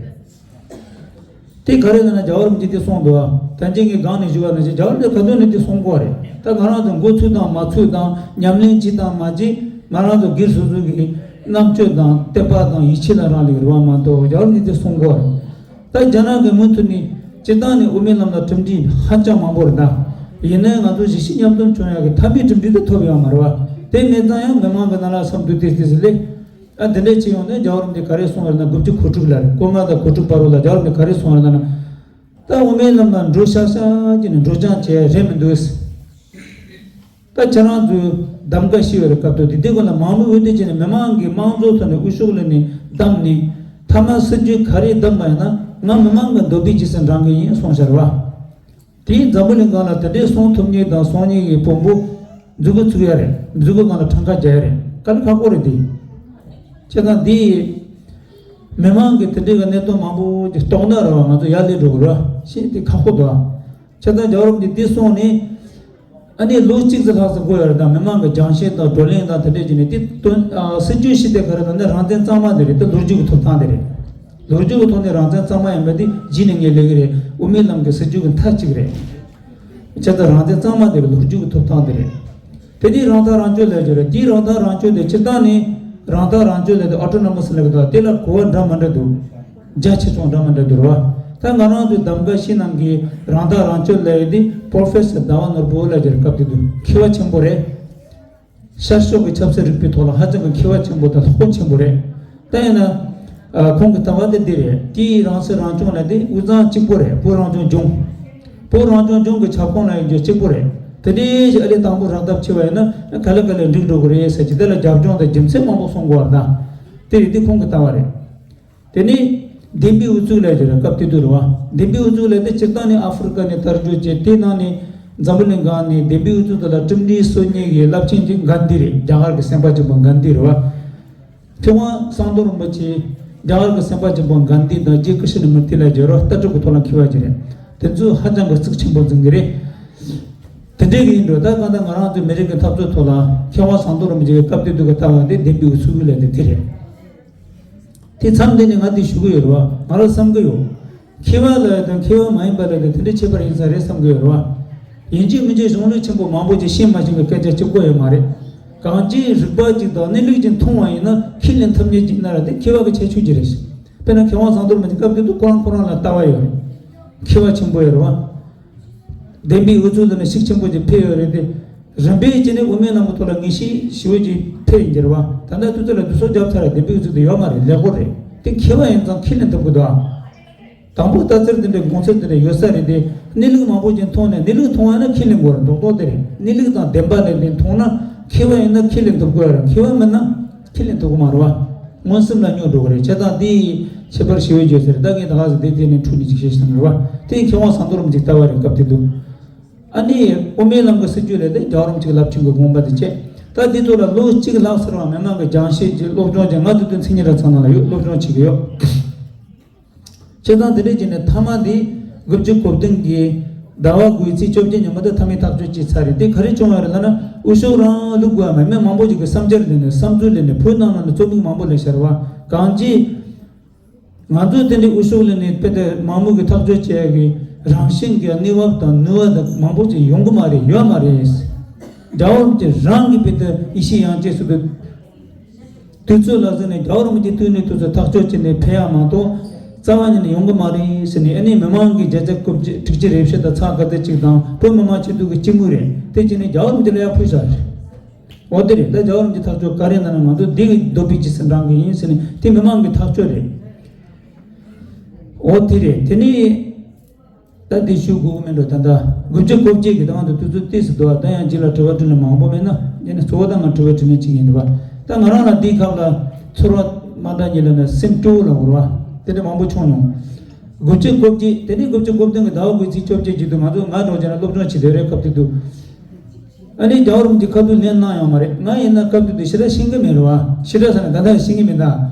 དེ་ག་རེ་ལབ་ན་རྒྱལ་བ་རིན་པོ་ཆེས་དེ་གསུངས་འདུག་བ། ད་ཅི་ངས་སྒང་ནས་ཞུས་པ་ནང་བཞིན་རྒྱལ་བ་རིན་པོ་ཆེས་ག་དུས་ནས་དེ་གསུང་གི་ཡོད་རེད། ད་ང་རང་ཚོ་མགོ་ཚོས་དང་མ་ཚོས་དང་ཉམས་ལེན་བྱེད་དང་མ་བྱེད་ང་རང་ཚོ་སྒེར་སོ་སོ་གི་རྣམ་དཔྱོད་དང་དད་པ་དང་ཡིད་ཆེས་ལ་རག་ལས་རེད་བ་མ་གཏོགས་རྒྱལ་བ་རིན་པོ་ཆེས་དེ་གསུང་གི་ཡོད་རེད། ད་རྒྱ་ནག་གི་མུ་མཐུད་ནས་སྤྱིར་བཏང་ནས་དབུ་མའི་ལམ་ལ་གྲུབ་འབྲས་ཧ་ཅང་མང་པོ་རེད། ད་ཡིན་ནའི་ང་ཚོ་གཞིས་བྱེས་མཉམ་འཛོམས་བྱུང་ཡག་གི་མཐའ་མའི་གྲུབ་འབྲས་དེ་ཐོབ་ཡོད་མ་རེད་བ། དེ་མེད་ཙང་ཡང་མི་མང་གི་ནང་ལ་སེམས་སྡུག་ཏོག་ཙམ་སླེབས། ཨ། འདི་འདྲས་བྱས་ཡོང་ནས་རྒྱལ་བ་རིན་པོ་ཆེས་ག་རེ་གསུངས་པ་རེད་ན། དགུ་བཅུ་གོ་དྲུག་ལ་རེད། གོ་ལྔ་དང་གོ་དྲུག་བར་དུ་ལ་རྒྱལ་བ་རིན་པོ་ཆེས་ག་རེ་གསུངས་པ་རེད་ན། ད་དབུ་མའི་ལམ་ལ་འགྲོ་ཤག་ཤག་བྱས་ནས་འགྲོ་སྦྱང་བྱས་རེད་མི་འདུག་ད་ཁྱེད་རང་ཚོས་གདམ་ག་ཞུས་པའི་སྐབས་དུ་དེ་དུས་ཀུན་ལ་མང་མོས་འོས་བསྡུ་བྱས་ནས་མི་མང་གིས་དམངས་གཙོའི་ཐོག་ནས་འོས་ཤོག་བླུགས་ནས་བདམས་ནས། མཐའ་མ་སྲིད་བྱུས་ག་རེ་བདམས་པ་ཡིན་ན་ང་མི་མང་གི་འདོད་པའི་རྗེས་སུ་འབྲང་གི་ཡིན་གསུངས་ཤག་རེད་བ། དེའི་འཛམ་བུ་གླིང་སྒང་ལ་དེ་འདྲའི་གསུང་ཐུབ་མཁན་དང་གསུང་མཁན་གྱི་དཔོན་པོ་མཛུབ་གུ་བཙུགས་ཡ་རེད། མཛུབ་གུ་སྒང་ལ་གྲངས་ཀ་རྒྱག་ཡ་རེད། དཀའ་ལས་ཁག་པོ་རེད་དེ། བྱས་ཙང་འདི་མི་མང་གི་དེ་འདྲའི་གི་གནད་དོན་མང་པོ་ཅིག་རྟོགས་ན་རེད་བ། ང་ཚོ་ཡར་སླེབས་འགྲོ་གི་རེད་བ། ཤེས་དེ་ཁག་པོ་འདུག་བ། བྱས་ཙང་རྒྱལ་བ་རིན་པོ་ཆེས་འདི་གསུངས་ནས་ཨ་ནི་ལོ་གཅིག་ཙམ་ལྷག་ཙམ་འགོར་ཡ་རེད། ད་མི་མང་གི་རྒྱང་ཤེལ་དང་བགྲོ་གླེང་དང་དེ་འདྲས་བྱས་ནས་དེ་དོན། ཨ། སྲིད་བྱུས་ཤིག་དེ་ག་རེ་ལབ་ན་རང་བཙན་གཙང་མ་དེ་རེད། དེ་ལོ་རྒྱུས་ཀྱི་ཐོབ་ཐང་དེ་རེད། ལོ་རྒྱུས་ཀྱི་ཐོག་ནས་རང་བཙན་གཙང་མ་ཡིན་པ་དེ་གཞི་ནས་ངས་ལབ་ཀྱི་རེད། དབུ་མའི་ལམ་གྱི་སྲིད་བྱུས་ཀྱི་མཐའ་གཅིག་རེད། བྱས་ཙང་རང་བཙན་གཙང་མ་དེ་ལོ་རྒྱུས་ཀྱི་ཐོབ་ཐང་དེ་རེད། དེ་དུས་རང་ཐག་རང་གཅོད་ལབ་ཀྱི་རེད། དེའི་རང་ཐག་རང་གཅོད་དེ་སྤྱིར་བཏང་ནས་རང་ཐག་རང་གཅོད་ལབ་དེ་ཨོ་ཊོ་ནོ་མ་སི་ལབ་ཀྱི་འདུག་དེ་ལ་གོ་བ་འདྲ་མི་འདྲ་འདུག་རྒྱ་ཆེ་ཆུང་འདྲ་མི་འདྲ་འདུག་རེད་བ། ད་ང་རང་ཚོའི་གདམ་ག་ཤེས་ནང་གི་རང་ཐག་རང་གཅོད་ལབ་ཡས་དེ་པོ་རོ་ཕེ་སར་ཟླ་བ་ནོར་བུ་ལབ་ཀྱི་རེད། སྐབས་དེ་དུས་མཁས་པ་ཆེན་པོ་རེད། ཤར་ཕྱོགས་ཀྱི་ཆབ་སྲིད་རིག་པའི་ཐོག་ལ་ཧ་ཅང་གི་མཁས་པ་ཆེན་པོ་དང་སློབ་དཔོན་ཆེན་པོ་རེད། ད་ཡིན་ན། ཨ། ཁོང་གི་ལྟ་བ་དེ་འདི་རེད། དེའི་རང་སྲིད་རང་སྐྱོང་ལ་དེ་དབུས་གཙང་གཅིག་པོ་རེད། བོད་རང་སྐྱོང་ལྗོངས། བོད་རང་སྐྱོང་ལྗོངས་ཀྱི་ཁྱབ་ཁོངས་ལ་ཡོད་རྒྱུ་གཅིག་པོ་རེད། དེ་འདྲའི་ཞིག་ཨ་ལས་དང་པོ་རག་ཐབས་ཆེ་བ་ཡིན་ན་ག་ལེ་ག་ལེ་འགྲིག་འགྲོ་གི་རེད་ཟེར་གྱི་དེ་ལ་རྒྱབ་ལྗོངས་དང་རྒྱུ་མཚན་མང་པོ་གསུང་དགོས་པ་རེད། ད་དེ་རེད། དེ་ཁོང་གི་ལྟ་བ་རེད། དེ་ནས་བདེན་པའི་ཨུ་ཚུགས་ལབ་ཀྱི་རེད། སྐབས་དེ་དུས་རེད་བ། བདེན་པའི་ཨུ་ཚུགས་ལབ་དེ་སྤྱིར་བཏང་ནས་ཨ་ཧྥེ་རི་ཀ་ནས་དར་རྒྱས་བྱས། དེའི་ནང་ནས་འཛམ་བུ་གླིང་སྒང་ནས་བདེན་པའི་ཨུ་ཚུགས་དེ་ལ་གྲུབ་འབྲས་སོ་གཉིས་ཀྱི་རླབས་ཆེན་གྱི་གྷན་དྷི་རེད། རྒྱ་གར་གྱི་སེམས་དཔའ་ཆེན་པོ་གྷན་དྷི་རེད་བ། མཁས་དབང་ཟམ་གདོང་རིན་པོ་ཆེ་རྒྱ་གར་གྱི་སེམས་དཔའ་ཆེན་པོ་གྷན་དྷི་དང་རྗེ་ཀྲི་ཤི་ན་མུར་ཏི་ལབ་ཀྱི་རེད་བ། ལྟ་གྲུབ་ཀྱི་ཐོག་ལ་མཁས་པ་ཅིག་རེད། དེ་ཚོས་ཧ་ཅང་གི་གཙིགས་ཆེན་པོ་འཛིན་གྱི་རེད། དེ་འདྲའི་གི་ཡིན་འགྲོ། ད་གང་ལྟར་ང་རང་ཚོའི་མི་རིགས་ཀྱི་འཐབ་རྩོད་ཐོག་ལ་མཁས་དབང་ཟམ་གདོང་རིན་པོ་ཆེ་གི་སྐབས་དེ་དུས་ཀྱི་ལྟ་བ་དེ་བདེན་པའི་ཨུ་ཚུགས་ལབ་དེ་དེ་རེད། དེ་མཚམས་འདི་ནས་ང་འདི་ཞུ་གི་ཡོད་རེད་བ། ང་རང་བསམ་གི་ཡོད། མཁས་པ་ལབ་ཡ་དང་མཁས་པ་མ་ཡིན་པ་ལབ་ཡ་དེ་དེ་འདྲའི་ཁྱད་པར་ཡིན་ས་རེད་བསམ་གི་ཡོད་རེད་བ། ཡིན་གཅིག་མིན་གཅིག་གཞུང་ལུགས་ཆེན་པོ་མང་པོ་ཅིག་ཤེས་མ་ཤེས་ཀྱི་སྐད་ཆ་གཅིག་པོ་ཡོད་མ་རེད། གང་ཅིའི་རིག་པ་ཅིག་དང་གནས་ལུགས་ཅིག་མཐོང་བ་ཡིན་ན་ཁས་ལེན་ཐུབ་མཁན་ཅིག་ཡིན་ན་ར་དེ་མཁས་པ་གི་ཁྱད་ཆོས་ཅིག་རེད། དཔེར་ན་མཁས་དབང་ཟམ་གདོང་རིན་པོ་ཆེ་སྐབས་དེ་དུས་ཁོ་རང་ཁོ་རང་ལ་ལྟ་བ་ཡོད་རེད། མཁས་པ་ཆེན་པོ་ཡོད་རེད་བ། བདེན་པའི་ཨུ་ཚུགས་དེ་ནི་ཤུགས་ཆེན་པོ་ཅིག་འཕེལ་ཡོད་རེད་དེ། རིམ་པས་བྱས་ནས་དབུ་མའི་ལམ་གྱི་ཐོག་ལ་ངེས་ཤེས་ཞེ་པོ་ཅིག་འཕེལ་ཡིན་གྱི་རེད་བ། ད་ལྟ་དུས་ཚོད་ལ་དུས་ཚོད་བརྒྱབ་ཚར་ར་བདེན་པའི་ཨུ་ཚུགས་དེ་ཡོད་མ་རེད། ལེགས་པོ་རེད། དེ་མཁས་པ་ཡིན་ཙང་ཁས་ལེན་ཐུབ་ཀྱི་འདུག་ཨ། དང་པོ་ལྟ་ཚུལ་དེ་འདྲའི་དགོངས་ཚུལ་དེ་འདྲ་ཡོད་ས་རེད་དེ། གནས་ལུགས་མང་པོ་ཅིག་མཐོང་ནས་གནས་ལུགས་མཐོང་བ་ན་ཁས་ལེན་དགོས་རེད། རྡོག་རྡོག་དེ་རེད། གནས་ལུགས་དང་བདེན་པ་ལས་དེ་མཐོང་ན་མཁས་པ་ཡིན་ན་ཁས་ལེན་ཐུབ་དགོས་རེད། མཁས་པ་མིན་ན་ཁས་ལེན་ཐུབ་ཀྱི་མ་རེད་བ། མངོན་སུམ་ལ་སྙོག་འགྲོ་གི་རེད། བྱས་ཙང་དེའི་ཁྱད་པར་ཞེ་པོ་ཅིག་ཡོད་ས་རེད། ད་ངས་ད་ག་ཟེ་དེ་དེ་ནས་འཕྲོས་ནས་ཅིག་བཤད་ཤེས་ན་རེད་བ། དེ་མཁས་དབང་ཟམ་གདོང་རིན་པོ་ཆེ་ལྟ་བ་རེད། སྐབས་དེ་དུས། ཨ་ནི་དབུ་མའི་ལམ་གྱི་སྲིད་བྱུས་ལས་དེ་རྒྱལ་བ་རིན་པོ་ཆེ་གི་རླབས་ཆེན་གྱི་དགོངས་པ་དེ་བྱས། ད་དེ་ཚོ་ལ་ལོ་གཅིག་ལྷག་ཟེར་བ་མི་མང་གི་སྦྱང་བཤད་ཀྱི་སློབ་སྦྱོང་བྱས། ང་དེ་དུས་མཚན་ཉིད་ར་ཚང་ནང་ལ་ཡོད། སློབ་སྦྱོང་བྱེད་ཀྱི་ཡོད། བྱས་ཙང་དེ་འདྲས་བྱས་ནས་མཐའ་མ་དེ་དགུ་བཅུ་གོ་བདུན་གྱི་ཟླ་བ་དགུ་པའི་ཚེས་བཅོ་བརྒྱད་ཉིན་མོ་དེ་མཐའ་མའི་ཐག་གཅོད་བྱས་ཚར་རེད། དེ་ག་རེ་བྱུང་ཡོད་རེད་ལབ་ན། འུ་ཤོག་རང་བླུག་དགོས་ཡ་མེད། མི་མང་པོ་ཞིག་གིས་བསམ་འཆར་ལེན་ནས་བསམ་ཚུལ་ལེན་ནས་བོད་ནང་ལ་ནི་རྩོམ་ཡིག་མང་པོ་ལེན་ཤར་བ། གང་ཅི། ང་ཚོ་དེ་འདྲའི་འུ་ཤོག་ལེན་ནས་དཔེ་དེ་མང་མོས་ཀྱི་ཐག་གཅོད་བྱེད་ཡ་གི་རང་བཞིན་གྱི་གནས་བབ་དང་ནུས་པ་དང་མང་པོ་ཅིག་ཡོང་གི་མ་རེད། ཡོད་མ་རེད། རྒྱལ་བ་རིན་པོ་ཆེ་རང་གི་དཔེ་དེ་ཡེ་ཤེས་ཡངས་ཅན་ཟེར་དུས། དུས་ཚོད་ལ་གཟིགས་ནས་རྒྱལ་བ་རིན་པོ་ཆེ་དུས་ནས་དུས་ཚོད་ཐག་གཅོད་བྱས་ནས་ཕེབས་ཡ་མ་གཏོགས་རྩ་བ་ཉིད་ནས་ཡོང་གི་མ་རེད་ཟེར་ནས། ཨ་ནི་མི་མང་གི་བརྒྱ་ཆ་དགུ་བཅུ་དྲུག་ཅུ་རེ་བཞི་དང་ཚེག་ག་ཚོད་ཅིག་དང་བོད་མི་མང་སྤྱི་འཐུས་ཀྱི་སྤྱི་མོས་རེད། དེ་བྱས་ནས་རྒྱལ་བ་རིན་པོ་ཆེ་ལ་ཡར་ཕུལ་ས་རེད། འོ་དེ་རེད། ད་རྒྱལ་བ་རིན་པོ་ཆེ་ཐག་གཅོད་ག་རེ་གནང་ན་ང་ཚོ་འདི་གི་འདོད་པའི་རྗེས་སུ་འབྲང་གི་ཡིན་ཟེར་ནས་དེ་མི་མང་གི་ཐག་གཅོད་རེད། འོ་དེ་རེད། དེ་ནི། ད་འདི་ཞུ་དགོས་ཀྱི་མིན་འགྲོ། ད་ལྟ་དགུ་བཅུ་གོ་བརྒྱད་ཀྱི་ད་ང་ཚོ་དུས་ཚོད་ཏོག་ཙམ་འདུག་ཨ། ད་ཡང་རྗེས་ལ་དྲི་བ་དྲིས་ལན་མང་པོ་མེད་ན། དེ་ནི་གཙོ་བོ་ད་ང་དྲི་བ་དྲིས་ལན་གཅིག་ཡིན་འགྲོ་བ། ད་ང་རང་ལ་འདིའི་སྐབས་ལ་ཚོར་བ་མ་འདྲ་གཉིས་ལ་ནི་སེམས་སྐྱོ་བོ་ལ་འོར་བ་དེ་འདྲ་མང་པོ་བྱུང་མྱོང་། དགུ་བཅུ་གོ་བརྒྱད། དེ་ནས་དགུ་བཅུ་གོ་བདུན་གྱི་ཟླ་བ་དགུ་པའི་ཚེས་བཅོ་བརྒྱད་ཉིན་དུ་ང་ཚོ་ང་འགྲོ་རྒྱུ་ན་སློབ་སྦྱོང་བྱེད་བསྡད་རེད། སྐབས་དེ་དུས། ཨ་ནི་རྒྱལ་བ་རིན་པོ་ཆེ་ཁ་ཐུག་ལན་གནང་ཡོད་མ་རེད། ང་ཡིན་ན་སྐབས་དེ་དུས་ཞེ་དྲག་ཤེས་ཀྱི་མེད་རེད་བ། ཞེ་དྲག་ཟེར་ན་ད་ལྟ་ཤེས་ཀྱི་མེད་ད།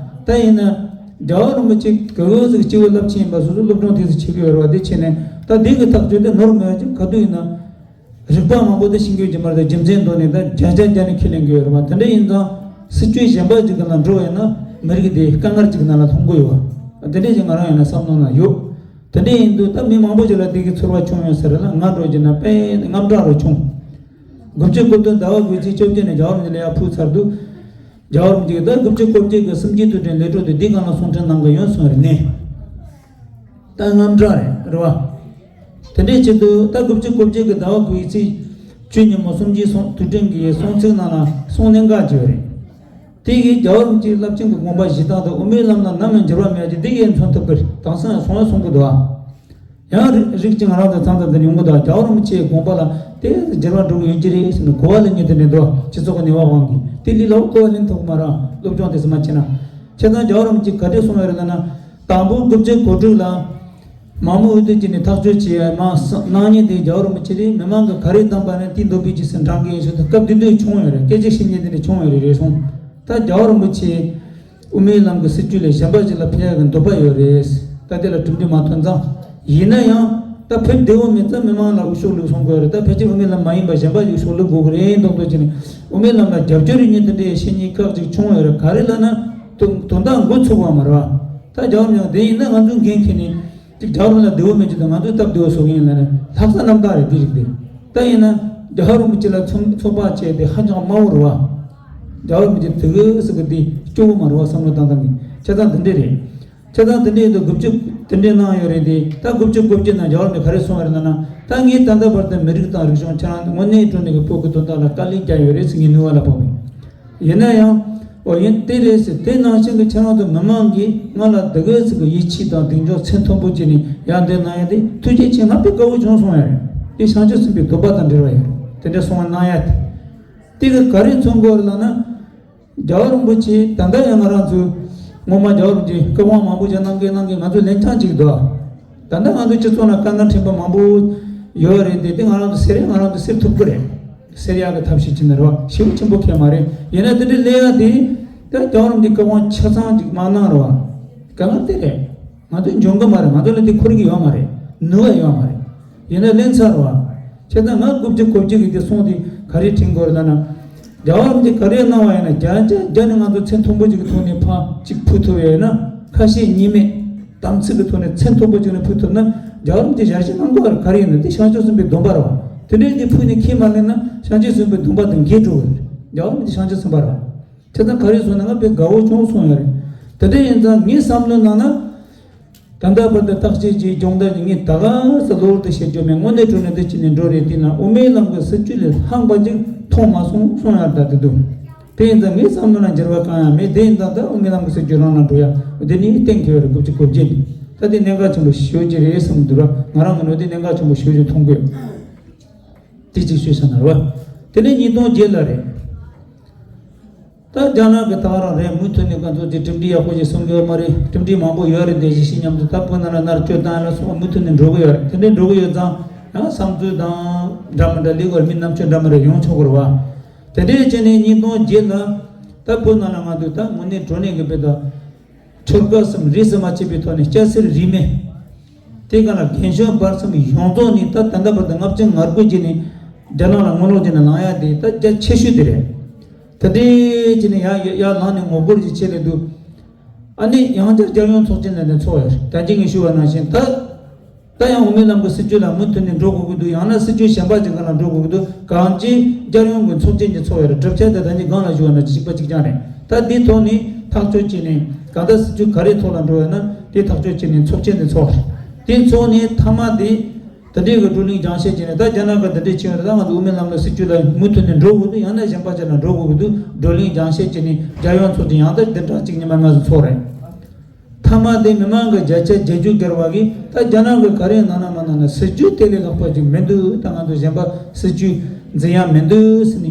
ད་ཡིན་ན་རྒྱལ་བ་རིན་པོ་ཆེ་ག་ཚོད་ཅིག་སྐྱེ་བོ་རླབས་ཆེན་ཡིན་པ་སོ་སོ་སློབ་སྦྱོང་ཏོག་ཙམ་བྱེད་ཀྱི་ཡོད་རེད་བ། དེ་བྱས་ནས་ད་འདི་གི་ཐག་གཅོད་དེ་ནོར་མེད་པ་ཅིག་ག་དུས་ཡིན་ན། རིག་པ་མང་པོ་དེ་ཤེས་ཀྱི་ཡོད་ཀྱི་མ་རེད་ད། རྒྱུ་མཚན་མདོ་ནས་ད་བརྒྱ་ཆ་བརྒྱ་ནས་ཁས་ལེན་གྱི་ཡོད་རེད་བ། དེ་འདྲ་ཡིན་ཙང་སྲིད་བྱུས་གཞན་པ་ཅིག་གི་ནང་འགྲོ་བ་ཡིན་ན་མི་རིགས་དེ་དཀའ་ངལ་ཅིག་གི་ནང་ལ་ལྷུང་གི་ཡོད་བ། དེ་འདྲ་ཞིག་ང་རང་ཡིན་ན་བསམ་བློ་ནང་ཡོད། དེ་འདྲ་ཡིན་དུས་ད་མི་མང་པོ་ཞིག་ལ་དེ་གི་ཚོར་བ་བྱུང་ཡོད་ས་རེད་ལ། ང་འགྲོ་རྒྱུ་ན་དཔེ་དངངས་སྐྲག་རུ་བྱུང་། དགུ་བཅུ་གོ་བདུན་ཟླ་བ་དགུ་པའི་ཚེས་བཅོ་བརྒྱད་ནས་རྒྱལ་བ་རིན་པོ་ཆེ་ལ་ཡར་ཕུལ་ཚར་དུས། རྒྱལ་བ་རིན་པོ་ཆེ་གིས་ད་དགུ་བཅུ་གོ་བརྒྱད་ཀྱི་གསུམ་བརྒྱད་དུས་དྲན་ལས་གྲོགས་དེ་འདི་སྒང་ལ་གསུང་འཕྲིན་གནང་གི་ཡོད་གསུངས་རེད་ནས། ད་དངངས་སྐྲག་རེད་རེད་བ། དེ་འདྲའི་ཆེད་དུ་ད་དགུ་བཅུ་གོ་བརྒྱད་ཀྱི་ཟླ་བ་དགུ་པའི་ཚེས་བཅུ་ཉིན་མོ་གསུམ་བརྒྱད་གསུང་དུས་དྲན་གྱི་གསུང་ཚིག་ནང་ལ་གསུང་གནད་འགག་ཅིག་ཡོད་རེད། དེ་གིས་རྒྱལ་བ་རིན་པོ་ཆེའི་རླབས་ཆེན་གྱི་དགོངས་པ་བཞེས་སྟངས་དང་དབུ་མའི་ལམ་ལ་ནམ་ཡང་འགྱུར་བ་མེད་ཀྱི་འདི་ཡས་མཚོན་ཐུབ་ཀྱི་རེད། དེང་སང་ཡང་སོང་ཡང་གསུང་གི་འདུག་ཨ། ཡང་རིགས་རིགས་ཀྱི་ང་རང་ཚོ་མཚམས་མཚམས་འདིར་ཡོང་གི་འདུག་ཨ། རྒྱལ་བ་རིན་པོ་ཆེའི་དགོངས་པ་ལ་དེ་འགྱུར་བ་འགྲོ་གི་ཡོད་ཀྱི་རེད་ཟེར་ནས་གོ་བ་ལེན་མཁན་དེ་འདྲ་འདུག་ཨ། སྤྱི་ཚོགས་ཀྱི་ནུས་པ་དབང་གིས་དེ་ལས་ལའོ་གོ་བ་ལེན་ཐུབ་ཀྱི་མ་རེད། སློབ་སྦྱོང་དེ་ཚོ་མ་བྱས་ན། བྱས་ཙང་རྒྱལ་བ་རིན་པོ་ཆེས་ག་འདྲས་གསུངས་ཡོད་རེད་ལབ་ན། དང་པོ་དགུ་བཅུ་གོ་དྲུག་ལ། མང་མོས་འོས་བསྡུ་བྱས་ནས་ཐག་གཅོད་བྱས་ཡ་མ་གནང་མཁན་དེ་རྒྱལ་བ་རིན་པོ་ཆེ་རེད། མི་མང་གིས་ག་རེ་བདམས་པ་ནི་དེའི་འདོད་པའི་རྗེས་སུ་འབྲང་གི་ཡིན་ཞུ་དུས་སྐབས་དེ་དུས་བྱུང་ཡོད་རེད། སྐད་ཆ་བཤད་མཁན་དེ་འདྲ་བྱུང་ཡོད་རེད་རེད་གསུངས། ད་རྒྱལ་བ་རིན་པོ་ཆེ་དབུ་མའི་ལམ་གྱི་སྲིད་བྱུས་ལས་གཞན་པ་ཞིག་ལ་ཕེབས་ཡག་གི་འདོད་པ་ཡོད་རེད། ད་དེ་ལ་གྲུབ་འབྲས་མ་ཐོན་ཙང་། ཡིན་ན་ཡང་ད་ཕེབས་བདེ་བོ་མེད་ཙང་མི་མང་ལ་འུ་ཤོག་བླུག་གསུང་དགོས་རེད། ད་ཕལ་ཆེར་དབུ་མའི་ལམ་མ་ཡིན་པ་གཞན་པ་ཞིག་འུ་ཤོག་བླུག་དགོས་ཀྱི་རེད་མདོག་མདོག་བྱས་ནས་དབུ་མའི་ལམ་ལ་རྒྱབ་སྐྱོར་ཡོད་མཁན་དེ་འདྲའི་བཤད་མཁན་ཁག་ཅིག་བྱུང་ཡོད་རེད། ག་རེ་ལབ་ན། དོན་དོན་དག་འགོ་ཚུགས་པ་མ་རེད་བ། ད་རྒྱལ་བ་རིན་པོ་ཆེ་དེ་ཡིན་ན་ང་ཚོའི་འགན་འཁྱེར་ནས་ཅིག་རྒྱལ་བ་རིན་པོ་ཆེ་ལ་བདེ་བོ་མེད་ཀྱི་འདུག་ང་ཚོའི་སྟབས་བདེ་བོ་བཟོ་གི་ཡིན་ལབ་ནས་ལྷག་བསམ་རྣམ་དག་རེད། དེ་རིགས་དེ་ད་ཡིན་ན་རྒྱལ་བ་རིན་པོ་ཆེ་ལ་ཚོགས་ཚོགས་པ་བྱས་ཏེ་ཧ་ཅང་དམའ་བོ་རེད་བ། རྒྱལ་བ་རིན་པོ་ཆེ་དེ་གི་ཟེར་གི་དེ་སྐྱོ་བོ་མ་རེད་བ། བསམ་བློ་བཏང་སྟངས་གི་ཆ་ཚང་དེ་འདྲས་རེད། ཆ་ཚང་དེ་འདྲས་ཡིན་དུས་དགུ་བཅུ་དེ་འདྲས་གནང་ཡོད་རེད་དེ། ད་དགུ་བཅུ་གོ་བརྒྱད་ནང་རྒྱལ་བ་རིན་པོ་ཆེ་ག་རེ་གསུངས་པ་རེད་ལབ་ན། ད་ངས་ད་ལྟ་བར་དུ་མི་རིགས་དང་རིག་གཞུང་ཁྱེད་རང་དངོས་གནས་དྲང་གནས་ཀྱི་བོད་ཀྱི་དོན་དག་ལ་དཀའ་ལས་བརྒྱབ་ཡོད་རེད་ཟེར། ངས་ནུས་པ་ལ་དཔག་པའི། ཡིན་ན་ཡང་། འོ་ཡིན་དེ་རེད་ཟེར། དེ་ནང་བཞིན་གྱི་ཁྱེད་རང་ཚོ་མི་མང་གིས་ང་ལ་དེ་ག་ཟེར་གི་ཡིད་ཆེས་དང་གདེང་འཇོག་ཚད་མཐོན་པོ་བྱས་ནས་ཡར་འདེགས་གནང་ཡ་དེ་ཐུགས་རྗེ་ཆེ། ང་དཔེ་དགའ་བོ་བྱུང་སོང་ཡ་རེད། དེ་བྱང་ཆུབ་སེམས་དཔའི་སྡོམ་པ་དང་འབྲེལ་བ་ཡོད་རེད། དེ་འདྲ་གསུང་བ་གནང་ཡ་དེ། དེ་གི་ག་རེ་མཚོན་དགོས་རེད་ལབ་ན། རྒྱལ་བ་རིན་པོ་ཆེ་ད་ལྟ་ཡང་ང་རང་ཚོའི་སྔོན་མ་རྒྱལ་བ་རིན་པོ་ཆེ་སྐུ་དབང་མང་པོ་ཞིག་གནང་གིན་གནང་གིན་ང་ཚོ་ལན་ཆགས་ཅིག་འདུག་ད་ལྟ་ང་ཚོའི་སྤྱི་ཚོགས་ནང་དཀའ་ངལ་འཕྲད་པ་མང་པོ་ཡོད་རེད་དེ། དེ་ང་རང་ཚོ་སེལ་ཡ་ང་རང་ཚོ་སེལ་ཐུབ་ཀྱི་རེད། སེལ་ཡག་གི་ཐབས་ཤེས་ཅིག་ནི་རེད་བ། ཞེ་པོ་ཆེན་པོ་གང་ཡང་མ་རེད། ཡིན་ན་དེ་འདྲའི་ལས་ཡ་དེ་ད་རྒྱལ་བ་རིན་པོ་ཆེ་སྐུ་དབང་ཆ་ཚང་ཅིག་མ་གནང་རེད་བ། དཀའ་ངལ་དེ་རེད། ང་ཚོས་འཇོན་གི་མ་རེད། ང་ཚོ་ལ་དེ་འཁུར་གི་ཡོད་མ་རེད། ནུས་པ་ཡོད་མ་རེད། ཡིན་ན་ལན་ཚར་བ། བྱས་ཙང་ང་དགུ་བཅུ་གོ་བརྒྱད་ཀྱི་དེ་སོང་དེ་ག་རེ་དྲན་དགོས་རེད་ལབ་ན། རྒྱལ་བ་རིན་པོ་ཆེ་ག་རེ་གནང་བ་ཡིན་ན་བརྒྱ་ཆ་བརྒྱ་ནས་ང་ཚོ་ཚད་མཐོན་པོ་ཅིག་གི་ཐོག་ནས་ཕར་ཅིག་ཕུལ་ཐུབ་ཡོད་ན། ཁ་ཞེ་གཉིས་མེད་དམ་ཚིག་གི་ཐོག་ནས་ཚད་མཐོན་པོ་ཅིག་ནས་ཕུལ་ཐུབ་ན། རྒྱལ་བ་རིན་པོ་ཆེ་ཞལ་བཞེས་གནང་དགོས་པ་ག་རེ་ཡིན་ན་དེ་བྱང་ཆུབ་སེམས་དཔའི་སྡོམ་པ་རེད་བ། དེ་འདྲའི་དེ་ཕུལ་ནས་ཁས་མ་ལེན་ན་བྱང་ཆུབ་སེམས་དཔའི་སྡོམ་པ་དང་འགལ་འགྲོ་གི་རེད། རྒྱལ་བ་རིན་པོ་ཆེ་བྱང་ཆུབ་སེམས་དཔའ་རེད་བ། བྱས་ཙང་ག་རེ་གསུངས་ན་ང་དཔེ་དགའ་བོ་བྱུང་སོང་ཡ་རེད། དེ་འདྲ་ཡིན་ཙང་ངའི་བསམ་བློ་ནང་ན། ད་ལྟ་བར་དུ་བརྟག་དཔྱད་ཀྱི་སྦྱོང་བརྡར་གྱི་ངས་ད་ག་ས་གློ་བུར་དུ་བྱེད་རྒྱུ་མེད། དངོས་གནས་དྲང་གནས་དེ་བྱས་ནས་འགྲོ་རེད། དེས་ན་དབུ་མའི་ལམ་གྱི་སྲིད་བྱུས་ལས་ལྷག་པ་ཅིག་མཐོང་མ་སོང་གསུང་ཡ་ད་དེ་འདུག་དེ་ཡིན་ཙང་ངའི་བསམ་བློ་ན་འགྱུར་བ་གང་ཡང་མེད། དེ་ཡིན་ཙང་ད་དབུ་མའི་ལམ་གྱི་སྲིད་བྱུས་རང་ལ་འགྲོ་ཡ་འདི་ནི་གཏན་འཁེལ་བ་རེད། དགུ་བཅུ་གོ་བརྒྱད་ནི་ད་དེ་གནད་འགག་ཆེན་པོ་ཞེ་པོ་ཅིག་རེད་བསམ་གྱི་འདུག་ར། ང་རང་ངོས་ནས་དེ་གནད་འགག་ཆེན་པོ་ཞེ་པོ་ཅིག་མཐོང་གི་ཡོད། དེ་གཅིག་ཤོད་ས་ན་རེད་བ། དེ་ནས་ཉིས་སྟོང་བརྒྱད་ལ་རེད། ད་རྒྱ་ནག་གི་ད་ག་རང་རེད། མུ་མཐུད་ནས་ང་ཚོ་དེ་གྲུབ་འབྲས་ཡག་པོ་ཞིག་སོང་གི་ཡོད་མ་རེད། གྲུབ་འབྲས་མང་པོ་ཡོད་རེད། དེ་བཞིན་ཤི་མཉམ་དུ་ད་བོད་ནང་ལ་མནར་གཅོད་བཏང་ཡ་ལ་སོགས་པ་མུ་མཐུད་ནས་འགྲོ་གི་ཡོད་རེད། དེ་འདྲས་འགྲོ་གི་ཡོད་ཙང་ཡང་བསམ་ཚུལ་དང་འདྲ་མི་འདྲ་ལས་ཀ་མི་རྣམ་དཔྱོད་འདྲ་མི་འདྲ་ཡོང་ཆོག་གི་རེད་བ། དེ་འདྲས་བྱས་ནས་ཉིས་སྟོང་བརྒྱད་ལ་ད་བོད་ནང་ལ་ང་ཚོས་ད་དངོས་གནས་དྲང་གནས་ཀྱི་དཔེ་ད། ཆོལ་ཁ་གསུམ་རིས་སུ་མ་ཆད་པའི་ཐོག་ནས་སྐྱ་སེར་རིས་མེད། དེ་ག་ལ་རྒན་གཞོན་བར་གསུམ་ཡོངས་རྫོགས་ནས་ད་ད་ལྟ་བར་དུ་ལྔ་བཅུ་ང་དགུ་བྱས་ནས་རྒྱ་ནག་ལ་ངོ་ལོག་བྱས་ནས་ལངས་ཡ་དེ་ད་རྒྱ་ཆེ་ཤོས་དེ་རེད། ད་དེ་བྱས་ནས་ཡར་ཡར་ལངས་ནས་ངོ་རྒོལ་ཅིག་བྱས་ནས་འདུག་ཨ་ནི་ཡང་བསྐྱར་རྒྱལ་ཡོངས་ཚོགས་ཆེན་ལ་ནས་ཚོགས་ཡ་རེད། ད་གིན་ངས་ཞུས་པ་ནང་བཞིན་ད། ད་ཡང་དབུ་མའི་ལམ་གྱི་སྲིད་བྱུས་ལ་མུ་མཐུད་ནས་འགྲོ་དགོས་ཀྱི་འདུག་ཡང་ན་སྲིད་བྱུས་གཞན་པ་ཅིག་སྒང་ལ་འགྲོ་དགོས་ཀྱི་འདུག་གང་ཅི་རྒྱལ་ཡོངས་ཀྱི་ཚོགས་ཆེན་གྱི་ཚོགས་ཡོད་རེད། གྲུབ་ཆ་དེ་ད་ནི་སྒང་ལ་བཞུགས་ན་གཅིག་པ་གཅིག་རྐྱང་རེད། ད་འདིའི་ཐོག་ནས་ཐག་གཅོད་བྱས་ནས་གང་ལྟར་སྲིད་བྱུས་ག་རེའི་ཐོག་ལ་འགྲོ་ཡོད་ན་དེ་ཐག་གཅོད་བྱས་ནས་ཚོགས་ཆེན་དེ་ཚོགས་རེད། དེ་ཚོགས་ནས་མཐའ་མ་དེ་དེ་འདྲའི་གི་བགྲོ་གླེང་སྦྱང་བཤད་བྱས་ནས། ད་རྒྱ་ནག་གི་འདི་འདྲའི་བྱས་ཡོད་རེད། ད་ང་ཚོ་དབུ་མའི་ལམ་ལ་སྲིད་བྱུས་ལ་མུ་མཐུད་ནས་འགྲོ་དགོས་འདུག་ཡང་ན་གཞན་པ་ཅིག་ལ་འགྲོ་དགོས་ཀྱི་འདུག་བགྲོ་གླེང་སྦྱང་བཤད་བྱས་ནས་རྒྱལ་ཡོངས་ཚོགས་ཆེན་ཡང་ད་བདུན་ཕྲག་གཅིག་ཉི་མ་ལྔ་ཙམ་ཚོགས་རེད། མཐའ་མ་དེ་མི་མང་གི་བརྒྱ་ཆ་བརྒྱད་ཅུ་བརྒལ་བ་གིས་ད་རྒྱ་ནག་གིས་ག་རེ་གནང་ན་མ་གནང་ན་སྲིད་བྱུས་དེ་ལས་ལྷག་པ་ཅིག་མི་འདུག་ད་ང་ཚོ་གཞན་པ་སྲིད་བྱུས་འཛིན་ཡ་མི་འདུག་ཟེར་ནས་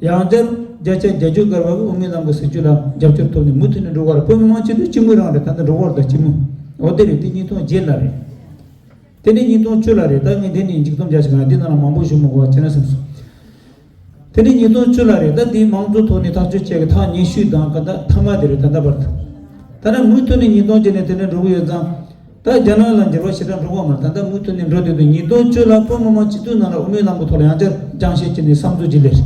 ཡང་བསྐྱར་བརྒྱ་ཆ་བརྒྱད་ཅུ་བརྒལ་བ་གིས་དབུ་མའི་ལམ་གྱི་སྲིད་བྱུས་ལ་རྒྱབ་སྐྱོར་ཐོབ་ནས་མུ་མཐུད་ནས་འགྲོ་བ་རེད། བོད་མི་མང་སྤྱི་འཐུས་སྤྱི་མོས་རང་རེད། ད་ལྟ་འགྲོ་བ་རེད། ད་སྤྱི་མོས་འོ་དེ་རེད། དེ་ཉིས་སྟོང་བརྒྱད་ལ་རེད། དེ་ནས་ཉིས་སྟོང་བཅུ་ལ་རེད། ད་ངས་འདི་ནས་མཇུག་སྡོམ་རྒྱག་ཞིག་ང་འདི་ནང་ལ་མང་པོ་ཞུ་མི་དགོས་པ་བྱས་ན་བསམ་སོང་། དེ་ནས་ཉིས་སྟོང་བཅུ་ལ་རེད། ད་འདིའི་མང་གཙོའི་ཐོག་ནས་ཐག་གཅོད་བྱས་ཀྱི་ཐག་ཉེ་ཤོས་དང་ག་ད་མཐའ་མ་དེ་རེད། ད་ལྟ་བར་དུ། ད་ནི་མུ་མཐུད་ནས་ཉིས་སྟོང་བརྒྱད་ནས་དེ་འདྲ་འགྲོ་གི་ཡོད་ཙང་། ད་རྒྱ་ནག་ལ་འགྱུར་བ་ཞེ་དྲག་འགྲོ་གི་མ་རེད། ད་ལྟ་མུ་མཐུད་ནས་འགྲོ་བསྡད་འདུག་ཉིས་སྟོང་བཅུ་ལ་བོད་མི་མང་སྤྱི་འཐུས་ནང་ལ་དབུ་མའི་ལམ་གྱི་ཐོག་ལ་ཡང་བསྐྱར་སྦྱང་བཤད་བྱས་ནས་བསམ་ཚུལ་བརྗེ་ལེ་རེད།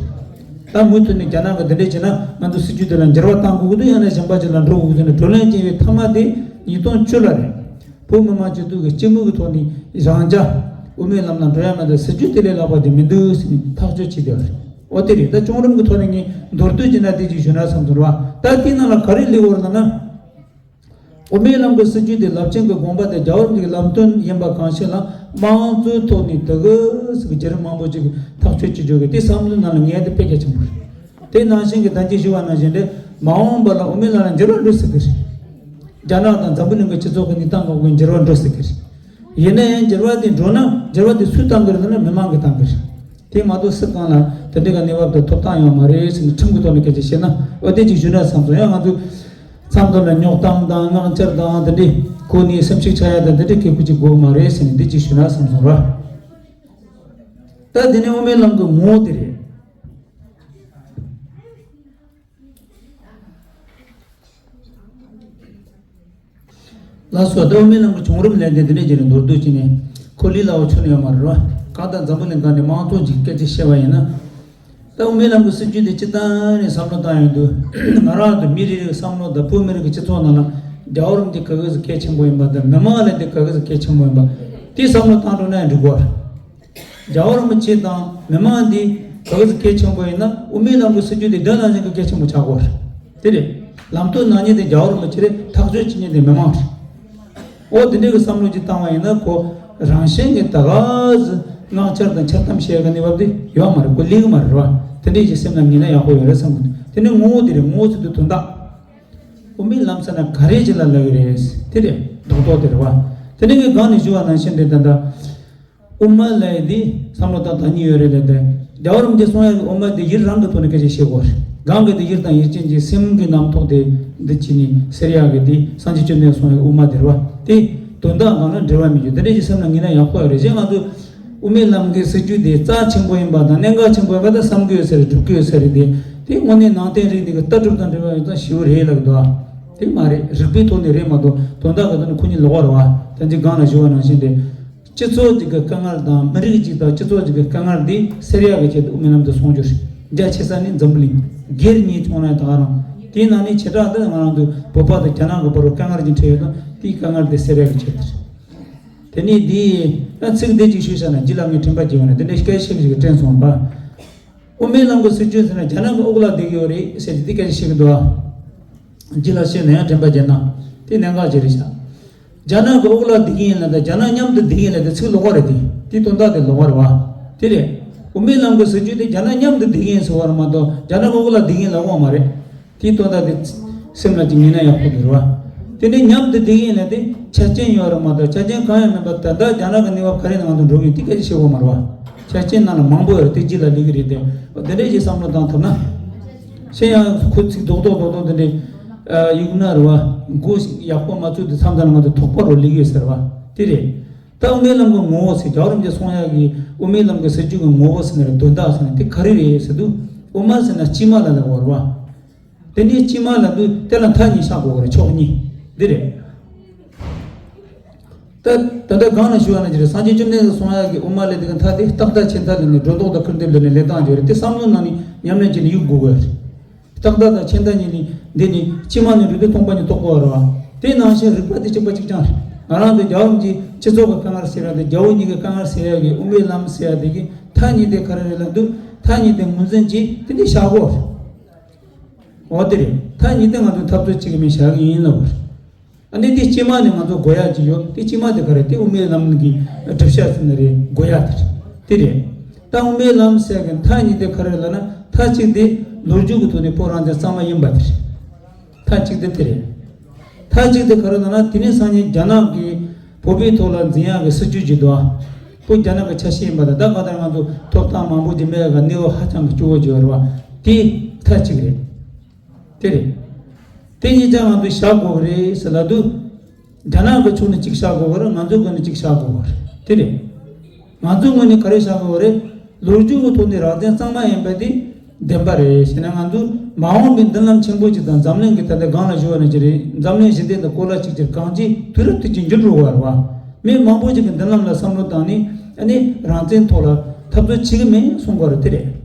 ད་མུ་མཐུད་ནས་རྒྱ་ནག་གིས་འདི་འདྲས་བྱས་ན་ང་ཚོ་སྲིད་བྱུས་དེ་ལ་འགྱུར་བ་གཏང་དགོས་ཀྱི་འདུག་ཡང་ན་གཞན་པ་ཅིག་ལ་འགྲོ་དགོས་ཀྱི་འདུག་ཟེར་ནས་བགྲོ་གླེང་བྱས་པའི་མཐའ་མ་དེ་ཉིས་སྟོང་བཅུ་ལ་རེད། བོད་མི་མང་སྤྱི་འཐུས་ཀྱི་སྤྱི་མོས་ཀྱི་ཐོག་ནས་རང་རྐྱ་དབུ་མའི་ལམ་ལ་འགྲོ་ཡ་མ་གཏོགས་སྲིད་བྱུས་དེ་ལས་ལྷག་པ་དེ་མི་འདུག་ཟེར་ནས་ཐག་གཅོད་བྱས་བསྡད་པ་རེད། འོ་དེ་རེད། ད་བཅོམ་རིམ་གྱི་ཐོག་ནས་ངས་མདོར་བསྡུས་བྱས་ན་དེ་ཅིག་ཞུ་ན་བསམ་སོང་ར། ད་དེའི་ནང་ལ་ག་རེ་སླེབས་ཡོད་རེད་ལབ་ན། དབུ་མའི་ལམ་གྱི་སྲིད་བྱུས་དེ་རླབས་ཆེན་གྱི་དགོངས་པ་དང་རྒྱལ་བ་རིན་པོ་ཆེའི་ལམ་སྟོན་ཡིན་པ་གང་ཞིག་ལ་དམངས་གཙོའི་ཐོག་ནས་དེ་ག་ཟེར་གྱི་བརྒྱུད་རིམ་མང་པོ་ཅིག་ཐག་གཅོད་བྱེད་རྒྱུ་གི་དེ་བསམ་བློའི་ནང་ལ་ངས་དེ་དཔེ་གལ་ཆེན་པོ་རེད། དེ་ནང་བཞིན་གྱི་ད་གིན་ཞུས་པ་ནང་བཞིན་རེད། མ་འོངས་པ་ལ་དབུ་མའི་ལམ་ལ་འགྱུར་བ་འགྲོ་སྲིད་ཀྱི་རེད། རྒྱ་ནག་དང་འཛམ་བུ་གླིང་གི་སྤྱི་ཚོགས་ཀྱི་གནས་སྟངས་འགོག་པའི་འགྱུར་བ་འགྲོ་སྲིད་ཀྱི་རེད། ཡིན་ན་ཡང་འགྱུར་བ་དེ་འགྲོ་ན་འགྱུར་བ་དེ་སུས་བཏང་གི་རེད་ལབ་ན་མི་མང་གིས་བཏང་གི་རེད། དེ་མ་གཏོགས་སུ་གང་ལ་དེ་འདྲའི་ག་གནས་བབ་དེ་ཐོབ་ཐང་ཡོད་མ་རེད་ཟེར་ནས་ཁྲིམས་ཀྱི་ཐོག་ནས་སྐད་ཆ་བཤད་ན་འོ་དེ་ཅིག་ཞུ་ན་བསམ་སོང་། ཡང་ང་ཚོས་མཚམས་མཚམས་ལ་རྙོག་གཏམ་དང་དངངས་འཚེར་དང་དེ་འདྲའི་གོ་ནས་སེམས་ཤུགས་ཆག་ཡ་དང་དེ་འདྲའི་སྐད་ཁུ་ཅིག་དགོས་མ་རེད་ཟེར་ནས་འདི་ཅིག་ཞུ་ན་བསམ་སོང་ར། ད་དེ་ནས་དབུ་མའི་ལམ་གྱི་ངོ་བོ་དེ་རེད། ལགས་སོ། ད་དབུ་མའི་ལམ་གྱི་བྱུང་རིམ་ལས་དེ་འདི་འདྲས་ཀྱི་རེད། མདོར་བསྡུས་བྱས་ནས་ཁོ་ལས་སླ་བོ་ཆུང་ནས་ཡོད་མ་རེད་ར། གང་ལྟར་འཛམ་བུ་གླིང་སྒང་ནས་དམངས་གཙོ་གྱི་སྐད་ཆ་བཤད་པ་ཡིན་ན། ད་དབུ་མའི་ལམ་གྱི་སྲིད་བྱུས་དེ་སྤྱིར་བཏང་ནས་བསམ་བློ་བཏང་ཡོང་དུས་ང་རང་ཚོ་མི་རེ་རེའི་བསམ་བློ་དང་བོད་མི་རིགས་ཀྱི་སྤྱི་ཚོགས་ནང་ལ་ རྒྱལ་བ་རིན་པོ་ཆེ་ག་ག་ཟེ་གལ་ཆེན་པོ་ཡིན་པ་དང་མི་མང་ལ་དེ་ག་ག་ཟེ་གལ་ཆེན་པོ་ཡིན་པ་དེ་བསམ་བློ་བཏང་འགྲོ་ན་ཡང་འགྲིག་གོ། རྒྱལ་བ་རིན་པོ་ཆེ་དང་མི་མང་འདི་ག་ག་ཟེ་གལ་ཆེན་པོ་ཡིན་ན་དབུ་མའི་ལམ་གྱི་སྲིད་བྱུས་དེ་དོན་ནང་བཞིན་གྱི་གལ་ཆེན་པོ་ཆགས་གོ། དེ་རེད། ལམ་སྟོན་གནང་མཁན་དེ་རྒྱལ་བ་རིན་པོ་ཆེ་རེད། ཐག་གཅོད་བྱེད་མཁན་དེ་མི་མང་རེད། འོ་དེ་འདྲའི་གི་བསམ་བློ་ཅིག་བཏང་བ་ཡིན་ན་ཁོ་རང་བཞིན་གྱིས་ད་ག་ཟེ་སྔགས་འཆར་དང་འཆར་གཏམ་བཤད་ག་ནི་བབ་དེ་ཡོད་མ་རེད། ཁོ་ལེགས་མ་རེད་བ། དེ་འདྲའི་ཅིག་སེམས་ལ་ངེས་ན་ཡག་པོ་ཡོད་རེད་བསམ་གི་འདུག་དེ་ནི་ངོ་བོ་དེ་རེད། ངོ་བོ་ཚོ་དེ་དོན་དག་དབུ་མའི་ལམ་ཟེར་ན་ག་རེ་ཅིག་ལ་ལབ་ཀྱི་རེད། དེ་རེད། རྡོག་རྡོག་དེ་རེད་བ། དེ་ནི་ངས་གང་ནས་ཞུ་བ་ནང་བཞིན་རེད། ད་ལྟ་དབུ་མ་ལབ་ཡས་འདི་བསམ་བློ་བཏང་དང་གཉིས་ཡོད་རེད་ལབ་དེ། རྒྱལ་བ་རིན་པོ་ཆེ་གསུང་ཡག་གི་དབུ་མ་འདི་ཡུལ་རང་གི་ཐོག་ནས་སྐད་ཆ་བཤད་དགོས་རེད། གང་གི་འདི་ཡུལ་དང་ཡུལ་ཅན་གྱི་སེམས་ཀྱི་རྣམ་རྟོག་དེ་འདི་ཅི་ནི་ཟེར་ཡག་གི་འདི་སངས་རྒྱས་བཅོམ་ལྡན་གསུང་ཡག་གི་དབུ་མ་དེ་རེད་བ། དེ་དོན་དག་གང་ལ་འབྲེལ་བ་མེད་རྒྱུ་དེ་འདྲ་ཞིག་སེམས་ལ་ངེས་ན་ཡག་པོ་ཡོད་རེད། གཞན་ང་ཚོ་དབུ་མའི་ལམ་གྱི་སྲིད་བྱུས་དེ་རྩ་ཆེན་པོ་ཡིན་པ་དང་གནད་འགག་ཆེན་པོ་ཡིན་པ་དང་བསམ་གྱི་ཡོད་ས་རེད། སྒྲུབ་ཀྱི་ཡོད་ས་རེད། དེ་དེ་དངོས་གནས་ནང་བསྟན་རིག་གནས་ཀྱི་ལྟ་གྲུབ་དང་འབྲེལ་བ་ཡོད་ཙང་ཞེ་པོ་རེད་ལབ་འདུག་དེ་མ་རེད། རིག་པའི་ཐོག་ནས་རེད་མ་གཏོགས་དོན་དག་གི་ཐོག་ནས་ཁོ་གཉིས་ལོགས་པ་རེད་བ། ད་ཅི་གང་ལ་ཞུ་བ་ནང་བཞིན་རེད། སྤྱི་ཚོགས་ཅིག་གི་དཀའ་ངལ་དང་མི་རིགས་ཅིག་དང་སྤྱི་ཚོགས་ཅིག་གི་དཀའ་ངལ་འདི་སེལ་ཡག་གི་ཆེད་དུ་དབུ་མའི་ལམ་དུ་སོང་རྒྱུ་རེད། རྒྱ་ཆེ་ས་ནི་འཛམ་བུ་གླིང་སྒེར་གཉིས་བྱུང་ན་ད་ག་རང་། དེའི་ནང་ནས་བྱེ་བྲག་ཏུ་ང་རང་ཚོ་བོད་པ་དང་རྒྱ་ནག་གི་བར་དུ་དཀའ་ངལ་ཅིག་འཕྲད་ཡོད་ན་དེའི་དཀའ་ངལ་དེ་སེལ་ཡག་གི་ཆེད་དུ་རེད། དེ་ནས་འདི་ད་ཚིག་འདི་ཅིག་ཞུས་བཞག་ན་རྗེས་ལ་ངས་དྲན་པ་བརྗེད་ཡོང་ན་དེ་འདྲའི་སྐད་ཆ་ཞིག་དྲན་སོང་པ། དབུ་མའི་ལམ་གྱི་སྲིད་བྱུས་ཟེར་ན་རྒྱ་ནག་གི་དབུ་གློག་བསྡད་ཀྱི་ཡོད་རེད་ཟེར་གྱི་འདི་སྐད་ཆ་བཤད་ཀྱི་འདུག་ཨ། རྗེས་ལ་བཤད་ན་ཡང་དྲན་པ་བརྗེད་ན་དེ་གནད་འགག་ཅིག་རེད་ཤག་རྒྱ་ནག་གི་དབུ་གློག་བསྡད་ཀྱི་ཡིན་ལབ་དང་རྒྱ་ནག་མཉམ་དུ་བསྡད་ཀྱི་ཡིན་ལབ་དེ་ཚིག་ལོགས་ཀ་རེད། དེ་དེའི་དོན་དག་དེ་ལོགས་ཀ་རེད་བ། དེ་རེད། དབུ་མའི་ལམ་གྱི་སྲིད་བྱུས་དེ་རྒྱ་ནག་མཉམ་དུ་བསྡད་ཀྱི་ཡིན་ཟེར་བ་རེད་མ་གཏོགས་རྒྱ་ནག་གི་དབུ་གློག་བསྡད་ཀྱི་ཡིན་ལབ་ཡོད་མ་རེད། དེའི་དོན་དག་དེ་སེམས་ལ་ཅིག་ངེས་ན་ཡག་པོ་འདུག་རེད་བ། དེ་ནས་མཉམ་དུ་བསྡད་ཀྱི་ཡིན་ལབ་དེ་ཆ་རྐྱེན་ཡོད་རེད་མ་གཏོགས་ཆ་རྐྱེན་གང་ཡང་མེད་པར་ད་ལྟ་རྒྱ་ནག་གི་གནས་བབ་ག་རེ་ནང་དུ་འགྲོ་གི་ཡིན་དེ་སྐད་ཆ་བཤད་དགོས་མ་རེད་བ། ཆ་རྐྱེན་ནང་ལ་མང་པོ་ཡོད་རེད། དེ་རྗེས་ལ་ལས་ཀྱི་རེད་དེ། དེ་འདྲའི་ཞིག་བསམ་བློ་བཏང་ཐུབ་ན། གཞན་ཡང་ཁོ་ཚིག་རྡོག་རྡོག་རྡོག་རྡོག་དེ་འདྲའི་ཡིག་ནག་རེད་བ། མགོ་ཡག་པོ་མ་ཚུགས་དུས་མཚམས་མཚམས་ལ་ང་ཚོ་དོགས་པ་རུ་སླེབས་ཡོད་ཟེར་བ། དེ་རེད། ད་དབུ་མའི་ལམ་གྱི་ངོ་བོ་ཟེར་རྒྱལ་བ་རིན་པོ་ཆེ་གསུང་ཡག་གི་དབུ་མའི་ལམ་གྱི་སྲིད་བྱུས་ཀྱི་ངོ་བོ་ཟེར་ན་རེད། དོན་དག་ཟེར་ན་དེ་ག་རེ་རེད་ཟེར་དུས། དབུ་མ་ཟེར་ན་དཀྱིལ་མ་ལ་ལབ་པ་རེད་བ། དེ་ནས་དཀྱིལ་མ་ལབ་དུས་དེ་ལ་མཐའ་གཉིས་བཞག་དགོས་པ་རེད། ཕྱོགས་གཉིས། འདི་རེད། ད་ད་ལྟ་གང་ལ་ཞུ་བ་ན་ཅི་རེད། སངས་རྒྱས་བཅོམ་ལྡན་འདས་གསུང་ཡག་གི་དབུ་མ་ལབ་དེ་གི་མཐའ་དེ་རྟག་མཐའ་ཆད་མཐའ་ལ་ནི་སྒྲོ་འདོགས་དང་ཁུར་འདེབས་ལ་ནི་ལས་སྟངས་ཅིག་ཡོད་རེད། དེ་བསམ་བློ་ནང་ནས་ཉམས་ལེན་བྱས་ནས་གཡུག་དགོས་པ་རེད། རྟག་མཐའ་དང་ཆད་མཐའ་གཉིས་ནི་འདི་ནི་དཀྱིལ་མ་ནས་འགྲོ་དུས་སྟོང་པ་ཉིད་རྟོགས་པ་རེད་བ། དེ་ནང་བཞིན་རིག་པ་དེ་གཅིག་པ་གཅིག་རྐྱང་རེད། ང་རང་ཚོ་རྒྱལ་བ་རིན་པོ་ཆེ་སྤྱི་ཚོགས་ཀྱི་དཀའ་ངལ་སེལ་ཡག་དེ་རྒྱལ་པོ་གཉིས་ཀྱི་དཀའ་ངལ་སེལ་ཡག་གི་དབུ་མའི་ལམ་ཟེར་ཡག་དེ་གི་མཐའ་གཉིས་དེ་ག་རེ་རེད་ལབ་དུས་མཐའ་གཉིས་དེ་ངོས་འཛིན་གྱིས་དེ་འདྲ་བཞག་དགོས་རེད། འོ་དེ་རེད། མཐའ་གཉིས་དེ་ང་ཚོ་འཐབ་རྩོད་བྱེད་ཀྱི་མིན་བཞག་གི་ཡིན་ལབ་པ་རེད། ཨ་ནི་དེ་དཀྱིལ་མ་ནས་ང་ཚོ་དགོས་ཡག་ཅིག་ཡོད། དེ་དཀྱིལ་མ་དེ་ག་རེ་དེ་དབུ་མའི་ལམ་གྱི་སྒྲུབ་བྱ་ཟེར་ན་རེད། དགོས་ཡག་དེ་རེད། དེ་རེད། ད་དབུ་མའི་ལམ་ཟེར་གི་མཐའ་གཉིས་དེ་ག་རེ་ལབ་ན་མཐའ་གཅིག་དེ་ལོ་རྒྱུས་ཀྱི་ཐོག་ནས་བོད་རང་བཙན་གཙང་མ་ཡིན་པ་དེ་རེད། མཐའ་གཅིག་དེ་དེ་རེད། མཐའ་གཅིག་དེ་ག་རེ་ལབ་ན་དེ་ནས་སང་ཉིན་རྒྱ་ནག་གིས་བོད་པའི་ཐོག་ལ་འཛིན་ཡག་གི་སྲིད་ཇུས་ཅིག་འདུག་ཨ། བོད་རྒྱ་ནག་གི་ཆ་ཤས་ཡིན་པ་དང་ད་ག་ལྟར་ང་ཚོ་ཐོབ་ཐང་མང་པོ་ཅིག་མེད་ག་གནས་བབ་ཧ་ཅང་གི་སྐྱོ་བོ་ཅིག་ཡོད་རེད་བ། དེ་མཐའ་གཅིག་རེད། དེ་རེད། དེ་གཉིས་ཀྱང་ང་ཚོས་བཞག་དགོས་ཀྱི་རེད་ཟེར་ལབ་དུས། རྒྱ་ནག་གི་ཕྱོགས་ནས་གཅིག་བཞག་དགོས་ཀྱི་རེད། ང་ཚོའི་སྒོ་ནས་གཅིག་བཞག་དགོས་ཀྱི་རེད། དེ་རེད། ང་ཚོའི་ངོས་ནས་ག་རེ་བཞག་དགོས་ཀྱི་རེད། ལོ་རྒྱུས་ཀྱི་ཐོག་ནས་རང་བཙན་གཙང་མ་ཡིན་པ་དེ་བདེན་པ་རེད། བྱས་ན་ང་ཚོས་མ་འོངས་པའི་མདུན་ལམ་ཆེན་པོ་ཅིག་དང་འཛམ་གླིང་གི་ད་ལྟ་སྒང་ལ་བཞུགས་པ་ནང་བཞིན་རེད། འཛམ་གླིང་ཞི་བདེ་དང་གོ་ལ་གཅིག་གྱུར་གང་ཅི་དུས་རབས་དུས་ཀྱི་འགྱུར་འགྲོ་གི་ཡོད་རེད་བ། མི་མང་པོ་ཅིག་གི་མདུན་ལམ་ལ་བསམ་བློ་བཏང་ནས་ཨ་ནི་རང་བཙན་ཐོག་ལ་འཐབ་རྩོད་བྱེད་ཀྱི་མིན་གསུང་གི་ཡོད་རེད། དེ་རེད།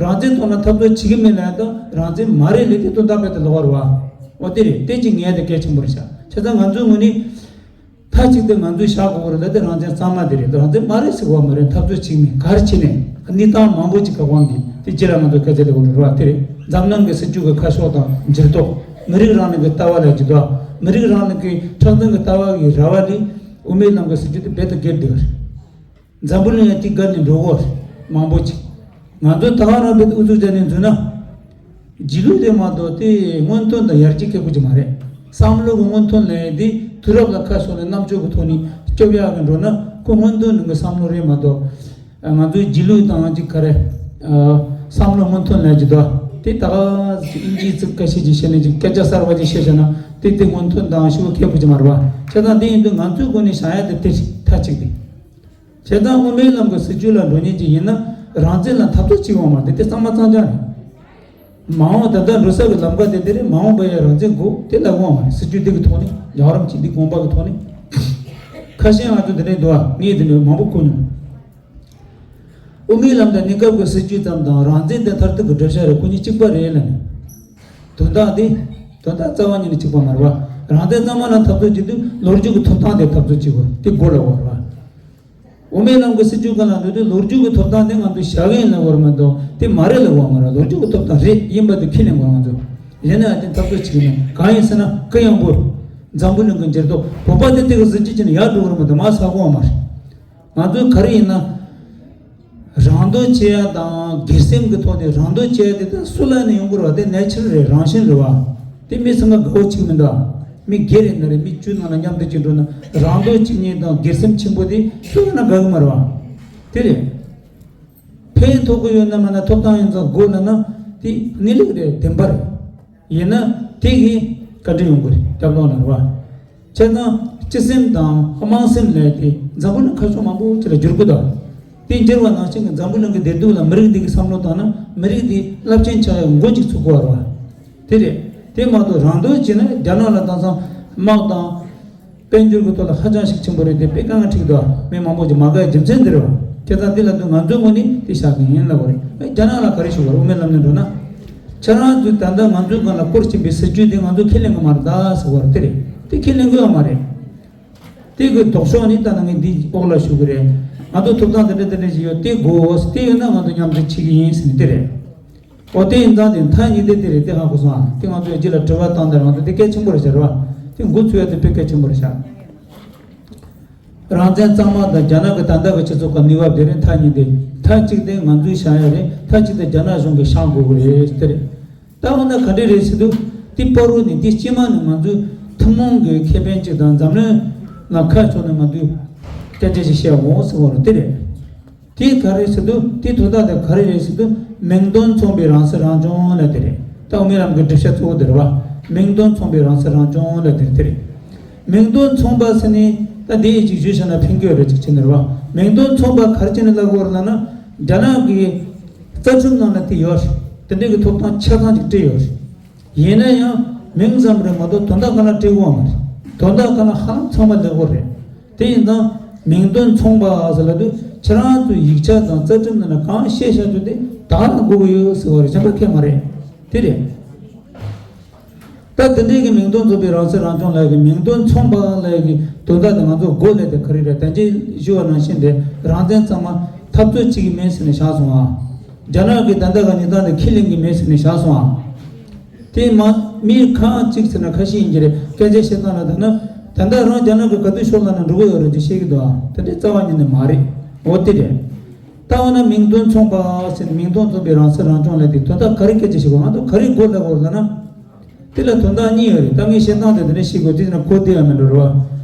རང་བཙན་ཐོག་ན་འཐབ་རྩོད་བྱེད་ཀྱི་མེད་ལབ་ཡག་དང་རང་བཙན་མ་རེད་ལབ་དེ་དོན་དག་རྦད་དེ་ལོགས་ཀ་རེད་བ། འོ་དེ་རེད། དེ་གཅིག་ངས་དེ་གལ་ཆེན་པོ་རེད་ཤག་བྱས་ཙང་ང་ཚོའི་ངོས་ནས་མཐའ་གཅིག་ཏུ་ང་ཚོས་བཞག་དགོས་ཀྱི་རེད་ལབ་དེ་རང་བཙན་གཙང་མ་དེ་རེད། རང་བཙན་མ་རེད་ཟེར་གྱི་ཡོད་མ་རེད། འཐབ་རྩོད་བྱེད་ཀྱི་མེད། ག་རེ་བྱས་ནས་གནས་སྟངས་མང་པོ་ཅིག་ག་གོང་གི་དེ་རྗེས་ལ་ང་ཚོ་སྐད་ཆ་ལབ་དགོས་རེད་བ། དེ་རེད། འཛམ་གླིང་གི་སྲིད་བྱུས་ཀྱི་ཁ་ཕྱོགས་དང་འགྱུར་ལྡོག་མི་རིགས་རང་ལུགས་ཀྱི་ལྟ་བ་ལ་འགྱུར་ལྡོག་མི་རིགས་རང་ལུགས་ཀྱི་མཁྲེགས་འཛིན་གྱི་ལྟ་བ་གི་ར་བ་ལས་དབུ་མའི་ལམ་གྱི་སྲིད་བྱུས་དེ་རྦད་དེ་སྒེར་བསྡད་ཡོད་རེད། འཛམ་བུ་གླིང་ཡང་དེ་བརྒལ་ནས་འགྲོ་གི་ཡོད་རེད། མང་པོ་ཅིག་ང་ཚོ་ད་ག་རང་རྦད་དེ་ཨུ་ཚུགས་བརྒྱབ་ནས་འཛུལ་ན། རྗེས་ལུས་དེ་མ་གཏོགས་དེ་སྔོན་ཐོན་དང་ཡར་རྒྱས་ཁེ་པོ་ཅིག་མ་རེད། བསམ་བློ་གི་སྔོན་ཐོན་ལབ་ཡག་དེ་དུས་རབས་ལ་ཁ་ཕྱོགས་ནས་རྣམ་དཔྱོད་ཀྱི་ཐོག་ནས་སྐྱོབ་ཡག་གི་འགྲོ་ན་ཁོ་སྔོན་ཐོན་ནང་གི་བསམ་བློ་རེད་མ་གཏོགས། ང་ཚོའི་རྗེས་ལུས་དང་ཅིག་ག་རེ། བསམ་བློ་སྔོན་ཐོན་ལབ་ཀྱི་འདུག་དེ་ད་ག་ཨིན་ཇིའི་ཚིག་ཁ་ཤས་ཅིག་བཤད་ནས་ཅིག་སྐད་ཆ་གསར་པ་ཅིག་བཤད་བྱས་ན་དེ་དེ་སྔོན་ཐོན་དང་ཞེ་པོ་ཁེ་པོ་ཅིག་མ་རེད་བ། བྱས་ཙང་དེ་ཡིན་དུས་ང་ཚོའི་སྒོ་ནས་བཞག་ཡག་དེ་དེ་མཐའ་གཅིག་དེ། བྱས་ཙང་དབུ་མའི་ལམ་གྱི་སྲིད་བྱུས་ལ་འགྲོ་མཁན་ཅིག་ཡིན་ན་རང་བཙན་ལ་འཐབ་རྩོད་བྱེད་ཡོང་མ་རེད། དེ་གཙང་མ་གཙང་རྐྱང་རེད། མ་འོངས་ད་ལྟ་འགྲོ་ས་གི་ལམ་ཁ་དེ་དེ་རེད། མ་འོངས་པ་ཡང་རང་བཙན་དགོས་དེ་ལབ་ཡོང་མ་རེད། སྲིད་བྱུས་འདི་གི་ཐོག་ནས་རྒྱལ་བ་རིན་པོ་ཆེ་འདི་དགོངས་པ་གི་ཐོག་ནས། ཁ་ཤས་ང་ཚོ་དེ་འདྲའི་འདུག་ཨ། ངས་དེ་འདྲའི་མང་པོ་གོ་མྱོང་། དབུ་མའི་ལམ་དང་གནས་སྐབས་ཀྱི་སྲིད་བྱུས་ཙམ་དང་རང་བཙན་དེ་མཐར་ཐུག་གི་བསྒྲུབ་བྱ་རེད། ཁོ་གཉིས་གཅིག་པ་རེད་ལབ་ནས། དོན་དག་འདི། དོན་དག་རྩ་བ་ཉིད་ནས་གཅིག་པ་མ་རེད་བ། རང་བཙན་གཙང་མ་ལ་འཐབ་རྩོད་བྱེད་དུས་ལོ་རྒྱུས་ཀྱི་ཐོབ་ཐང་དེ་འཐབ་རྩོད་བྱེད་དགོས། དེ་དགོས་ལབ་དགོས་རེད་བ། དབུ་མའི་ལམ་གྱི་སྲིད་བྱུས་སྒང་ལ་འདུག་དུས་ལོ་རྒྱུས་ཀྱི་ཐོབ་ཐང་དེ་ང་ཚོས་བཞག་གི་ཡིན་ལབ་དགོས་རེད་མ་གཏོགས་དེ་མ་རེད་ལབ་དགོས་མ་རེད། ལོ་རྒྱུས་ཀྱི་ཐོབ་ཐང་རེད། ཡིན་པ་དེ་ཁས་ལེན་དགོས་ང་ཚོ། ཡིན་ན་ཡང་དེ་འཐབ་རྩོད་བྱེད་ཀྱི་མེད། གང་ཡིན་ཟེར་ན་གུ་ཡངས་པོ། འཛམ་བུ་གླིང་གི་འགྱུར་ལྡོག་བོད་པ་དེ་དེ་གི་གཟི་བརྗིད་ཅན་ཡར་འགྲོ་གི་རེད་མ་གཏོགས་མར་ཟག་གི་ཡོད་མ་རེད། ང་ཚོས་ག་རེ་ཡིན་ན། རང་འདོད་བྱེད་ཡ་དང་སྒེར་སེམས་ཀྱི་ཐོག་ནས་རང་འདོད་བྱེད་ཡ་དེ་ད་སུ་ལ་ནས་ཡོང་གི་རེད་བ། དེ་ནེ་ཅར་རེད། རང་བཞིན་རེད་བ། དེ་མི་ཚང་མ་དགའ་བོ་ཅིག་མི་འདུག་མི་སྒེར་རེད་ན་རེད། མི་བཅུ་ནང་ལ་མཉམ་དུ་ཅིག་འགྲོ་ན་རང་འདོད་གཅིག་གཉིས་དང་སྒེར་སེམས་ཆེན་པོ་དེ་སུ་ལ་ན་དགའ་གི་མ་རེད་བ། དེ་རེད། ཕན་ཐོགས་ཀྱི་ཡོད་ན་མ་ན་ཐོབ་ཐང་ཡོད་ཙང་དགོས་ལབ་ན་དེ་གནས་ལུགས་རེད། བདེན་པ་རེད། ཡིན་ན་དེ་གིས་བཀའ་འདྲི་ཡོང་གི་རེད། སྐྱབས་ལོག་ལ་རེད་བ། བྱས་ཙང་སྤྱི་སེམས་དང་དམངས་སེམས་ལས་དེ་འཛམ་བུ་གླིང་ཁ་ཕྱོགས་མང་པོ་ཅིག་ལ་འགྱུར་གི་འདུག་དེ་འགྱུར་བ་ནང་བཞིན་གྱི་འཛམ་བུ་གླིང་གི་བདེ་སྡུག་ལ་མི་རིགས་འདི་གི་བསམ་བློ་བཏང་ན་མི་རིགས་འདི་རླབས་ཆེན་ཆགས་ཡག་འགོ་ཅིག་ཚུགས་དགོས་རེད་བ། དེ་རེད། དེ་མ་གཏོགས་རང་འདོད་བྱས་ན་རྒྱ་ནག་ལ་དེང་སང་དམག་དང་། དཔལ་འབྱོར་གྱི་ཐོག་ལ་ཧ་ཅང་ཤུགས་ཆེན་པོ་རེད། དེ་དཔེ་དཀའ་ངལ་འཕྲད་འདུག་མི་མང་པོ་ཅིག་མ་དགའ་རྒྱུ་མཚན་འདི་རེད་བ། བྱས་ཙང་འདི་ལ་དུས་ང་ཚོའི་ངོས་ནས་དེ་བཞག་གི་ཡིན་ལབ་པ་རེད། རྒྱ་ནག་ལ་ག་རེ་ཞུ་དགོས་རེད། དབུ་མའི་ལམ་ནས་འགྲོ་ན། ཁྱེད་རང་ཚོས་ད་ལྟ་ང་ཚོའི་སྒང་ལ་བསྐོར་བཞིན་པའི་སྲིད་བྱུས་དེ་ང་ཚོས་ཁས་ལེན་གི་མ་རེད་ད་ཟེར་བ་རེད། དེ་རེད། དེ་ཁས་ལེན་གི་ཡོད་མ་རེད། དེ་གི་ལྡོག་ཕྱོགས་ནི་ད་ནང་ངས་འདི་འོག་ལ་ཞུ་གི་རེད། ང་ཚོ་ཐོབ་ཐང་དེ་འདྲ་དེ་འདྲ་ཞིག་ཡོད། དེ་དགོས། དེ་ཡོད་ན་ང་ཚོ་མཉམ་འབྲེལ་བྱེད་ཀྱི་ཡིན་ཟེར་ནས་དེ་རེད། ཨོ་དེ་ཡིན་ཙང་དེ་མཐའ་གཉིས་དེ་དེ་རེད། དེ་ཧ་གོ་སོང་ཨ། དེ་ང་ཚོས་རྗེས་ལ་དྲི་བ་བཏང་དེར་ང་ཚོ་དེ་གལ་ཆེན་པོ་རེད་ཟེར་བ། དེ་འགོ་ཚུགས་ཡ་དེ་དཔེ་གལ་ཆེན་པོ་རེད་ཤག་རང་བཙན་གཙང་མ་དང་རྒྱ་ནག་གི་ད་ལྟ་གི་སྤྱི་ཚོགས་ཀྱི་གནས་བབ་དེ་རེད། མཐའ་གཉིས་དེ། མཐའ་གཅིག་དེ་ང་ཚོས་བཞག་ཡ་རེད། མཐའ་གཅིག་དེ་རྒྱ་ནག་གཞུང་གིས་བཞག་དགོས་ཀྱི་རེད་དེ་རེད། ད་འོ་ན་ག་འདྲ་རེད་ཟེར་དུས་དེ་བར་དུ་ནས་དེ་སྤྱི་དམངས་ནས་ང་ཚོས་ཐུན་མོང་གི་ཁེ་ཕན་གཅིག་དང་འཛམ་གླིང་ལ་ཁ་ཕྱོགས་ནས་ང་ཚོས་སྐད་ཆ་ཞིག་བཤད་འོང་ཟེར་བ་རེད། དེ་རེད། དེ་ག་རེ་ཟེར་དུས་དེ་དོན་དག་དེ་ག་རེ་རེད་ཟེར་དུས་མིང་དོན་མཚུངས་པའི་རང་སྲིད་རང་སྐྱོང་ལབ་དེ་རེད། ད་དབུ་མའི་ལམ་གྱི་སྒྲུབ་བྱེད་གཙོ་བོ་དེ་རེད་བ། མིང་དོན་མཚུངས་པའི་རང་སྲིད་རང་སྐྱོང་ལབ་དེ་དེ་རེད། མིང་དོན་མཚུངས་པ་ཟེར་ནས་ད་དེ་ཡི་ཅིག་ཞུས་བྱས་ན་ཕན་གྱི་ཡོད་རེད། ཅིག་བྱས་ནས་རེད་བ། མིང་དོན་མཚུངས་པ་ག་རེ་བྱས་ནས་ལབ་དགོས་རེད་ལབ་ན། རྒྱ་ནག་གི་རྩ་ཁྲིམས་ནང་ལ་དེ་ཡོད་རེད། དེ་འདྲའི་གི་ཐོབ་ཐང་ཆ་ཚང་ཅིག་སྤྲད་ཡོད་རེད། ཡིན་ན་ཡང་མིང་ཙམ་རེད་མ་གཏོགས་དོན་དག་གང་ལ་སྤྲད་དགོས་མ་རེད། དོན་དག་གང་ལ་ཧ་ལམ་ཚང་མ་ལེགས་པོ་རེད། དེ་ཡིན་ཙང་མིང་དོན་མཚུངས་པ་ཟེར་ལབ་དུས་ཁྱེད་རང་ཚོའི་ཡིག་ཆ་དང་རྩ་ཁྲིམས་ནང་ལ་གང་བཤད་བཞག་རྒྱུ་དེ་བདག་ལ་དགོས་ཀྱི་ཡོད་ཟེར་བ་རེད། གཞན་པ་ཁེལ་མ་རེད། དེ་རེད། ད་དེ་འདྲའི་གི་མིང་དོན་མཚུངས་པའི་རང་སྲིད་རང་སྐྱོང་ལབ་ཀྱི་མིང་དོན་མཚུངས་པ་ལབ་ཀྱི་དོན་དག་དེ་ང་ཚོ་དགོས་ལབ་དེ་ག་རེ་རེད། ད་གིན་ཞུས་པ་ནང་བཞིན་དེ་རང་བཙན་གཙང་མ་འཐབ་རྩོད་བྱེད་ཀྱི་མེད་ཟེར་ནས་བཞག་སོང་ཨ། རྒྱ་ནག་གིས་ད་ལྟ་ག་ཉིན་ཐང་དེ་ཁས་ལེན་གྱི་མེད་ཟེར་ནས་བཞག་སོང་ཨ། དེ་མ་མིའི་ཁག་གཅིག་ཟེར་ན་ཁ་ཤས་ཡིན་གྱི་རེད། སྐད་ཆ་བཤད་སྟངས་ལ་ལྟ་ན་ད་ལྟ་རང་རྒྱ་ནག་གི་ག་དུས་ཕྱོགས་ལ་ན་འགྲོ་གི་ཡོད་རེད་ཅེས་བཤད་ཀྱི་འདུག་ཨ། དེ་འདྲའི་རྩ་བ་ཉིད་ནས་མ་རེད། འོ་དེ་རེད། ད་འོ་ན་མིང་དོན་མཚུངས་པ་ཟེར་ནས་མིང་དོན་མཚུངས་པའི་རང་སྲིད་རང་སྐྱོང་ལབ་དེ་དོན་དག་ག་རེ་སྐད་ཆ་བཤད་དགོས། ང་ཚོ་ག་རེ་དགོས་ལབ་དགོས་ལབ་ན། དེ་ལ་དོན་དག་གཉིས་ཡོད་རེད། ད་ངས་བཤད་སྟངས་དེ་དེ་འདྲ་བཤད་དགོས་དེ་ན་གོ་བདེ་ཡ་མི་འགྲོ་རེད་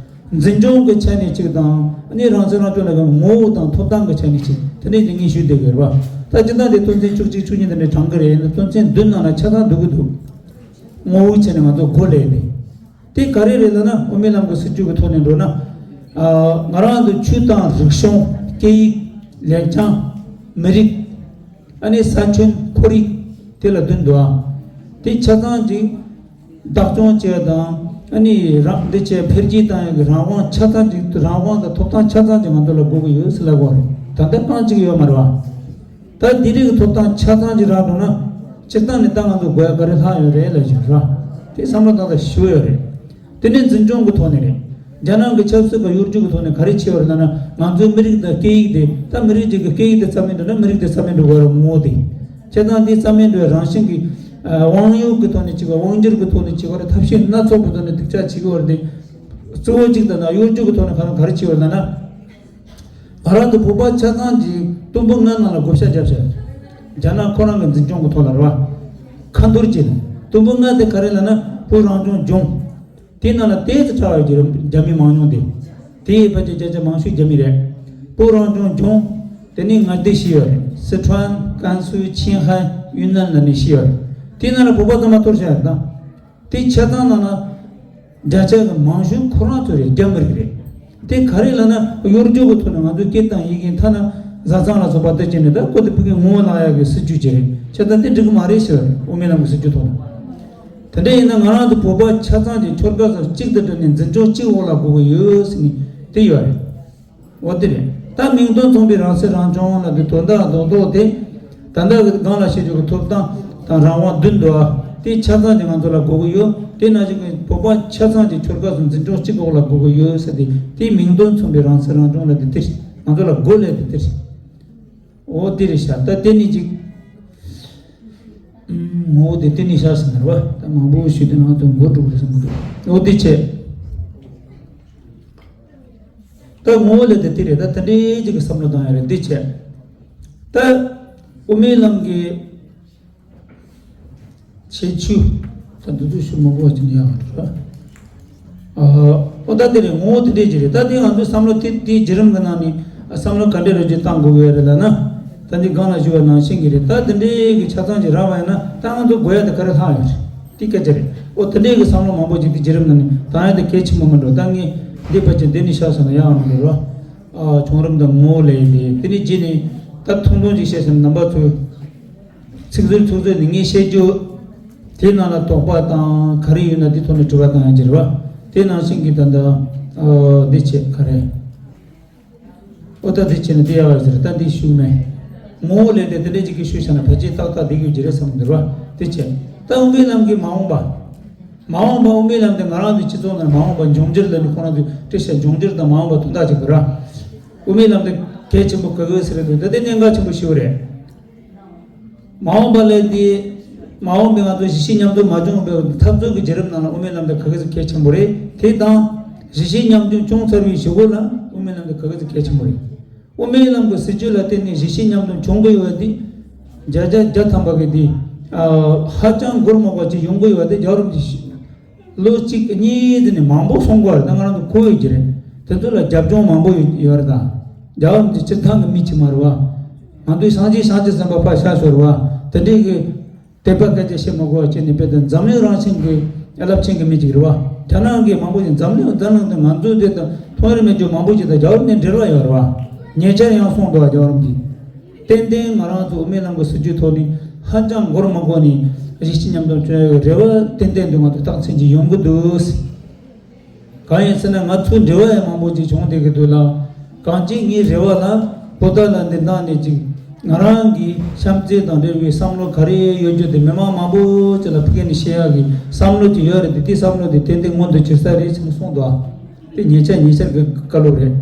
བ། འཛིན་སྐྱོང་གི་ཆ་ནས་གཅིག་དང་ཨ་ནི་རང་སྲིད་རང་སྐྱོང་ལ་ངོ་བོ་དང་ཐོབ་ཐང་གི་ཆ་ནས་གཅིག་དེ་འདྲ་ཅིག་ངས་ཞུས་བསྡད་ཡོད་རེད་བ། ད་སྤྱིར་བཏང་དེ་དོན་ཚན་བཅུ་གཅིག་བཅུ་གཉིས་དེ་འདྲ་དྲངས་གི་རེད། ཡིན་ན་དོན་ཚན་བདུན་ནང་ལ་ཆ་ཚང་འདུ་གི་འདུག་ངོ་བོའི་ཆ་ནས་ང་ཚོ་དགོས་ལབ་ཡོད་དེ། དེ་ག་རེ་རེད་ལབ་ན་དབུ་མའི་ལམ་གྱི་སྲིད་བྱུས་ཀྱི་ཐོག་ནས་འགྲོ་ན། ཨ་ང་རང་ཚོ་ཆོས་དང་རིག་གཞུང་། སྐད་ཡིག་ལེགས་བྱང་། མི་རིགས། ཨ་ནི་ས་ཁྱོན་ཁོར་ཡུག་དེ་ལ་བསྡུས་འདུག་ཨ། དེ་ཆ་ཚང་ཅིག་བདག་སྐྱོང་བྱེད་དང་། ཨ་ནི་རང་འདི་བྱས་འཕེལ་རྒྱས་བཏང་ཡག་གི་རང་དབང་ཆ་ཚང་ཅིག་རང་དབང་དང་ཐོབ་ཐང་ཆ་ཚང་ཅིག་ང་ཚོ་ལ་དགོས་ཀྱི་ཡོད་ཟེར་ལབ་དགོས་རེད། ད་ལྟ་རྐང་གཅིག་ཡོད་མ་རེད་བ། ད་འདི་རིགས་ཀྱི་ཐོབ་ཐང་ཆ་ཚང་ཅིག་རག་འགྲོ་ན། སྤྱིར་བཏང་ནས་ད་ང་ཚོ་དགོས་ཡག་ག་རེ་ལྷག་ཡོད་རེད་ལབ་བཞིན་རེད་བ། དེ་བསམ་བློ་བཏང་ས་ཞུ་ཡོད་རེད། དེ་ནས་འཛིན་སྐྱོང་གི་ཐོག་ནས་རེད། རྒྱ་ནག་གི་ཆབ་སྲིད་དང་གཡོ་སྒྱུ་གི་ཐོག་ནས་ག་རེ་བྱས་ཡོད་རེད་ལབ་ན། ང་ཚོའི་མི་རིགས་དང་སྐད་ཡིག་དེ། ད་མི་རིགས་གཅིག་གི་སྐད་ཡིག་དེ་རྩ་མེད་འགྲོ་ན་མི་རིགས་དེ་རྩ་མེད་འགྲོ་གི་རེད། ངོ་བོ་དེ། བྱས་ཙང་དེ་རྩ་མེད་འགྲོ་བའི་རང་བཞིན་གྱི་ཨ་དབང་ཡོད་ཀྱི་ཐོག་ནས་བྱེད་པ། དབང་སྒྱུར་གྱི་ཐོག་ནས་བྱེད་པ་རེད། ཐབས་ཤེས་སྣ་ཚོགས་པའི་ཐོག་ནས་སྡུག་ཅག་བྱེད་ཀྱི་ཡོད་རེད་དེ། གཙོ་བོ་གཅིག་ད་ལྟ་གཡོ་སྒྱུ་གི་ཐོག་ནས་ཁ་སང་ག་རེ་བྱས་ཡོད་རེད་ལབ་ན། ང་རང་ཚོ་བོད་པ་ཆ་ཚང་གིས་དུམ་བུ་ལྔ་ནང་ལ་བགོ་བཤའ་བརྒྱབ་བཞག་རྒྱ་ནག་ཁོ་རང་གི་འཛིན་སྐྱོང་གི་ཐོག་ལ་རེད་བ། ཁ་འཐོར་བྱས་ནས་དུམ་བུ་ལྔ་དེ་ག་རེ་ལབ་ན། བོད་རང་སྐྱོང་ལྗོངས། དེའི་ནང་ལ་ཏོག་ཙམ་ཕྲ་བ་ཡོད་ཀྱི་རེད། རྒྱ་མི་མང་ཉུང་དེ། དེའི་ཕལ་ཆེར་བརྒྱ་ཆ་མང་ཤོས་རྒྱ་མི་རེད། བོད་རང་སྐྱོང་ལྗོངས། དེ་ནས་མངའ་སྡེ་བཞི་ཡོད་རེད། སི་ཁྲོན། ཀན་སུའུ། ཆིན་ཧའེ། ཡུན་ནན་ལབ་ནས་བཞི་ཡོད་རེད། དེའི་ནང་ལ་བོད་པ་ཚང་མ་འཐོར་བཞག་ཡོད་རེད་ད། དེ་ཆ་ཚང་ནང་ན་བརྒྱ་ཆ་གི་མང་ཤོས་ཁོ་རང་ཚོ་རེད། རྒྱ་མི་རིགས་རེད། དེ་ག་རེ་ལབ་ན། གཡོ་སྒྱུ་གི་ཐོག་ནས་ང་ཚོའི་སྐད་དང་ཡི་གེ། ཐ་ན་བཟའ་ཚང་ལ་སོགས་པ་དེ་བྱས་ནས་ད་ཁོ་དེ་ཕ་གི་ངོ་བོ་ལྷག་ཡག་གི་སྲིད་ཇུས་ཅིག་རེད། བྱས་ཙང་དེ་འགྲིག་གི་མ་རེད་ཟེར་བ་རེད། དབུ་མའི་ལམ་གྱི་སྲིད་ཇུས་ཐོག་ནས། དེ་འདྲ་ཡིན་ན་ང་རང་ཚོ་བོད་པ་ཆ་ཚང་གི་ཁྱོད་དགའ་ས་གཅིག་ཏུ་འགྲིལ་ནས་འཛིན་སྐྱོང་གཅིག་འོག་ལ་དགོས་ཀྱི་ཡོད་ཟེར་ནས་དེ་ཡོད་རེད། འོ་དེ་རེད། ད་མིང་དོན་མཚུངས་པའི་རང་སྲིད་རང་སྐྱོང་ལ་དེ་དོན་དག་རྡོག་རྡོག་དེ། ད་ལྟ་གི་སྒང་ལ་བཤད་རྒྱུ་གི་ཐོབ་ཐང་དང་རང་དབང་བདུན་འདུག་ཨ། དེ་ཆ་ཚང་དེ་ང་ཚོ་ལ་དགོས་ཀྱི་ཡོད། དེ་ནང་བཞིན་གྱི་བོད་པ་ཆ་ཚང་གི་ཆོལ་ཁ་གསུམ་འཛིན་སྐྱོང་གཅིག་པོ་ལ་དགོས་ཀྱི་ཡོད་ཟེར་ཏེ། དེའི་མིང་དོན་མཚུངས་པའི་རང་སྲིད་རང་སྐྱོང་ལབ་དེ་དེ་རེད། ང་ཚོ་ལ་དགོས་ལབ་དེ་དེ་རེད། འོ་དེ་རེད་ཤག་ད་དེ་ནི་ཅིག་ངོ་བོ་དེ་དེ་ནི་ཤག་ཟེར་ན་རེད་བ། ད་མང་པོ་ཞུས་དུས་ང་ཚོ་མགོ་འཁྲུག་རེད་བསམ་གྱི་འདུག་འོ་དེ་བྱས། ད་ངོ་བོ་ལབ་དེ་དེ་རེད། ད་དེ་འདྲའི་ཅིག་གི་བསམ་བློ་བཏང་ཡ་རེད། དེ་བྱས། ད་དབུ་མའི་ལམ་གྱི་ཁྱད་ཆོས་ད་འདི་ཚོ་ཞུ་མ་དགོས་པ་ཅིག་ནི་ཡག་པ་རེད། ཨ། ཨོ་ད་དེ་རེད། ངོ་བོ་དེ་འདྲས་ཅིག་རེད། ད་དེ་ང་ཚོའི་བསམ་བློ་དེ་དེའི་བརྒྱུད་རིམ་གྱི་ནང་ནས་བསམ་བློ་ག་འདྲས་རེ་ཅིག་བཏང་དགོས་ཀྱི་ཡོད་རེད་ལབ་ན། ད་འདི་སྒང་ལ་ཞུས་པ་ནང་བཞིན་གྱི་རེད། ད་དེ་འདྲས་ཀྱི་ཆ་ཚང་ཅིག་རག་པ་ཡིན་ན། ད་ང་ཚོ་དགོས་ཡ་དེ་ག་རེ་ལྷག་ཡོད་རེད། དེ་སྐད་ཆ་རེད། ཨོ་དེ་འདྲས་ཀྱི་བསམ་བློ་མང་པོ་ཅིག་དེ་བརྒྱུད་རིམ་ནང་ནས་བཏང་ཡ་དེ་གལ་ཆེན་པོ་མིན་འགྲོ། ད་ངས་འདི་ཕལ་ཆེར་འདི་ནས་བཞག་སོང་ན་ཡག་མི་འདུག་རོ། ཨ། བྱུང་རིམ་དང་ངོ་བོ་ལབ་ཡ་དེ། དེ་ནས་རྗེས་ནས་ད་ཐུང་ཐུང་ཅིག་བཤད་ཟིན། རྣམ་པ་ཚོས། ཚིག་ཟུར་ཚིག་ཟུར་ནས་ངས་བཤད་རྒྱུ་དེའི་ནང་ལ་དོགས་པ་དང་ག་རེ་ཡོད་ན་དེ་ཐོག་ནས་དྲི་བ་བཏང་ཡ་ཅིག་རེད་བ། དེ་ནང་བཞིན་གྱི་ད་ལྟ་འདི་བྱས་ག་རེ། ཨོ་ད་འདི་བྱས་ན་དེ་ཡག་ཟེར། ད་འདི་ཞུས་མེད། ངོ་བོ་ལས་དེ་དེ་འདྲས་ཅིག་གི་ཞུས་བྱས་ན་ཕལ་ཆེར་ཏག་ཏག་བསྡད་ཀྱི་ཡོད་ཀྱི་རེད་བསམ་གྱི་འདུག་རེད་བ། དེ་བྱས། ད་དབུ་མའི་ལམ་གྱི་མ་འོངས་པ། མ་འོངས་པ་དབུ་མའི་ལམ་དེ་ང་རང་ཚོའི་སྤྱི་ཚོགས་ནང་མ་འོངས་པ་འབྱུང་འགྱུར་ལ་ནི་ཁོ་རང་ཚོས་བཀྲ་ཤིས་འབྱུང་འགྱུར་དང་མ་འོངས་པ་དོན་དག་ཅིག་གི་ར། དབུ་མའི་ལམ་དེ་གལ་ཆེན་པོ་ག་གི་ཟེར་དུས་ད་དེ་གནད་འགག་ཆེན་པོ་ཞིག་རེད། མ་འོངས་པ་ལས་དེ། མ་འོངས་པའི་ང་ཚོ་གཞིས་བྱེས་མཉམ་འཛོམས་མ་བྱུང་བའི་འཐབ་རྩོད་ཀྱི་བརྒྱུད་རིམ་ནང་ལ་དབུ་མའི་ལམ་དེ་ག་གི་གལ་ཆེན་པོ་རེད། དེ་དང་། གཞིས་བྱེས་མཉམ་འཛོམས་བྱུང་ཚར་བའི་གཞུག་གུ་ལ་དབུ་མའི་ལམ་དེ་ག་གི་གལ་ཆེན་པོ་རེད། དབུ་མའི་ལམ་གྱི་སྲིད་བྱུས་ལ་བརྟེན་ནས་གཞིས་བྱེས་མཉམ་འཛོམས་བྱུང་གི་ཡོད་པ་དེ། བརྒྱ་ཆ་བརྒྱ་ཐམ་པ་གི་དེ། ཧ་ཅང་མགོ་རྨོངས་པ་ཅིག་ཡོང་གི་ཡོད་པ་དེ་རྒྱལ་བ་རིན་པོ་ཆེ། ལོ་གཅིག་གཉིས་དེ་ནས་མང་པོ་གསུང་གི་ཡོད་རེད། ད་ང་རང་ཚོ་གོ་ཡོད་ཀྱི་རེད། དེ་ཚོ་ལ་རྒྱབ་ལྗོངས་མང་པོ་ཡོད་ཡོད་རེད། ད་རྒྱལ་བ་རིན་པོ་ཆེ་སྤྱིར་བཏང་གི་མི་ཅིག་མ་རེད་བ། ང་ཚོའི་སངས་རྒྱས་བྱང་ཆུབ་སེམས་དཔའ་ཕར་བཞག་ཤོག་རེད་བ། དེ་འདྲའི་གི་དད་པ་སྐད་ཆ་བཤད་མ་དགོས་པ་བྱས་ནས། དཔེ་དེ་འཛམ་གླིང་རང་བཞིན་གྱི་རླབས་ཆེན་གྱི་མི་ཅིག་རེད་བ། རྒྱ་ནག་གི་མང་པོ་ཞིག་འཛམ་གླིང་འཛམ་གླིང་དུ་ང་ཚོའི་དེ་དང་མཐོང་ཡུལ་མེད་རྒྱུ་མང་པོ་ཞིག་དང་རྒྱལ་བ་རིན་པོ་ཆེ་འབྲེལ་བ་ཡོད་རེད་བ། ཉེ་ཆར་ཡང་གསུངས་འདུག་བ། རྒྱལ་བ་རིན་པོ་ཆེ། ཏན་ཏན་ང་རང་ཚོ་དབུ་མའི་ལམ་གྱི་སྲིད་བྱུས་ཐོག་ནས་ཧ་ཅང་མགོ་རྨོངས་པ་ནས་གཞིས་བྱེས་མཉམ་འཛོམས་བྱུང་ཡོད་རེ་བ་ཏན་ཏན་དུ་ང་ཚོ་རྟག་འཚལ་གྱི་ཡོང་གི་འདུག། གང་ཡིན་ཟེར་ན་ང་ཚོའི་འབྲེལ་བ་ཡང་མང་པོ་ཅིག་བྱུང་བསྡད་ཀྱི་འདུག་ལ། གང་ཅི་ངའི་རེ་བ་ལ་པོ་ཏཱ་ལ་འདི་འདང་ནས་ཅིག་ང་རང་གི་བྱམས་བརྩེ་དང་འབྲེལ་བའི་བསམ་བློ་ག་རེ་ཡོད་རྒྱུ་དེ་མི་མང་མང་པོ་ཅིག་ལ་ཕུལ་ནས་བཤད་ཡག་གི་བསམ་བློ་ཅིག་ཡོད་རེད་དེ། དེ་བསམ་བློ་དེ་ཏན་ཏན་མངོན་དུ་གྱུར་ས་རེད་ཟེར་ནས་གསུངས་འདུག་ཨ། དེ་ཉེ་ཆར་ཉེ་ཆར་གྱི་བཀའ་སློབ་རེད།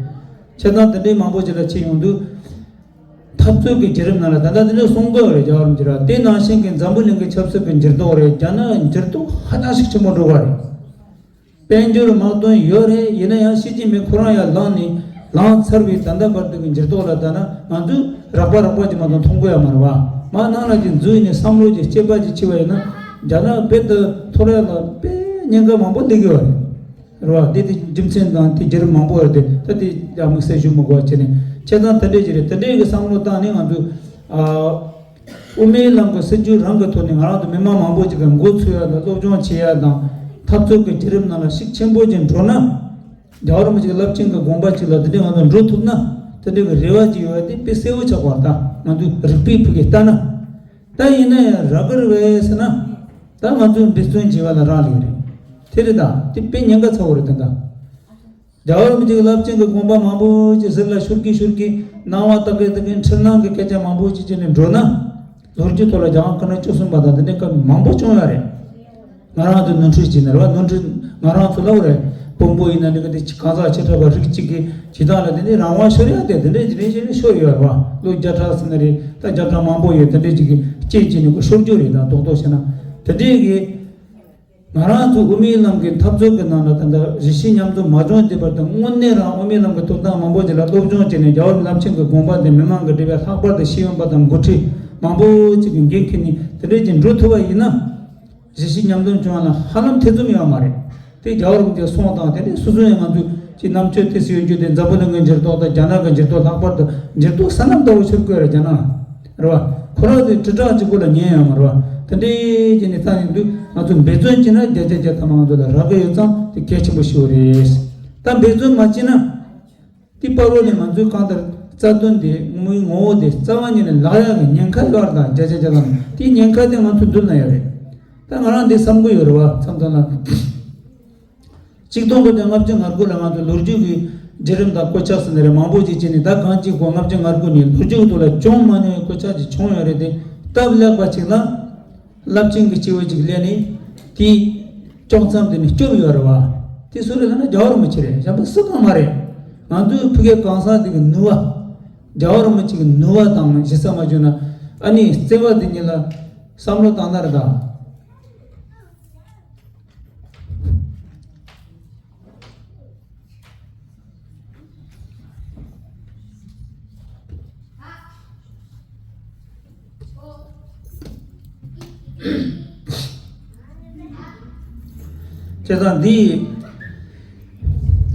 བྱས་ཙང་དེ་འདྲའི་མང་པོ་ཅིག་ལ་ཕྱིན་ཡོང་དུས། འཐབ་རྩོད་ཀྱི་བརྒྱུད་རིམ་ནང་ལ་ད་ལྟ་དེ་འདྲ་གསུང་གི་ཡོད་རེད། རྒྱལ་བ་རིན་པོ་ཆེ་ར། དེ་ནང་བཞིན་གྱི་འཛམ་བུ་གླིང་གི་ཆབ་སྲིད་ཀྱི་འགྱུར་ལྡོག་རེད། རྒྱ་ནག་འགྱུར་ལྡོག་ཧ་ཅང་ཤུགས་ཆེན་པོ་འགྲོ་གི་རེད། དཔལ་འབྱོར་དམག་དོན་ཡོད་རེད། ཡིན་ན་ཡང་ཞི་ཅིན་ཕིང་ཁོ་རང་ཡར་ལངས་ནས་ལངས་ཚར་བའི་ད་ལྟ་བར་དུ་གི་འགྱུར་ལྡོག་ལ་ལྟ་ན་ང་ཚོས་རགས་པ་རགས་པ་ཅིག་མ་གཏོགས་མཐོང་གི་ཡོད་མ་རེད་བ། མར་ནང་ལ་ཅིག་འཛུལ་ནས་བསམ་བློ་ཅིག་དཔྱད་པ་ཅིག་བྱས་པ་ཡིན་ན། རྒྱ་ནག་རྦད་དེ་མཐོ་རིས་ལ་དཔེ་ཉེན་ཁ་མང་པོ་སླེབས་ཀྱི་ཡོད་རེད། རེད་བ། དེ་དེ་རྒྱུ་མཚན་དང་དེ་བརྒྱུད་རིམ་མང་པོ་ཡོད་དེ། ད་དེ་ཡང་དམིགས་བསལ་ཞུ་མི་དགོས་པ་བྱས་ནས། བྱས་ཙང་དེ་འདྲས་ཅིག་རེད། དེ་འདྲས་ཀྱི་བསམ་བློ་བཏང་ནས་ང་ཚོ། ཨ། དབུ་མའི་ལམ་གྱི་སྲིད་བྱུས་རང་གི་ཐོག་ནས་ང་རང་ཚོ་མི་མང་མང་པོ་ཅིག་གི་མགོ་ཚོས་ཡ་དང་སློབ་སྦྱོང་བྱེད་ཡ་དང་། འཐབ་རྩོད་ཀྱི་བརྒྱུད་རིམ་ནང་ལ་ཤུགས་ཆེན་པོ་ཅིག་འགྲོ་ན། རྒྱལ་བ་རིན་པོ་ཆེ་གི་རླབས་ཆེན་གྱི་དགོངས་པ་ཅིག་ལ་དེ་འདྲས་ང་ཚོ་འགྲོ་ཐུབ་ན། དེ་འདྲས་ཀྱི་རེ་བ་ཅིག་ཡོད་ཡ་དེ་དཔེ་གསལ་བོ་ཆགས་པ་རེད། ད་ང་ཚོའི་རིག་པའི་ཕུགས་ཀྱིས་ལྟ་ན། ད་ཡིན་ན་ཡང་རག་གི་རེད་པས་ཟེར་ན། ད་ང་ཚོས་འབད་བརྩོན་བྱས་པ་ལ་རག་ལས་རེད། དེ་རེད། ད་དེ་དཔེ་ཉེན་ཁ་ཚ་བོ་རེད། ད་ད་རྒྱལ་བ་རིན་པོ་ཆེ་གི་རླབས་ཆེན་གྱི་དགོངས་པ་མང་པོ་ཅིག་ཟུར་ལ་ཤོར་གི་ཤོར་གི། སྣང་བ་དག་གི་དག་གི། འཁྲུལ་སྣང་གི་སྐད་ཆ་མང་པོ་ཅིག་བྱས་ནས་འགྲོ་ན། ལོ་རྒྱུས་ཐོག་ལ་རྒྱལ་དབང་ཁོ་ན་བཅུ་གསུམ་པ་དང་དེ་འདྲའི་སྐབས་མང་པོ་བྱུང་ཡོད་རེད། ང་རང་ཚོ་ནོར་འཁྲུལ་བྱས་ནས་རེད་བ། ནོར་འཁྲུལ་ང་རང་ཚོ་ལབ་དགོས་རེད། དཔོན་པོ་ཡིན་ན་འགྲིག་གི། དེ་གང་ཟག་བྱེ་བྲག་པ་རིགས་གཅིག་གི་བྱེད་སྟངས་ལ་དེ་འདྲའི་རང་དབང་ཤོར་ཡ་དེ་དེ་འདྲའི་དེ་འདྲའི་ཞིག་ཤོར་ཡོད་རེད་བ། ལོ་བརྒྱ་ཕྲག་ཟེར་ན་རེད། ད་བརྒྱ་ཕྲག་མང་པོ་ཡོད། དེ་འདྲའི་ཅིག་གི་སྐྱེས་ཀྱི་ནི་ཁོ་ཤོར་རྒྱུ་རེད། ད་རྡོག་རྡོག་བྱས་ན། དེ་འདྲའི་གི། ང་རང་ཚོ་དབུ་མའི་ལམ་གྱི་འཐབ་རྩོད་ཀྱི་ནང་ལ་ད་ལྟ་གཞིས་བྱེས་མཉམ་འཛོམས་མ་བྱུང་དེ་བར་དུ་དངོས་གནས་རང་དབུ་མའི་ལམ་གྱི་ཐོབ་ཐང་མང་པོ་ཅིག་ལ་སློབ་སྦྱོང་བྱས་ནས། རྒྱལ་བ་རླབས་ཆེན་གྱི་དགོངས་པ་དེ་མི་མང་གི་འབྲེལ་བའི་ལྷག་པར་དུ་ཤེས་ཡོན་པ་དང་འགོ་ཁྲིད་མང་པོ་ཅིག་གི་འགན་འཁྱེར་ནས་དེ་འདྲས་ཀྱི་འགྲོ་ཐུབ་པ་ཡིན་ན། གཞིས་བྱེས་མཉམ་འཛོམས་བྱུང་བ་ལ་ཧ་ལམ་ཐེ་ཚོམ་ཡོད་མ་རེད། དེ་རྒྱལ་བ་རིན་པོ་ཆེ་གསུངས་དང་དེ་འདྲས་སོ་སོ་ཡང་ང་ཚོས་ཀྱི་རྣམ་དཔྱོད་དེ་སུ་ཡོད་རྒྱུ་དེ། འཛམ་བུ་གླིང་གི་འགྱུར་ལྡོག་དང་རྒྱ་ནག་གི་འགྱུར་ལྡོག་ལྷག་པར་དུ་འགྱུར་ལྡོག་སོ་ནམ་ལྟ་བུ་ཤོར་གི་ཡོད་རེད། རྒྱ་ནག་རེད་བ། ཁོ་རང་ཚོའི་དྲིལ་བསྒྲགས་གཅིག་པོ་ལ་ཉན་ཡོད་མ་རེད་བ། དེ་འདྲའི་ཅིག་ནས་བལྟས་ཡོང་དུས། ང་ཚོས་འབད་བརྩོན་བྱས་ན་བརྒྱ་ཆ་བརྒྱ་ཐམ་པ་ང་ཚོ་ལ་རག་གི་ཡོད་ཙང་དེ་གལ་ཆེན་པོ་ཞིག་རེད། ད་འབད་བརྩོན་མ་བྱས་ན། དེ་བར་དུ་ནས་ང་ཚོའི་གང་ལྟར་རྩ་དོན་དེ། དབུ་མའི་ངོ་བོ་དེ་རྩ་བ་ཉིད་ནས་བརླག་ཡག་གི་ཉེན་ཁ་ཡོད་རེད། ད་བརྒྱ་ཆ་བརྒྱ་ཐམ་པ་དེའི་ཉེན་ཁ་དེ་ང་ཚོའི་མདུན་ལ་ཡོད་རེད། ད་ང་རང་འདི་བསམ་གྱི་ཡོད་རེད་བ། མཚམས་མཚམས་ལ། ཆིག་སྟོང་དགུ་བརྒྱ་ལྔ་བཅུ་ང་དགུ་ལ་ང་ཚོ་ལོ་རྒྱུས་ཀྱི་བརྒྱུད་རིམ་དང་གོད་ཆག་ཟེར་ནི་རེད། མང་པོ་ཅིག་བྱས་ནས། ད་གང་ཅིག་གོ་ལྔ་བཅུ་ང་དགུ་ནས་ལོ་རྒྱུས་ཀྱི་ཐོག་ལ་བྱུང་མ་མྱོང་བའི་གོད་ཆག་ཅིག་བྱུང་ཡོད་རེད་དེ། སྟབས་ལེགས་པ་ཅིག་ལ། རླབས་ཆེན་གྱི་སྐྱེས་བུ་ཅིག་སླེབས་ནས་དེའི་ལྕོགས་མཚམས་དེ་ནས་སྐྱོབ་ཡོད་རེད་བ། དེ་སུ་རེད་ལབ་ན་རྒྱལ་བ་རིན་པོ་ཆེ་རེད། གཞན་པ་སུ་གང་མ་རེད། ང་ཚོའི་ཕ་གི་གང་ཟག་དེ་གི་ནུས་པ། རྒྱལ་བ་རིན་པོ་ཆེ་གི་ནུས་པ་དང་གཞི་རྩ་མ་བརྗོད་ན། ཨ་ནི་བརྩེ་བ་དེ་ཉིད་ལ་བསམ་བློ་བཏང་ན་རེད་ད། བྱས་ཙང་འདིའི་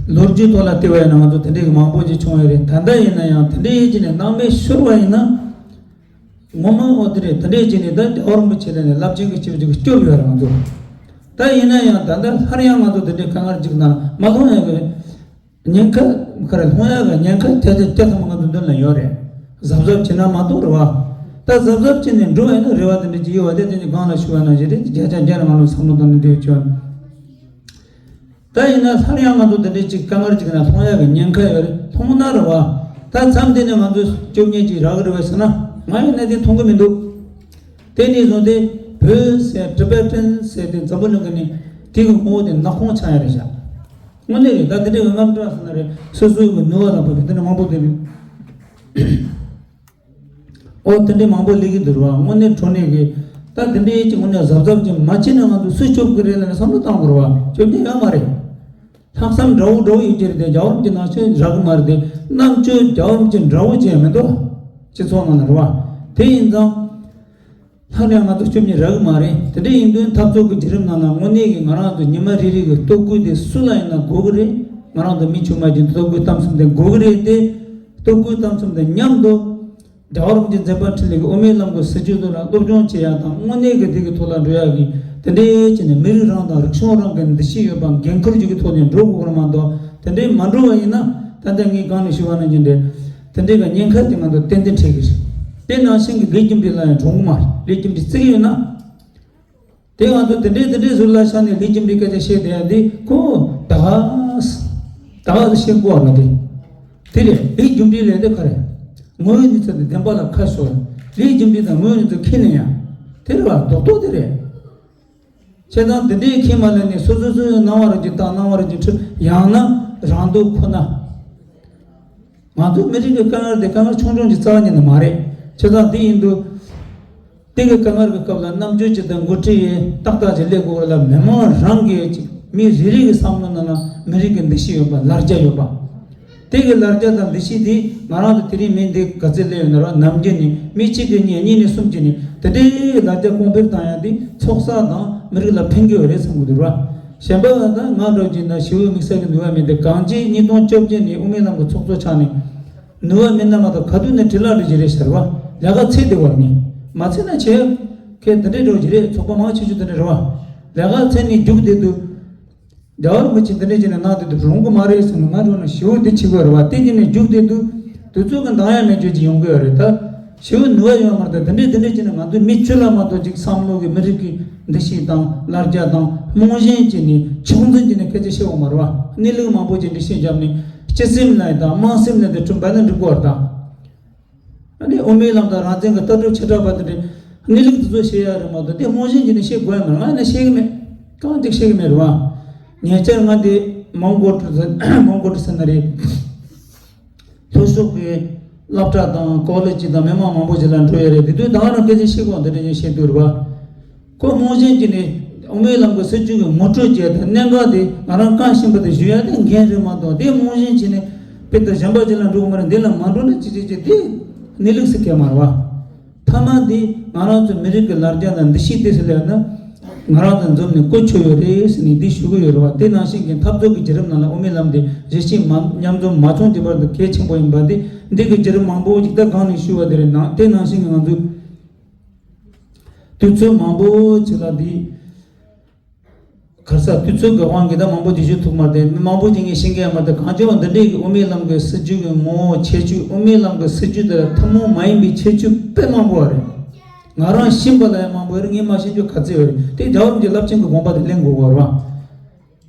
ལོ་རྒྱུས་ཐོག་ལ་བལྟས་པ་ཡིན་ན་ང་ཚོ་དེ་འདྲའི་མང་པོ་ཅིག་བྱུང་ཡོད་རེད། ད་ལྟ་ཡིན་ན་ཡང་དེ་འདྲའི་ཅིག་ནས་སྣང་མེད་ཤོར་བ་ཡིན་ན། ངོ་མ་འོ་དེ་རེད། དེ་འདྲའི་ཅིག་ནས་ད་རྒྱལ་བ་རིན་པོ་ཆེ་ལ་ནས་རླབས་ཆེན་གྱི་སྐྱེས་བུ་ཅིག་སྐྱོབ་ཡོད་རེད་ང་ཚོ། ད་ཡིན་ན་ཡང་ད་ལྟ་སླར་ཡང་ང་ཚོ་དེ་འདྲའི་དཀའ་ངལ་ཅིག་ནང་མ་ལྷུང་ཡག་གི་ཉེན་ཁ་ག་རེ་ལྷུང་ཡག་གི་ཉེན་ཁ་བརྒྱ་ཆ་བརྒྱ་ཐམ་པ་ང་ཚོ་མདུན་ལ་ཡོད་རེད། གཟབ་གཟབ་བྱེད་ན་མ་གཏོགས་རེད་བ། ད་གཟབ་གཟབ་བྱས་ནས་འགྲོ་བ་ཡིན་ན་རེ་བ་དེ་འདྲ་ཅིག་ཡོད་བ། དེ་དེ་ནི་གང་ལ་ཞུ་བ་ན་ཞེ་རེད། བརྒྱ་ཆ་བརྒྱ་ལ་ང་ལོ་བསམ་བློ་བཏང་ནས་འདོད་བྱོས། ད་ཡིན་ན་སླར་ཡང་ང་ཚོ་འདི་འདྲའི་ཅིག་དཀའ་ངལ་ཅིག་ན་ལྷུང་ཡག་གི་ཉེན་ཁ་ཡོད་རེད། ལྷུང་ན་རེད་བ། ད་མཚམས་དེ་ནས་ང་ཚོས་སྐྱོབ་མཁན་ཅིག་རག་གི་རེད་བས་ཟེར་ན། ང་ཡིན་ན་དེ་མཐོང་གི་མི་འདུག་དེ་ནས་བཟུང་སྟེ་བོད་ཟེར་ཊི་བེ་ཊན་ཟེར་དེ་འཛམ་བུ་གླིང་གི་ནས་དེ་གི་ངོ་བོ་དེ་ནག་ཁུང་ཆགས་ཡ་རེད་ཤག་དངོས་གནས་རེད། ད་དེ་འདྲའི་གི་རྔམ་སྐྲག་ཟེར་ན་རེད། སོ་སོའི་གི་ནུས་པ་དང་བབས་པའི་དེ་འདྲ་མང་པོ་དེ་རེད། ཨོ་དེ་འདྲའི་མང་པོ་སླེབས་ཀྱི་འདུག་རེད་བ། དངོས་གནས་དྲང་གནས་ཀྱི་ད་དེ་འདྲའི་ཅིག་དངོས་གནས་གཟབ་གཟབ་ཅིག་མ་བྱས་ན་ང་ཚོ་སུས་སྐྱོབ་ཀྱི་རེད་ལབ་ནས་བསམ་བློ་བཏང་དགོས་རེད་བ། སྐྱོབ་མཁན་ཡོད་མ་རེད། ལྷག་བསམ་འདྲ་བོ་འདྲ་བོ་ཡོད་ཀྱི་རེད་དེ། རྒྱལ་བ་རིན་པོ་ཆེ་ནང་ཆོས་རག་གི་མ་རེད་དེ། རྣམ་དཔྱོད་རྒྱལ་བ་རིན་པོ་ཆེ་འདྲ་བོ་ཅིག་མི་འདུག་སྤྱི་ཚོགས་ནང་ལ་རེད་བ། དེ་ཡིན་ཙང་། སླར་ཡང་ང་ཚོ་སྐྱོབ་མཁན་རག་གི་མ་རེད། དེ་འདྲ་ཡིན་དུས་འཐབ་རྩོད་ཀྱི་བརྒྱུད་རིམ་ནང་ལ་དངོས་གནས་ཀྱི་ང་རང་ཚོ་ཉི་མ་རེ་རེ་གི་ལྟོ་གོས་དེ་སུ་ལ་ཡིན་ན་དགོས་ཀྱི་རེད། ང་རང་ཚོ་མི་ཆུང་མ་ཅིག་ལྟོ་གོས་གཏམ་གསུམ་དེ་དགོས་ཀྱི་རེད་དེ། ལྟོ་གོས་གཏམ་གསུམ་དང་མཉམ་དུ། རྒྱལ་བ་རིན་པོ་ཆེ་མཛད་པ་འཕྲིན་ལས་ཀྱི་དབུ་མའི་ལམ་གྱི་སྲིད་བྱུས་དེ་ལ་སློབ་སྦྱོང་བྱེད་ཡ་དང་། དངོས་གནས་ཀྱི་དེ་གི་ཐོག་ལ་འགྲོ་ཡ་གི་དེ་འདྲའི་བྱས་ནས་མི་རིགས་རང་དང་རིག་གཞུང་རང་གི་འདུ་ཤེས་ཡོད་པ་འགན་ཁུར་ཅིག་གི་ཐོག་ནས་འགྲོ་དགོས་ཀྱི་རེད་མ་གཏོགས། དེ་འདྲའི་མ་འགྲོ་བ་ཡིན་ན། ད་ལྟ་ངས་གོང་ནས་ཞུས་པ་ནང་བཞིན་རེད། དེ་འདྲའི་གི་ཉེན་ཁ་ཅིག་ང་ཚོ་ཏན་ཏན་འཕྲད་ཀྱི་རེད། དེ་ནང་བཞིན་གྱི་ལས་རྒྱུ་འབྲས་ལ་ཡང་གྲོངས་མ་རེད། ལས་རྒྱུ་འབྲས་བརྩི་གི་ཡོད་ན། དེ་ང་ཚོ་དེ་འདྲའི་དེ་འདྲའི་ཟུར་ལ་བཞག་ནས་ལས་རྒྱུ་འབྲས་སྐད་ཆ་བཤད་བསྡད་ཡ་འདི་ཁོ་ད་ག་ད་ག་ཤེས་དགོས་བ་རེད་དེ། དེ་རེད། ལས་རྒྱུ་འབྲས་ལས་དེ་ག་རེད། དངོས་ཡོད་གནས་ཚུལ་དེ་བདེན་པ་ལ་ཁ་ཕྱོགས། ལས་རྒྱུ་འབྲས་དང་དངོས་ཡོད་གནས་ཚུལ་ཁས་ལེན་ཡ། དེ་རེད་བ། རྡོག་རྡོག་དེ་རེད། བྱས་ཙང་དེ་འདྲའི་ཁས་མ་ལེན་ནས་སོ་སོ་སོའི་སྣང་བ་རང་གིས་བཏང་། སྣང་བ་རང་གིས་འཁྲུལ། ཡང་ན་རང་སྡུག་ཁོ་ན། ང་ཚོ་མི་རིགས་ཀྱི་དཀའ་ངལ་དེ་དཀའ་ངལ་ཆུང་ཆུང་གི་རྩ་བ་ཉིད་ནས་མ་རེད། བྱས་ཙང་དེ་ཡིན་དུས། དེ་གི་དཀའ་ངལ་གྱི་སྐབས་ལ་རྣམ་དཔྱོད་ཅིག་དང་འགོ་ཁྲིད་ཡས་ཏག་ཏག་ཅིག་སླེབས་དགོས་ལ། མི་མང་རང་གིས་ཅིག་མི་རེ་རེ་གི་བསམ་བློ་ནང་ལ་མི་རིགས་ཀྱི་འདུ་ཤེས་ཡོད་པ། ལར་རྒྱ་ཡོད་པ། དེ་གི་ལར་རྒྱ་དང་འདུ་ཤེས་དེ་ང་རང་ཚོ་དེ་རིང་མི་འདི་ག་ཚོད་སླེབས་ཡོད་ན་ར། ནམ་རྒྱུན་ནས་མི་གཅིག་གིས་གཉིས། གཉིས་ནས་གསུམ་གྱིས་ནས་དེ་འདྲའི་ལར་རྒྱ་གོང་འཕེལ་བཏང་ཡ་དེ་ཚོགས་བསགས་དང་མི་རིགས་ལ་ཕན་གྱི་ཡོད་རེད་བསམ་གྱི་འདུག་ར། གཞན་པ་ལ་ད་ང་འདྲ་བོ་ཅིག་ན་ཞི་བའི་དམིགས་བསལ་གྱི་ནུས་པ་མེད་དེ། གང་ཅི་ཉིས་སྟོང་བཅོ་བརྒྱད་ནས་དབུ་མའི་ལམ་གྱི་ཚོགས་གཙོ་ཆགས་ནས། ནུས་པ་མེད་ན་མ་གཏོགས་ག་དུས་ནས་བྲེལ་བ་འགྲོ་གི་རེད་ཟེར་བ། ལས་ཀ་ཚད་བསྡད་པ་རེད། ངས་མ་ཚད་ན་བྱེད་མཁན་དེ་འདྲའི་འགྲོ་གི་རེད། ཚོགས་པ་མང་ཆེ་ཤོས་དེ་འདྲ་རེད་བ། ལས་ཀ་ཚད་ནས་རྒྱུགས་བསྡད་དུས། རྒྱལ་བ་རིན་པོ་ཆེ་འདི་འདྲ་བྱས་ནས་གནང་བསྡད་དུས་རུང་གི་མ་རེད་ཟེར་ནས། ང་འགྲོ་ན་ཞི་བ་འདི་བྱེད་དགོས་རེད་བ། དེ་བྱས་ནས་རྒྱུགས་བསྡད་དུས་དུས་ཚོད་ཀྱི་འདང་ཡ་མེད་ཆོས་ཅིག་ཡོང་གི་ཡོད་རེད་ད། ཞི་བའི་ནུས་པ་ཡོད་མ་རེད་ད། འདི་འདྲ་འདི་འདྲ་བྱས་ནས་ང་ཚོའི་མི་ཚོ་ལ་མ་གཏོགས་ཅིག་བསམ་བློ་གི་མི་རིགས་ཀྱི་འདུ་ཤེས་དང་ལར་རྒྱ་དང་རྨང་གཞི་བྱས་ནས་ཕྱོགས་འཛིན་བྱས་ནས་སྐད་ཆ་བཤད་འོང་མ་རེད་བ། གནས་ལུགས་མང་པོ་ཅིག་འགྲེལ་བཤད་བརྒྱབ་ནས་སྤྱི་སེམས་ལ་དང་དམངས་སེམས་ལ་དེ་བསྐྲུན་པ་ན་འགྲིག་གི་ཡོད་རེད་ད། ཨ་ནི་དབུ་མའི་ལམ་དང་རང་བཙན་གྱི་ལྟ་གྲུབ་བྱེ་བྲག་པ་དེ་འདྲའི་གནས་ལུགས་དེ་ཚོ་བཤད་ཡ་རེད་མ་གཏོགས། དེ་རྨང་གཞི་འདི་ནས་བཤད་དགོས་ཡ་མ་རེད། ང་ནི་བཤད་གི་མེད། གང་ཅིག་བཤད་གི་མེད་རེད་བ། ཉེ་ཆར་ང་འདི་མོན་གྷོ་ཊི་ཟེར། མོན་གྷོ་ཊི་ཟེར་ན་རེད། ལྷོ་ཕྱོགས་ཀྱི་སློབ་གྲྭ་དང་ཀོ་ལེ་ཇི་དང་མི་མང་མང་པོ་ཅིག་ལ་འགྲོ་ཡ་རེད། དེ་དུས་ད་ག་རང་སྐད་ཆ་བཤད་དགོས་འདི་འདྲ་ཅིག་བཤད་འདུག་རེད་བ། ཁོ་རྨང་གཞི་བྱས་ནས་དབུ་མའི་ལམ་གྱི་སྲིད་བྱུས་ཀྱི་ངོ་སྤྲོད་བྱས་ཏེ། གནད་འགག་དེ་ང་རང་བཀའ་བཞིན་པ་དེ་ཞུ་ཡ་དེ་འགན་རེད་མ་གཏོགས། དེ་རྨང་གཞི་བྱས་ནས་དཔེ་ལྟ་གཞན་པ་ཅིག་ལ་འགྲོ་གི་མ་རེད། འདི་ལ་མ་འགྲོ་ན་ཅི་ཅི་ཅི་དེ་གནས་ལུགས་སུ་གལ་མ་རེད་བ། མཐའ་མ་དེ་ང་རང་ཚོ་མི་རིགས་ཀྱི་ལར་རྒྱ་དང་འདུ་ཤེས་དེ་སུ་ལ་ཡོད་ན་ང་རང་ཚོ་འཛོམས་ནས་གོ་ཆོད་ཡོད་རེད་ཟེར་ནས་འདི་ཞུ་གི་ཡོད་རེད་བ། དེ་ནང་བཞིན་གྱི་འཐབ་རྩོད་ཀྱི་བརྒྱུད་རིམ་ནང་ལ་དབུ་མའི་ལམ་དེ་གཞི་བྱས་མ་མཉམ་འཛོམས་མ་བྱུང་དེ་བར་དུ་གལ་ཆེན་པོ་ཡིན་པ་དེ། འདི་གི་བརྒྱུད་རིམ་མང་པོ་ཅིག་ད་གོང་ནས་ཞུས་པ་དེ་རེད། ནང་དེ་ནང་བཞིན་གྱི་ང་ཚོས། དུས་ཚོད་མང་པོ་ཅིག་ལ་འདི་ག་རེ་ཟེར། དུས་ཚོད་ཀྱི་དབང་གིས་ད་མང་པོ་ཅིག་ཞུ་ཐུབ་མ་རེད་དེ། མི་མང་པོ་ཅིག་ངས་ཤེས་མཁན་ཡང་མ་རེད་དེ། གང་ལྕོགས་འདི་འདྲའི་གི་དབུ་མའི་ལམ་གྱི་སྲིད་བྱུས་ཀྱི་ངོ་བོ། ཁྱད་ཆོས། དབུ་མའི་ལམ་གྱི་སྲིད་བྱུས་དེ་ལ་ཐུན་མོང་མ་ཡིན་པའི་ཁྱད་ཆོས་དཔེ་མང་པོ་ཡོད་རེད། ང་རང་ཤེས་པ་ལ་ཡང་མང་པོ་ཡོད་རེད། ངས་མ་ཤེས་རྒྱུ་ག་ཚོད་ཡོད་རེད། དེ་རྒྱལ་བ་རིན་པོ་ཆེའི་རླབས་ཆེན་གྱི་དགོངས་པ་དེ་ལེན་དགོས་པ་རེད་བ།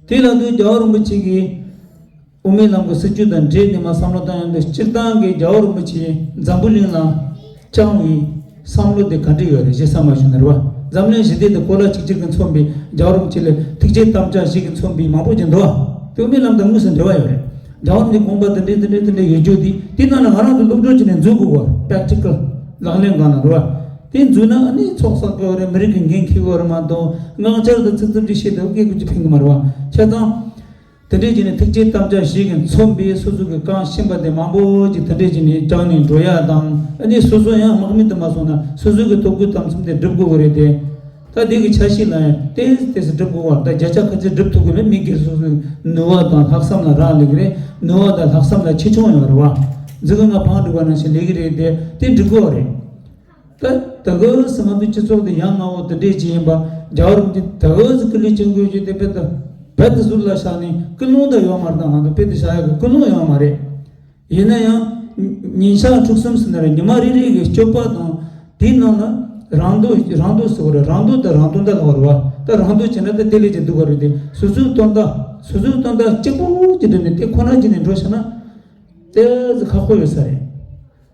དེ་ལ་དུས་རྒྱལ་བ་རིན་པོ་ཆེ་གིས་དབུ་མའི་ལམ་གྱི་སྲིད་བྱུས་དང་འབྲེལ་ནས་མར་བསམ་བློ་བཏང་ཡོང་དུས། སྤྱིར་བཏང་གི་རྒྱལ་བ་རིན་པོ་ཆེས་འཛམ་བུ་གླིང་ལ་བཅངས་པའི་བསམ་བློ་དེ་ག་འདྲ་ཡོད་རེད། གཞི་རྩ་མ་ཞུས་ན་རེད་བ། འཛམ་གླིང་ཞི་བདེ་དང་གོ་ལ་གཅིག་གྱུར་གྱིས་མཚོན་པའི་རྒྱལ་བ་རིན་པོ་ཆེ་ལ་ཐུགས་བསྐྱེད་དམ་བཅའ་ཞིག་གིས་མཚོན་པའི་མང་པོ་ཅིག་འདུག་བ། དེ་དབུ་མའི་ལམ་དང་དངོས་སུ་འབྲེལ་བ་ཡོད་རེད། རྒྱལ་བ་རིན་པོ་ཆེའི་དགོངས་པ་དེ་འདྲའི་དེ་འདྲའི་དེ་འདྲའི་ཡོད་རྒྱུ་དེ་དེ་ནང་ལ་ང་རང་ཚོ་སློབ་སྦྱོང་བྱས་ནས་འཛུལ་དགོས་བ། པེག་ཊི་ཀལ་ལག་ལེན་སྒང་ལ་རེད་བ། དེ་འཛུལ་ན་ཨ་ནི་ཚོགས་བསགས་དགོས་རེད། མི་རིགས་ཀྱི་འགན་འཁྱེར་དགོས་རེད་མ་གཏོགས་ངག་འཆར་དང་ཚིག་རྩུབ་ཅིག་བཤད་དེ་སྐད་ཀྱི་ཕན་གྱི་མ་རེད་བ། བྱས་ཙང་། དེ་འདྲའི་བྱས་ནས་ཐུགས་བསྐྱེད་དམ་བཅའ་ཞིག་གིས་མཚོན་པའི་སོ་སོ་གི་གང་ཤེས་པ་དེ་མང་པོ་ཅིག་དེ་འདྲའི་བྱས་ནས་སྦྱངས་ནས་འགྲོ་ཡ་དང་། ཨ་ནི་སོ་སོ་ཡང་དམག་མི་དུ་མ་སོང་ན་སོ་སོ་གི་ཐུགས་ཁུར་དམ་ཚིག་དེ་སྒྲུབ་དགོས་ཀྱི་རེད་དེ། ད་དེ་གི་ཆ་ཤས་ལ་ཡང་ཏོག་ཙམ་ཏོག་ཙམ་སྒྲུབ་དགོས་པ། ད་བརྒྱ་ཆ་ག་ཚོད་སྒྲུབ་ཐུབ་ཀྱི་མེད། མི་སྒེར་སོ་སོའི་ནུས་པ་དང་ལྷག་བསམ་ལ་རག་ལས་ཀྱི་རེད། ནུས་པ་དང་ལྷག་བསམ་ལ་ཆེ་ཆུང་ཡོད་རེད་བ། འཛི་གི་ང་བང་སྒྲིག་པ་ནང་བཞིན་ལས་ཀྱི་རེད་དེ། དེ་འགྲིག་གི་རེད། ད་ད་ག་ཟེ་ང་ཚོའི་སྤྱི་ཚོགས་དེ་ཡ་ང་བོ་དེ་འདྲས་ཅིག་ཡིན་པ། རྒྱལ་བ་རིན་པོ་ཆེ་ད་ག་ཟེ་སྐུ་ལུས་སྤྱོད་དགོས་རྒྱུ་དེ་རྦད་དེ་རྦད་དེ་ཟུར་ལ་བཞག་ནས་ཀུན་སློང་ད་ཡོད་མ་རེད། ད་ང་ཚོ་དཔེ་དེ་བཞག་ཡག་གི་ཀུན་སློང་ཡོད་མ་རེད། ཡིན་ན་ཡང་ཉིན་ཞག་དྲུག་གསུམ་ཟེར་ན་རེད། ཉི་མ་རེ་རེ་གི་སྤྱོད་པ་དང་དེའི་ནང་ལ་རང་དོ་རང་དོ་ཟེར་བ་རེད། རང་དོན་དང་རང་དོན་དག་ལ་བར་བ། ད་རང་དོན་བྱས་ན་ད་དེ་ལས་ཀྱི་སྡུག་ག་རེད་དེ། སོ་སོའི་དོན་དག་སོ་སོའི་དོན་དག་གཅིག་པུ་ཅིག་སྒྲུབ་ནས་དེ་ཁོ་ན་བྱས་ནས་འགྲོ་ཤེས་ན་དེ་ཟེ་ཁག་པོ་ཡོད་ས་རེད།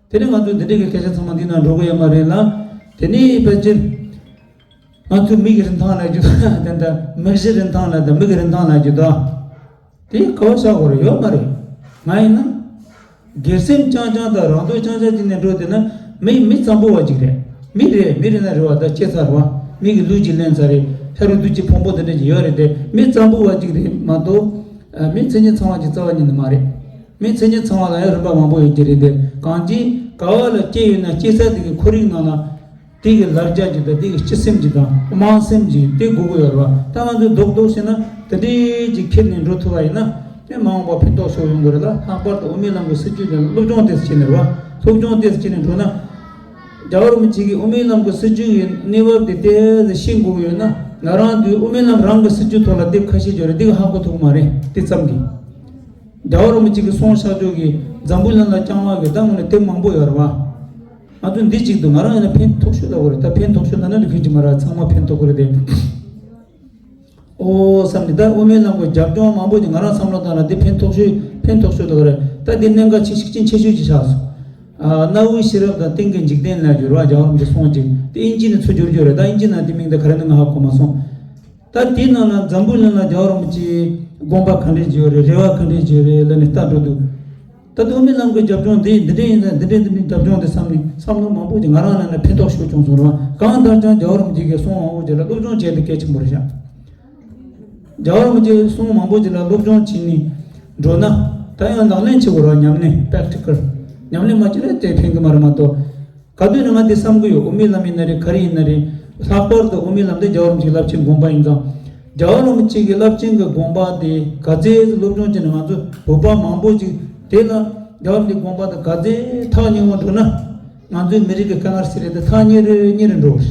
དེ་ནས་ང་ཚོ་འདི་འདྲའི་གི་སྐད་ཆ་ཚང་མ་འདི་ནང་འགྲོ་གི་ཡོད་མ་རེད་ལ། དེ་ནས་ཕལ་ཆེར་ང་ཚོའི་མི་གི་རིན་ཐང་ལབ་རྒྱུ་དང་། དེ་འདྲ་མི་གཞི་རིན་ཐང་ལབ་དང་མི་གི་རིན་ཐང་ལབ་རྒྱུ་དང་། དེ་ག་བ་བཞག་དགོས་རེད། ཡོད་མ་རེད། ང་ཡིན་ན་སྒེར་སེམས་རྐྱང་རྐྱང་དང་རང་དོན་རྐྱང་རྐྱང་བྱས་ནས་འགྲོ་བསྡད་ན་མི་མི་གཙང་པོ་བ་ཅིག་རེད། མི་རེད། མི་རེད་ན་རེད་བ། ད་སྐྱེས་ཚར་བ། མི་གི་ལུས་ཅིག་ལེན་ཚར་རེད། ཤ་རུས་གདུས་ཀྱི་ཕུང་པོ་དེ་འདྲ་ཅིག་ཡོད་རེད་དེ། མི་གཙང་པོ་བ་ཅིག་རེད་མ་གཏོགས་མི་མཚན་ཉིད་ཚང་བ་ཅིག་རྩ་བ་ཉིད་ནས་མ་རེད། མི་མཚན་ཉིད་ཚང་བ་ལ་ཡང་རིམ་པ་མང་པོ་ཡོད་ཀྱི་རེད་དེ། གང་ཅི་ག་བ་ལ་སྐྱེས་ཡོད་ན་སྐྱེས་ས་དེ་གི་ཁོར་ཡུག་ནང་ལ་དེ་གི་ལར་རྒྱ་ཅིག་དང་དེ་གི་སྤྱི་སེམས་ཅིག་དང་དམངས་སེམས་ཅིག་དེ་དགོས་ཀྱི་ཡོད་རེད་བ། ད་ང་ཚོས་རྡོག་རྡོག་བྱས་ན་དེ་འདྲའི་ཅིག་ཁྱེར་ནས་འགྲོ་ཐུབ་པ་ཡིན་ན་དེ་མ་འོངས་པ་ཕན་ཐོགས་ཤོར་ཡོང་གི་རེད་ལ། ལྷག་པར་དུ་དབུ་མའི་ལམ་གྱི་སྲིད་བྱུས་དེ་ལ་སློབ་སྦྱོང་ཏོག་ཙམ་བྱས་ནས་རེད་བ། སློབ་སྦྱོང་ཏོག་ཙམ་བྱས་ནས་འགྲོ་ན། རྒྱལ་བ་རིན་པོ་ཆེ་གིས་དབུ་མའི་ལམ་གྱི་སྲིད་བྱུས་ཀྱི་གནས་བབ་དེ་ཏོག་ཙམ་ཤེས་དགོས་ཀྱི་ཡོད་ན། ང་རང་ཚོའི་དབུ་མའི་ལམ་རང་གི་སྲིད་བྱུས་ཐོག་ལ་དེབ་ཁ་ཤས་ཡོད་རེད། དེ་གི་ཧ་གོ་ཐུབ་ཀྱི་མ་རེད། དེ་ཙམ་གྱིས། རྒྱལ་བ་རིན་པོ་ཆེ་གི་གསུང་བཤད་རྒྱུ་གི་འཛམ་བུའི་གླིང་ལ་རྐྱང་བ་གི་ད་དངོས་གནས་དེབ་མང་པོ་ཡོད་རེད་བ། ང་ཚོ་འདི་གཅིག་ཏུ་ང་རང་ཡིན་ན་ཕན་ཐོགས་ཤོས་ལ་གོ་རེད། ད་ཕན་ཐོགས་ཤོས་ལ་ན་འདི་ཕན་གྱི་མ་རེད། ཚང་མ་ཕན་ཐོགས་གི་རེད་དེ། ཨོ་བསམ་ནས་ད་དབུ་མའི་ལམ་གྱི་རྒྱབ་ལྗོངས་མང་པོ་ཅིག་ང་རང་བསམ་བློ་བཏང་ན་འདི་ཕན་ཐོགས་ཤོས་ཕན་ཐོགས་ཤོས་ལ་གོ་རེད། ད་འདི་གནད་འགག་ཆེ་ཤུགས་ཆེན་ཆེ་ཤོས་ཅིག་ཆགས་སོང་། ཨ། གནའ་བོའི་ཤེས་རབ་དང་གཏན་གྱི་འཇིག་རྟེན་ལ་བསྒྱུར་བ། རྒྱལ་བ་རིན་པོ་ཆེ་གསུངས་ཅིག་དེ་ཨིན་ཇི་ནང་ཚུར་བསྒྱུར་རྒྱུ་རེད། ད་ཨིན་ཇི་ནང་དེ་མིང་དེ་ག་རེ་ནི་ང་ཧ་གོ་མ་སོང་། ད་དེའི་ནང་ལ་འཛམ་བུའི་གླིང་ལ་རྒྱལ་བ་རིན་པོ་ཆེའི་དགོངས་པ་ག་འདྲས་བརྗོད་རེད། རེ་བ་ག་འདྲས་བརྗོད་རེད་ལབ་ནས་ལྟ་འགྲོ་འདུག་ད་དུང་དབུ་མའི་ལམ་གྱི་རྒྱབ་ལྗོངས་འདི་འདི་འདྲས་ཡིན་ཙང་འདི་འདྲས་འདི་འདྲས་རྒྱབ་ལྗོངས་འདི་བསམ་ནས་བསམ་བློ་མང་པོ་ཅིག་ང་རང་ལ་ནས་ཕན་ཐོགས་ཤོས་བྱུང་སོང་རེད་བ། གང་ལྟར་ཀྱང་རྒྱལ་བ་རིན་པོ་ཆེ་གི་གསུང་མང་པོ་ཅིག་ལ་སློབ་སྦྱོང་བྱས་ཏེ་གལ་ཆེན་པོ་རེད་ཤག་རྒྱལ་བ་རིན་པོ་ཆེའི་གསུང་མང་པོ་ཅིག་ལ་སློབ་སྦྱོང་བྱས་ནས་འགྲོ་ན། ད་ཡང་ལག་ལེན་བྱེད་དགོས་རེད་བ། ཉམས་ལེན། པེག་ཊི་ཀལ། ཉམས་ལེན་མ་བྱས་ན་དེ་ཕན་གི་མ་རེད་མ་གཏོགས། ག་དུས་ནས་ང་འདི་བསམ་གི་ཡོད། དབུ་མའི་ལམ་ཡིན་ན་རེད། ག་རེ་ཡིན་ན་རེད། ལྷག་པར་དུ་དབུ་མའི་ལམ་དེ་རྒྱལ་བ་རིན་པོ་ཆེའི་རླབས་ཆེན་དགོངས་པ་ཡིན་ཙང་། རྒྱལ་བ་རིན་པོ་ཆེ་གི་རླབས་ཆེན་གྱི་དགོངས་པ་དེ་ག་ཚད་སློབ་སྦྱོང་བྱས་ནས་ང་ཚོ་བོད་པ་མང་པོ་ཅིག་དེ་ལ་རྒྱལ་བ་རིན་པོ་ཆེའི་དགོངས་པ་དེ་ག་ཚད་ཐག་ཉེ་བོ་འགྲོ་ན། ང་ཚོའི་མི་རིགས་ཀྱི་དཀའ་ངལ་སེལ་ཡ་དེ་ཐག་ཉེ་རུ་ཉེ་རུ་འགྲོ་གི་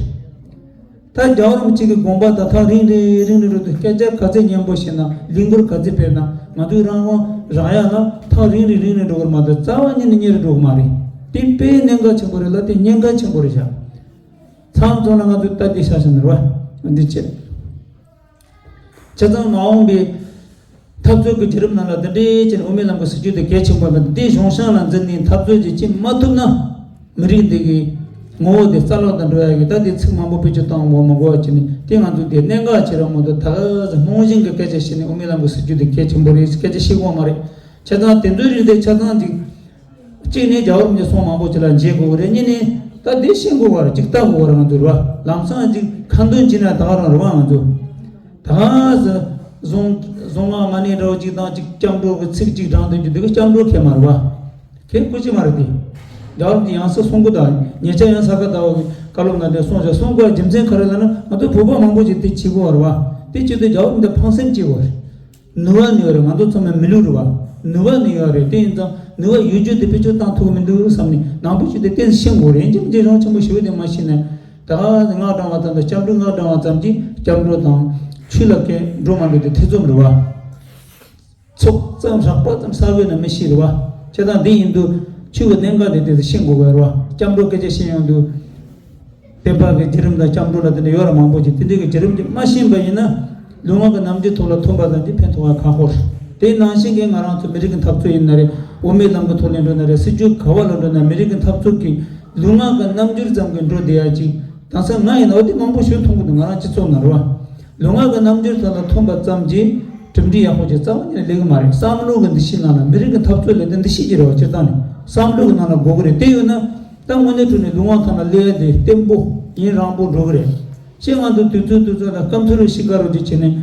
རེད། ད་རྒྱལ་བ་རིན་པོ་ཆེ་གི་དགོངས་པ་དང་ཐག་རིང་རིང་རིང་རིང་འགྲོ་དུས། སྐད་ཆ་ག་ཚད་སྙན་པོ་བཤད་ན། ལས་འགུལ་ག་ཚད་སྤེལ་ན། ང་ཚོའི་རང་དབང་རག་ཡ་ལ་ཐག་རིང་རིང་རིང་རིང་འགྲོ་གི་རེད་མ་གཏོགས་རྩ་བ་ཉིད་ནས་ཉེ་རུ་འགྲོ་གི་མ་རེད། དེ་དཔེ་གནད་འགག་ཆེན་པོ་རེད་ལ། དེ་གནད་འགག་ཆེན་པོ་རེད་ཤག་མཚམས་མཚམས་ལ་ང་ཚོས་ལྟ་དེ་ཤ་ཤ་ནི་རེད་བ། འདི་བྱས། བྱས་ཙང་མ་འོངས་པའི་འཐབ་རྩོད་ཀྱི་བརྒྱུད་རིམ་ནང་ལ་འདི་འདྲའི་ཅིག་དབུ་མའི་ལམ་གྱི་སྲིད་བྱུས་དེ་གལ་ཆེན་པོ་ཡིན་པ་འདི་གཞུང་ཤང་ལ་འཛིན་ནས་འཐབ་རྩོད་ཅིག་བྱེད་མ་ཐུབ་ན། མི་རིགས་འདི་གི་ངོ་བོ་དེ་རྩ་བརླག་ཏུ་འགྲོ་ཡ་གི། ད་དེ་ཚིག་མང་པོ་བེད་སྤྱོད་བཏང་བ་མ་དགོས་པ་བྱས་ནས། དེ་ང་ཚོ་དེ་གནད་འགག་ཆེ་ར་མོ་དེ་ད་ག་ཟེ་རྨང་གཞི་གི་སྐད་ཆ་བཤད་ནས་དབུ་མའི་ལམ་གྱི་སྲིད་བྱུས་དེ་གལ་ཆེན་པོ་རེད། སྐད་ཆ་བཤད་དགོས་མ་རེད། བྱས་ཙང་དེ་ཚོའི་རིགས་དེ་ཆ་ཚང་ཅིག་གཅིག་ནས་རྒྱལ་བ་རིན་པོ་ཆེའི་གསུང་མང་པོ་ཅིག་ལ་མཇལ་དགོས་ཀྱི་རེད། གཉིས་ནས་ད་འདི་ཤེས་དགོས་པ་རེད། ཅིག་ལྟ་དགོས་པ་རེད། ང་ཚོ་རེད་བ། ལམ་སང་ཅིག་ཁ་འདོན་བྱས་ན་ད་ག་རང་རེད་བ། ང་ཚོ་ད་ག་ཟེ་གཟུངས་གཟུངས་སྔགས་མ་ཎི་འདྲ་བོ་ཅིག་དང་ཅིག་སྐྱབས་འགྲོ་གི་ཚིག་ཅིག་བགྲངས་སྡོད་རྒྱུ་འདི་གི་སྐྱབས་འགྲོ་གལ་མ་རེད་བ། གལ་སྐུ་ཅི་མ་རེད་དེ། རྒྱལ་བ་རིན་པོ་ཆེ་ཡང་སེ་གསུང་གི་ད། ཉེ་ཆར་ཡང་ས་ག་ཟླ་བ་གི་བཀའ་སློབ་ནང་དེ་གསུངས་ཤག་གསུང་དགོས་རྒྱུ་མཚན་ག་རེ་ལབ་ན། ང་ཚོ་བོད་པ་མང་པོ་ཅིག་དེ་བྱེད་དགོས་པ་རེད་བ། དེ་བྱེད་དུས་རྒྱལ་བ་རིན་པོ་ཆེ་ཕངས་སེམས་སྐྱེ་དགོས་རེད། ནུས་པ་ནི་ཡོད་རེད། ང་ཚོ་ཚང་མ་མི་ལུས་རེད་བ། ནུས་པ་ནི་ཡོད་རེད། དེ་ཡིན་ཙང་ནུས་པ་ཡོད་རྒྱུ་དེ་བེད་སྤྱོད་བཏང་ཐུབ་ཀྱི་མི་འདུག་བསམ་ནས་ནང་པ་ཞིག་དེ་ཏོག་ཙམ་ཤེས་དགོས་རེད། ཡིན་གཅིག་མིན་གཅིག་རང་ཆེན་པོ་ཞེ་པོ་དེ་མ་ཤེས་ནས། ད་ག་ཟེ་སྔགས་བགྲང་བ་ཙམ་དང་སྐྱབས་འགྲོ་སྔགས་བགྲང་བ་ཙམ་གྱིས་སྐྱབས་འགྲོ་དང་ཆོས་ལ་སྐད་འགྲོ་མ་འགྲོ་དེ་ཐེ་ཚོམ་རེད་བ། ཚོགས་ཙམ་རགས་པ་ཙམ་བསགས་པས་ན་མི་ཤེས་རེད་བ། བྱས་ཙང་འདི་ཡིན་དུས་ཆོས་ཀྱི་གནད་འགག་དེ་དེ་ཚོ་ཤེས་དགོས་པ་རེད་བ། སྐྱབས་འགྲོ་སྐད་ཆ་བཤད་ཡོང་དུས། བསྟན་པ་གི་བརྒྱུད་རིམ་དང་སྐྱབས་འགྲོ་ལ་དེ་འདྲ་ཡོད་ར་མང་པོ་ཅིག་དེ་འདྲའི་གི་བརྒྱུད་རིམ་དེ་མ་ཤེས་པ་ཡིན་ན། ལུས་ངག་གི་རྣམ་འགྱུར་ཐོག་ལ་ཐོན་པ་ཙམ་གྱིས་ཕན་ཐོགས་པ་ཁག་པོ་རེད། དེ་ནང་བཞིན་གྱི་ང་རང་ཚོ་མི་རིགས་ཀྱི་འཐབ་རྩོད་ཡིན་ན་རེད། དབུ་མའི་ལམ་གྱི་ཐོག་ལ་འགྲོ་ན་རེད། སྲིད་བྱུས་ག་བ་ལ་འགྲོ་ན། མི་རིགས་ཀྱི་འཐབ་རྩོད་ཀྱི་ལུས་ངག་གི་རྣམ་འགྱུར་ཙམ་གྱིས་འགྲོ་བསྡད་ཡ་ཅིག་དེང་སང་ང་ཡིན་ན་འོ་དེ་མང་པོ་ཞིག་མཐོང་གི་འདུག་ང་རང་སྤྱི་ཚོགས་ནང་རེད་བ། ལུས་ངག་གི་རྣམ་འགྱུར་དག་ལ་མཐོང་པ་ཙམ་གྱིས་གྲུབ་འབྲས་ཡག་པོ་ཅིག་རྩ་བ་ཉིད་ནས་སླེབས་ཀྱི་མ་རེད། བསམ་བློ་གི་འདུ་ཤེས་ནང་ལ་མི་རིགས་ཀྱི་འཐབ་རྩོད་ལས་དོན་འདུ་ཤེས་ཀྱི་རེད་བ། སྤྱིར་བཏང་ནས་བསམ་བློ་གི་ནང་ལ་འགོ་གི་རེད། དེ་ཡོད་ན་ད་དངོས་གནས་དྲང་གནས་ལུས་ངག་ཐོག་ལ་སླེབས་ཡ་དེ་བརྟན་པོ་ཡུན་རིང་པོ་འགྲོ་གི་རེད། ཅེས་ང་ཚོ་དུས་ཚོད་དུས་ཚོད་ལ་སྐམ་ཐུར་ཤི་ཀ་རོ་ཅིག་བྱས་ནས་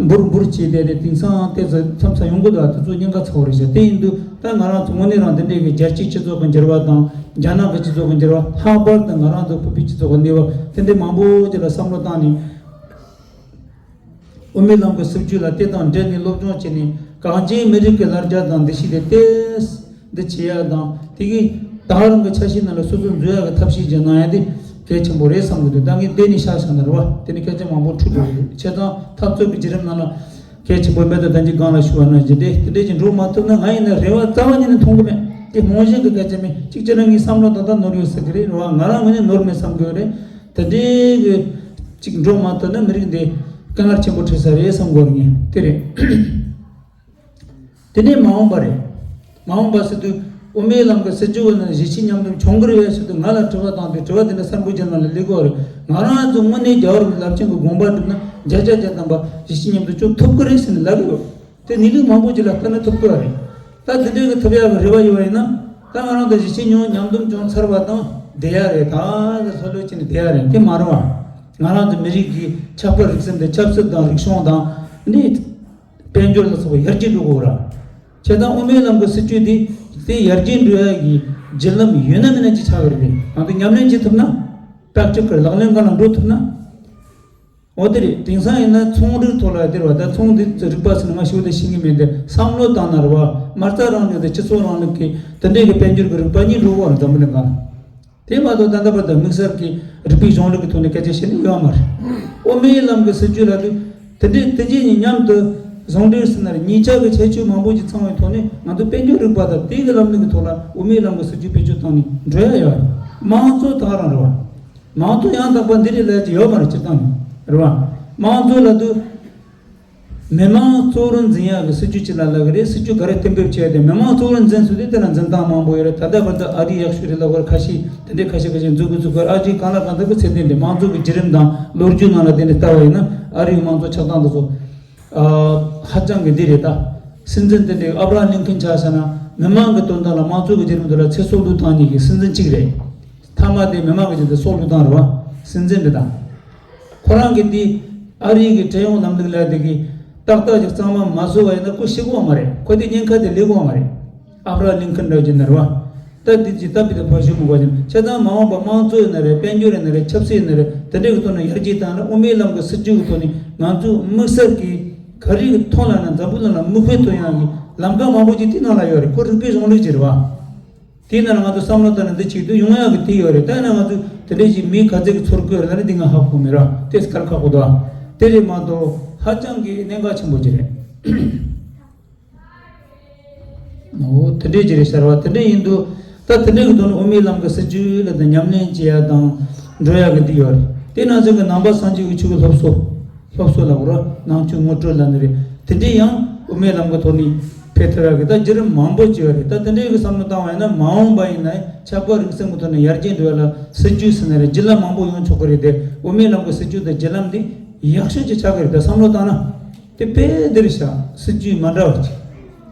འབུར་འབུར་བྱས་བསྡད་དེ་དེང་སང་ལྟས་ཚོད་མཚམས་མཚམས་ཡོང་གི་འདུག་དེ་ཚོ་ཉེན་ཁ་ཚ་བོ་རེད་ཤག་དེ་ཡིན་དུས་ད་ང་རང་ཚོ་དངོས་གནས་རང་དེ་འདྲའི་གི་རྒྱལ་སྤྱིའི་སྤྱི་ཚོགས་ཀྱི་འགྱུར་བ་དང་རྒྱ་ནག་གི་སྤྱི་ཚོགས་ཀྱི་འགྱུར་བ། ལྷག་པར་དུ་ང་རང་ཚོ་བོད་པའི་སྤྱི་ཚོགས་ཀྱི་གནས་བབ་དེ་འདྲའི་མང་པོ་ཅིག་ལ་བསམ་བློ་བཏང་ནས། དབུ་མའི་ལམ་གྱི་སྲིད་བྱུས་ལ་དེ་དང་འབྲེལ་ནས་སློབ་སྦྱོང་བྱས་ནས་གངས་ཅན་མི་རིགས་ཀྱི་ལ་རྒྱ་དང་འདུ་ཤེས་དེ་ཏོག་ཙམ་འདི་བྱེད་ཡ་དང་དེ་གིས་ད་ག་རང་གི་ཆ་ཤས་ནང་ལ་སོ་སོ་འཛུལ་ཡ་གི་ཐབས་ཤེས་ཅིག་གནང་ཡ་དེ་གལ་ཆེན་པོ་རེད་བསམ་གྱི་འདུག་ད་ངས་བསྡད་ནས་བཞག་བཞག་ན་རེད་བ། དེ་ནི་སྐད་ཆ་མང་པོ་འཁྲུལ་འགྲོ་གི་རེད། བྱས་ཙང་འཐབ་རྩོད་ཀྱི་བརྒྱུད་རིམ་ནང་ལ་གལ་ཆེན་པོ་མེད་དུ་ད་གིན་སྒང་ལ་ཞུ་བ་ནང་བཞིན་དེ་དེ་འདྲས་ཀྱི་འགྲོ་མ་ཐུབ་ན་ང་ཡིན་ན་རེ་བ་རྩ་བ་ཉིད་ནས་མཐོང་གི་མེད། དེ་རྨང་གཞི་གི་སྐད་ཆ་མིན། གཅིག་བྱས་ན་ངའི་བསམ་བློ་ད་ལྟ་ནོར་ཡོད་ཟེར་གི་རེད་རེད་བ། ང་རང་ངོས་ནས་ནོར་མེད་བསམ་གི་ཡོད་རེད། དེ་འདྲའི་གི་ཅིག་འགྲོ་མ་ཐུབ་ན་མི་རིགས་འདི་དཀའ་ངལ་ཆེན་པོ་འཕྲད་ས་རེད་བསམ་གི་ཡོད་རེད། ངས་དེ་རེད། དེ་ནས་མ་འོངས་པ་རེད། མ་འོངས་པ་ཟེར་དུས་དབུ་མའི་ལམ་གྱི་སྲིད་བྱུས་འོག་ནས་གཞིས་བྱེས་མཉམ་འཛོམས་བྱུང་གི་རེད་པས་ཟེར་དུས་ང་ལ་དྲི་བ་བཏང་དུས་དྲི་བ་དེ་འདྲ་གསར་འགོད་བྱེད་ནང་ལ་སླེབས་ཀྱི་ཡོད་རེད། ང་རང་ཚོ་དངོས་གནས་རྒྱལ་བ་རིན་པོ་ཆེ་རླབས་ཆེན་གྱི་དགོངས་པ་བསྒྲུབས་ན་བརྒྱ་ཆ་བརྒྱ་ཐམ་པ་གཞིས་བྱེས་མཉམ་འཛོམས་བྱུང་ཐུབ་ཀྱི་རེད་ཟེར་ནས་ལབ་ཀྱི་ཡོད། དེ་གནས་ལུགས་མང་པོ་ཅིག་ལ་ལྟ་ན་ཐུབ་ཀྱི་རེད། ད་དེ་འདྲའི་གི་ཐུབ་ཡག་གི་རེ་བ་ཡོད་པ་ཡིན་ན་ད་ང་རང་ཚོ་གཞིས་བྱེས་ཉུང་མཉམ་འཛོམས་བྱུང་ཚར་བ་དང་བསྡད་ཡག་རེད། ད་ལྷོད་ལྷོད་བྱས་ནས་བསྡད་ཡག་རེད། དེ་མ་རེད་བ། ང་རང་ཚོ་མི་རིགས་ཀྱི་ཆགས་པ་རིག་གསུམ་དང་ཆབ་སྲིད་དང་རིག་གཞུང་དང་ནི་དཔལ་འབྱོར་ལ་སོགས་པ་ཡར་རྒྱས་འགྲོ་དགོས་ར། བྱས་ཙང་དབུ་མའི་ལམ་གྱི་སྲིད་བྱུས་དེ་དེ་ཡར་རྒྱས་འགྲོ་ཡག་གི་བརྒྱུད་ལམ་ཡོད་ན་མེད་ན་ཅིག་ཆགས་ཀྱི་རེད། ང་ཚོ་ཉམས་ལེན་བྱེད་ཐུབ་ན། པྲེག་ཊི་ཀལ་ལག་ལེན་སྒང་ལ་འགྲོ་ཐུབ་ན། འོ་དེ་རེད། དེང་སང་ཡིན་ན་ཚོང་རིག་ཐོག་ལ་དེ་རེད་བ། ད་ཚོང་འདི་རིག་པ་ཟེར་ན་ང་ཞེ་པོ་ཅིག་ཤེས་ཀྱི་མེད་དེ། བསམ་བློ་བཏང་ན་རེད་བ། མ་རྩ་རིང་ལུགས་དང་སྤྱི་ཚོགས་རིང་ལུགས་ཀྱི་དེ་འདྲའི་གི་དཔལ་འབྱོར་གྱི་རིག་པ་གཉིས་འགྲོ་གི་ཡོད་རེད་འཛམ་བུ་གླིང་སྒང་ལ། དེ་མ་གཏོགས་ད་ལྟ་བར་དུ་དམིགས་བསལ་གྱི་རིག་པའི་གཞུང་ལུགས་ཀྱི་ཐོག་ནས་སྐད་ཆ་བཤད་ནི་ཡོད་མ་རེད། དབུ་མའི་ལམ་གྱི་སྲིད་བྱུས་ལ་དུས་དེ་འདྲའི་དེ་རྗེས་ནས་མཉམ་དུ་ཟུང་འབྲེལ་ཟེར་ན་རེད། གཉིས་ཆ་གི་ཁྱད་ཆོས་མང་པོ་ཞིག་ཚང་བའི་ཐོག་ནས་ང་ཚོ་དཔལ་འབྱོར་རིག་པ་དང་དེ་གི་ལམ་ལུགས་ཀྱི་ཐོག་ལ་དབུ་མའི་ལམ་གྱི་སྲིད་བྱུས་བེད་སྤྱོད་བཏང་ནས་འགྲོ་ཡ་ཡོད་རེད། དམངས་གཙོ་ད་ག་རང་རེད་བ། མང་གཙོ་ཡང་དག་པ་འདི་རེད་ལབ་ཀྱི་ཡོད་མ་རེད། སྤྱིར་བཏང་ནས་རེད་བ། མང་གཙོ་ལབ་དུས་མི་མང་གཙོ་བོར་འཛིན་ཡག་གི་སྲིད་ཇུས་ཅིག་ལ་ལབ་ཀྱི་རེད། སྲིད་ཇུས་ག་རེ་གཏན་འབེབས་བྱས་ཏེ་མི་མང་གཙོ་བོར་འཛིན་ཚུལ་དེ་དེ་ལ་འཛིན་སྟངས་མང་པོ་ཡོད་རེད། ད་ལྟ་བར་དུ་ཨ་རི་ཡག་ཤོས་རེད་ལབ་ཀྱི་ཡོད་རེད། ཁ་ཤས་དེ་འདྲའི་ཁ་ཤས་ཁ་ཤས་འཛུགས་ཀྱི་འཛུགས་ཀྱི་ཡོད་རེད། ཨ་རི་གང་ལ་གང་འཚམ་གྱི་ཚད་ལྡན་རེད། མང་གཙོ་གི་བརྒྱུད་རིམ་དང་ལོ་རྒྱུས་ནང་ལ་དེ་འདྲ་ལྟ་བ་ཡིན་ན་ཨ་རིའི་མང་གཙོ་ཆགས་སྟངས་དེ་ཚོ་ཨ་ཧ་ཅང་གི་འདི་རེད། ད་སྲིད་འཛིན་དེ་འདྲའི་ཨབ་ར་ཧམ་ལིན་ཁན་ཆ་བཞག་ན་མི་མང་གི་དོན་དག་ལ་མང་གཙོ་གི་བརྒྱུད་རིམ་དེ་ལ་ཚེ་སྲོག་བློས་བཏང་མཁན་གྱི་སྲིད་འཛིན་གཅིག་རེད། མཐའ་མ་དེ་མི་མང་གི་ཆེད་དུ་སྲོག་བློས་བཏང་རེད་བ། སྲིད་འཛིན་རེད་ད། ཁོ་རང་གིས་དེ་ཨ་རི་གི་ཁྲིམས་ཡོང་ལམ་ལུགས་ལ་དེ་གི་ཏག་ཏག་ཅིག་གཙང་མ་མ་བཟོ་བ་ཡིན་ན་ཁོ་ཤི་གི་ཡོད་མ་རེད། ཁོ་དེ་ཉེན་ཁ་དེ་ལས་གི་ཡོད་མ་རེད། ཨབ་ར་ལིན་ཁན་འདྲ་བོ་ཅིག་ཡིན་ན་རེད་བ། ད་དེ་ཅིག་ད་བི་ད་ཕ་ཞུ་མི་དགོས་ཅིང་བྱས་ཙང་མ་འོངས་པ་དམངས་གཙོ་ཡིན་ན་རེད། དཔལ་འབྱོར་ཡིན་ན་རེད། ཆབ་སྲིད་ཡིན་ན་རེད། དེ་འདྲའི་གི་ཐོག་ནས་ཡར་རྒྱས་བཏང་ན་དབུ་མའི་ལམ་གི་སྲིད་བྱུས་གི་ཐོག་ནས་ང་ཚོ་དམིགས་བསལ་གྱི་ག་རེ་གི་ཐོག་ལ་ན་འཛམ་བུ་གླིང་ལ་མིག་དཔེ་ཐོན་ཡག་གི་ལམ་ཁ་མང་པོ་ཅིག་དེ་ནང་ལ་ཡོད་རེད། ཁོ་རིག་པའི་གཞུང་ལུགས་ཅིག་རེད་བ། དེའི་ནང་ལ་ང་ཚོ་བསམ་བློ་བཏང་ནས་འདི་བྱེད་དུས་ཡོང་ཡག་གི་དེ་ཡོད་རེད། ད་ཡིན་ན་ང་ཚོ་དེ་འདྲའི་ཞིག་མིའི་ག་ཚད་ཀྱི་ཚོར་གི་ཡོད་རེད་ལབ་ན་འདི་ང་ཧ་གོ་མེད་ར། དེ་སྐར་ཁག་པོ་འདུག་དེ་རེད་མ་གཏོགས་ཧ་ཅང་གི་གནད་འགག་ཆེན་པོ་ཅིག་རེད། འོ་དེ་འདྲའི་ཅིག་རེད་ཤག་ར་བ། དེ་འདྲ་ཡིན་དུས་ད་དེ་འདྲའི་གི་དོན་དབུ་མའི་ལམ་གི་སྲིད་བྱུས་ལ་ད་ཉམས་ལེན་བྱེད་ཡག་དང་འགྲོ་ཡག་གི་འདི་ཡོད་རེད། དེ་ནང་བཞིན་གི་ནང་པ་སངས་རྒྱས་ཀྱི་ཆོས་ཀྱི་སློབ་གསོ། སློབ་གསོ་ལབ་དགོས་རེད། ནང་ཆོས་ངོ་སྤྲོད་ལབ་ནི་རེད། དེ་འདྲའི་ཡང་དབུ་མའི་ལམ་གྱི་ཐོག་ནས་ཕེབས་ཐུབ་ཡག་གི་ད་བརྒྱུད་རིམ་མང་པོ་ཅིག་ཡོད་རེད། ད་དེ་འདྲའི་གི་བསམ་བློ་བཏང་བ་ཡིན་ན་མ་འོངས་པ་ཡིན་ན་ཆབ་དཔལ་རིག་གསུམ་གྱི་ཐོག་ནས་ཡར་རྒྱས་འགྲོ་ཡག་ལ་སྲིད་ཇུས་ཟེར་ན་རེད། བརྒྱུད་ལམ་མང་པོ་ཡོང་ཆོག་གི་རེད་དེ། དབུ་མའི་ལམ་གྱི་སྲིད་ཇུས་དང་བརྒྱུད་ལམ་འདི་ཡག་ཤོས་ཅིག་ཆགས་ཀྱི་རེད། ད་བསམ་བློ་བཏང་ན་དེ་དཔེ་འདི་རེད་ཤག་སྲིད་ཇུས་མ་འདྲ་བ་ཅིག་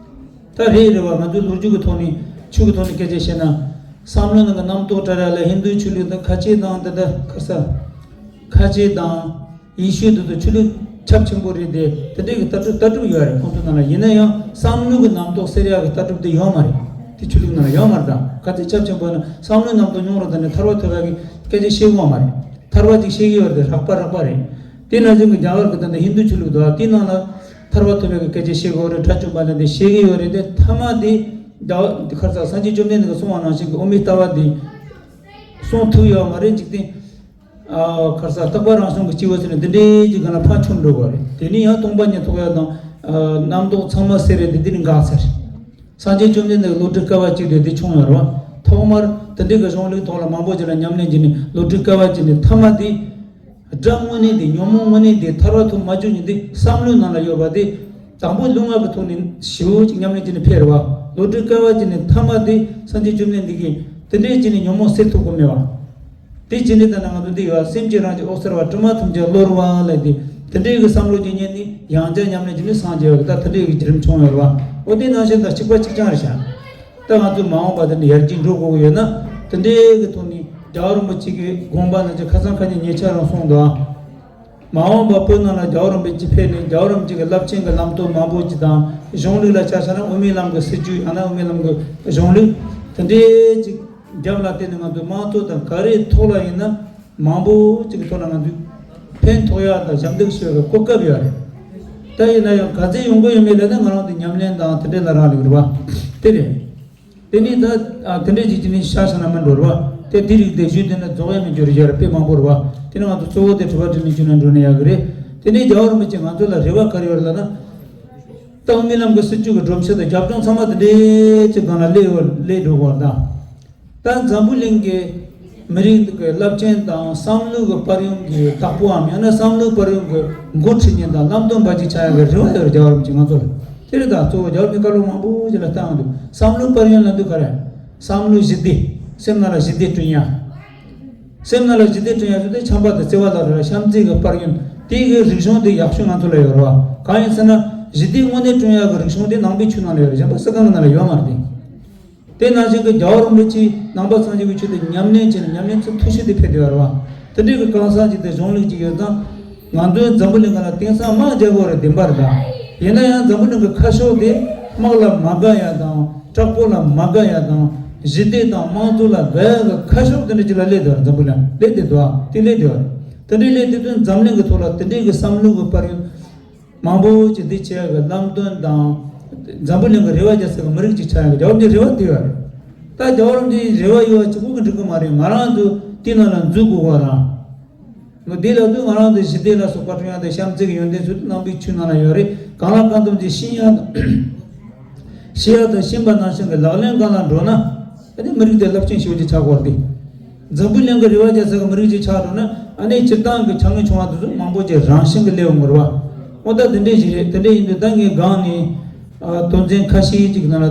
ད་རེད་རེད་བ། ང་ཚོའི་ལོ་རྒྱུས་ཀྱི་ཐོག་ནས་ཆོས་ཀྱི་ཐོག་ནས་སྐད་ཆ་བཤད་ན། བསམ་བློ་ནང་གི་རྣམ་རྟོག་བྲལ་ཡག་ལ་ཧིན་རྡུའི་ཆོས་ལུགས་དང་ཁ་ཆེ་དང་དེ་འདྲ་ཁ་ས་ཁ་ཆེ་དང་ཡེ་ཤུ་དེ་ཚོ་ཆོས་ལུགས་ཁྱབ་ཆེན་པོ་རེད་དེ། དེ་འདྲའི་གི་ལྟ་གྲུབ་ལྟ་གྲུབ་ཡོད་རེད་ཁོང་ཚོ་ནང་ལ། ཡིན་ན་ཡང་བསམ་བློ་གི་རྣམ་རྟོག་སེལ་ཡག་གི་ལྟ་གྲུབ་དེ་ཡོད་མ་རེད། དེ་ཆོས་ལུགས་ནང་ལ་ཡོད་མ་རེད། ད་ག་ཚོད་ཁྱབ་ཆེན་པོ་ཡིན་ན་བསམ་བློའི་རྣམ་རྟོག་ཉུང་རུ་བཏང་ནས་ཐར་པ་ཐོབ་ཡག་གི་སྐད་ཆ་བཤད་གི་ཡོད་མ་རེད། ཐར་པ་ཅིག་བཤད་གི་ཡོད་རེད་དེ་རགས་པ་རགས་པ་རེད། དེ་ནང་བཞིན་གི་རྒྱ་གར་གི་ད་ལྟ་ཧིན་རྡུ་ཆོས་ལུགས་འདུག་དེའི་ནང་ལ་ཐར་པ་ཐོབ་པའི་གི་སྐད་ཆ་བཤད་གི་ཡོད་རེད། དགྲ་བཅོམ་པ་ལ་འདི་བཤད་གི་ཡོད་རེད་དེ། མཐའ་མ་དེ་ད་ཁར་ས་སངས་རྒྱས་བཅོམ་ལྡན་འདས་ཀྱིས་གསུངས་པ་ནང་བཞིན་གི་དབུ་མའི་ལྟ་བ་འདི་གསུང་ཐུབ་ཡོད་མ་རེད། འཇིག་རྟེན་ཨ་ཁར་ས་རྟག་པ་རང་བྱུང་གི་སྐྱེ་བོ་ཟེར་ནས་འདི་འདྲའི་ཅིག་ག་ན་ཕར་འཁྱོམ་འགྲོ་གི་རེད། དེ་ནས་ཡང་སྟོང་པ་ཉིད་རྟོགས་ཡག་དང་ཨ་རྣམ་རྟོག་ཚང་མ་སེལ་རེད་དེ་འདི་ནི་འགག་ཚར། སངས་རྒྱས་བཅོམ་ལྡན་འདས་ཀྱི་བློ་གྲོས་སྐལ་བ་གཅིག་རེད་དེ་བྱུང་ཡོད་རེད་བ། ཐོག་མར་དེ་འདྲའི་གི་གཞུང་ལུགས་ཐོག་ལ་མང་པོ་ཅིག་ལ་ཉམས་ལེན་བྱས་ནས་བློ་གྲོས་སྐལ་བ་བྱས་ནས་མཐའ་མ་དེ་དགྲ་དངོས་གནས་དེ་ཉོན་མོངས་དངོས་གནས་དེ་ཐར་པ་ཐོབ་མ་བཅུག་ཉིན་དེ་བསམ་བློའི་ནང་ལ་ཡོད་པ་དེ་དང་པོ་ལུས་ངག་གི་ཐོག་ནས་ཞེ་པོ་ཅིག་ཉམས་ལེན་བྱས་ནས་ཕེབས་རེད་བ། བློ་གྲོས་སྐལ་བ་བྱས་ནས་མཐའ་མ་དེ་སངས་རྒྱས་བཅོམ་ལྡན་འདས་ཀྱིས་དེ་འདྲའི་བྱས་ནས་ཉོན་མོངས་སེལ་ཐུབ་ཀྱི་མེད་བ། དེ་བྱས་ནས་ད་ནང་ང་ཚོ་འདི་ཡོད། སེམས་ཀྱི་རང་བཞིན་འོད་གསལ་བ། དྲི་མ་ཐམས་ཅད་གློ་བུར་བ་ལས་དེ། དེ་འདྲའི་གི་བསམ་བློ་ཅིག་རྙེད་ནས་ཡང་བསྐྱར་ཉམས་ལེན་བྱས་ནས་སངས་རྒྱས་པ་གི་ད་དེ་འདྲའི་གི་བརྒྱུད་རིམ་བྱུང་ཡོད་རེད་བ། འོ་དེ་ནང་བཞིན་ད་གཅིག་པ་གཅིག་རྐྱང་རེད་ཤག་ད་ང་ཚོ་མ་འོངས་པ་དེ་ནས་ཡར་རྒྱས་འགྲོ་དགོས་ཀྱི་ཡོད་ན། དེ་འདྲའི་གི་ཐོག་ནས་རྒྱལ་བ་རིན་པོ་ཆེ་གི་དགོངས་པ་ནང་བཞིན། ཁ་སང་ཁ་ཉིན་ཉེ་ཆར་རང་གསུངས་འདུག་ཨ། མ་འོངས་པ་བོད་ནང་ལ་རྒྱལ་བ་རིན་པོ་ཆེ་ཕེབས་ནས། རྒྱལ་བ་རིན་པོ་ཆེ་གི་རླབས་ཆེན་གྱི་ལམ་སྟོན་མང་པོ་ཅིག་དང་། གཞུང་ལུགས་ལ་ཆ་བཞག་ན་དབུ་མའི་ལམ་གྱི་སྲིད་བྱུས། ཡང་ན་དབུ་མའི་ལམ་གྱི་གཞུང་ལུགས། དེ་འདྲའི་ཅིག་རྒྱབ་ལ་བལྟས་ནས་ང་ཚོ་དམངས་གཙོ་དང་ག་རེའི་ཐོག་ལ་ཡིན་ན་མང་པོ་ཅིག་གི་ཐོག་ལ་ང་ཚོས་ཕན་ཐོགས་ཡག་དང་ཞབས་འདེགས་ཞུ་ཡག་གི་གོ་སྐབས་ཡོད་རེད། ད་ཡིན་ན་ཡང་ག་ཚོད་ཡོང་གི་ཡོད་མེད་ལབ་ན། ང་རང་ཚོ་ཉམས་ལེན་དང་དེ་འདྲའི་ལ་རག་ལས་རེད་བ། དེ་རེད། དེ་ནས་ད་ཨ་དེ་འདྲའི་ཅིག་ཅིག་ནས་ཤ་ཤ་ན་མི་འགྲོ་རེད་བ། དེ་དེ་རིགས་དེ་ཞུས་དེ་ནས་རྫོགས་ཡ་མི་འགྱུར་ཡ་རེད། དཔེ་མང་པོ་རེད་བ། དེ་ནས་ང་ཚོ་གཙོ་བོ་དེ་དྲི་བ་དྲིས་ལན་བྱས་ནས་འགྲོ་ན་ཡག་གི་རེད། དེ་ནས་རྒྱལ་བ་རིན་པོ་ཆེ་ང་ཚོ་ལ་རེ་བ་ག་རེ་ཡོད་རེད་ལབ་ན། ད་དབུ་མའི་ལམ་གྱི་སྲིད་བྱུས་ཀྱི་སྒྲོམ་གཞི་དང་རྒྱབ་ལྗོངས་ཚང་མ་དེ་འདྲའི་ཅིག་སྒང་ལ་སླེབས་ཡོད། སླེབས་འགྲོ་གི་ཡོད་རེད་ད། ད་འཛམ་བུ་གླིང་གི་མི་རིགས་ཀྱི་རླབས་ཆེན་དང་བསམ་བློ་གི་དཔལ་ཡོན་གྱི་བདག་པོའམ། ཡང་ན་བསམ་བློའི་དཔལ་ཡོན་གྱི་འགོ་ཁྲིད་མཁན་དང་བླང་དོར་འབའ་ཞིག་ཆགས་ཡག་གི་རེ་བ་ཡོད་རེད། རྒྱལ་བ་རིན་པོ་ཆེ་ང་ཚོ་ལ། དེ་རེད། ད་གཙོ་བོ་རྒྱལ་བ་རིན་པོ་ཆེས་བཀའ་སློབ་མང་པོ་ཞིག་ལ་བཏང་འདུག་བསམ་བློའི་དཔལ་ཡོན་ལབ་དུས་ག་རེ། བསམ་བློའི་ཞི་བདེ། སེམས་ནང་ལ་ཞི་བདེ་བསྐྲུན་ཡ། སེམས་ནང་ལ་ཞི་བདེ་བསྐྲུན་ཡ་ཚོ་དེ་བྱམས་པ་དང་བརྩེ་བ་ལ་རེད། བྱམས་བརྩེ་གི་དཔལ་ཡོན་དེ་གི་རིག་གཞུང་དེ་ཡག་ཤོས་ང་ཚོ་ལ་ཡོད་རེད་བ། གང་ཡིན་ཟེར་ན། ཞི་བདེ་དངོས་གནས་བསྐྲུན་ཡག་གི་རིག་གཞུང་དེ་ནང་པའི་ཆོས་ནང་ལ་ཡོད་རེད། གཞན་པ་སུ་གང་གི་ནང་ལ་ཡོད་མ་རེད་དེ། དེ་ནང་བཞིན་གྱི་རྒྱལ་བ་རིན་པོ་ཆེས་ནང་པ་སངས་རྒྱས་པའི་ཆོས་དེ་ཉམས་ལེན་བྱས་ནས་ཉམས་ལེན་ཚུལ་མཐར་ཕྱིན་དེ་ཕེབས་བསྡད་ཡོད་རེད་བ། དེ་འདྲའི་གི་གང་ཟག་ཅིག་དང་གཞུང་ལུགས་ཅིག་ཡོད་ཙང་། ང་ཚོའི་འཛམ་བུ་གླིང་སྒང་ལ་དེང་སང་དམག་རྒྱག་དགོས་རེད། བདེན་པ་རེད་ད། ཡིན་ན་ཡང་འཛམ་བུ་གླིང་གི་ཁ་ཕྱོགས་དེ་དམག་ལ་མ་དགའ་ཡ་དང་། དྲག་པོ་ལ་མ་དགའ་ཡ་དང་། ཞི་བདེ་དང་དམངས་གཙོ་ལ་དགའ་ཡ་གི་ཁ་ཕྱོགས་དེ་འདྲ་ཅིག་ལ་སླེབས་བསྡད་ཡོད་རེད། འཛམ་བུ་གླིང་སླེབས་བསྡད་འདུག་ཨ། དེ་སླེབས་བསྡད་ཡོད་རེད། དེ་འདྲའི་སླེབས་བསྡད་དུས་འཛམ་གླིང་གི་ཐོག་ལ་དེ་འདྲའི་གི་བསམ་བློ་གི་དཔལ་ཡོན་མང་པོ་ཅིག་འདི་བྱེད་ཡག་གི་ལམ་སྟོན་དང་། འཛམ་བུ་གླིང་གི་རེ་བ་རྒྱག་ས་གི་མི་རིགས་ཅིག་ཆགས་ཡག་གི་རྒྱལ་བ་རིན་པོ་ཆེའི་རེ་བ་དེ་ཡོད་རེད། ད་རྒྱལ་བ་རིན་པོ་ཆེའི་རེ་བ་ཡོད་པ་གཅིག་པོ་གིས་འགྲིག་གི་མ་རེད། ང་རང་ཚོ་དེ་ནང་ལ་འཛུལ་དགོས་པ་རང་། ང་འདི་ལབ་དུས་ང་རང་ཚོ་ཞི་བདེ་ལ་སོགས་པ་བསྐྲུན་ཡག་དང་། བྱམས་བརྩེ་གི་ཡོན་ཏན་ཚོ་དེ་ནང་པའི་ཆོས་ནང་ལ་ཡོད་རེད། གང་ལ་གང་འཚམ་ཅིག་ཤེས་ཡག་དང་། ཤེས་ཡག་དང་ཤེས་པ་ནང་བཞིན་གྱི་ལག་ལེན་སྒང་ལ་འགྲོ་ན། ཨ་ནི་མི་རིགས་དེ་རླབས་ཆེན་ཞེ་པོ་ཅིག་ཆགས་ཀྱི་ཡོད་རེད་དེ། འཛམ་བུ་གླིང་གི་རེ་བ་རྒྱག་ས་གི་མི་རིགས་ཅིག་ཆགས་འགྲོ་ན། ཨ་ནི་སྤྱིར་བཏང་གི་ཆ་ངོས་བྱུང་བ་དེ་ཚོ་མང་པོ་ཅིག་རང་བཞིན་གྱིས་སླེབས་ཡོང་གི་རེད་བ། འོ་ད་དེ་འདྲས་ཞིག་རེད། དེ་འདྲས་ཡིན་དུས་ད་ངས་སྒང་ནས་ཨ་དོན་ཚན་ཁ་ཤས་ཅིག་ནང་ལ་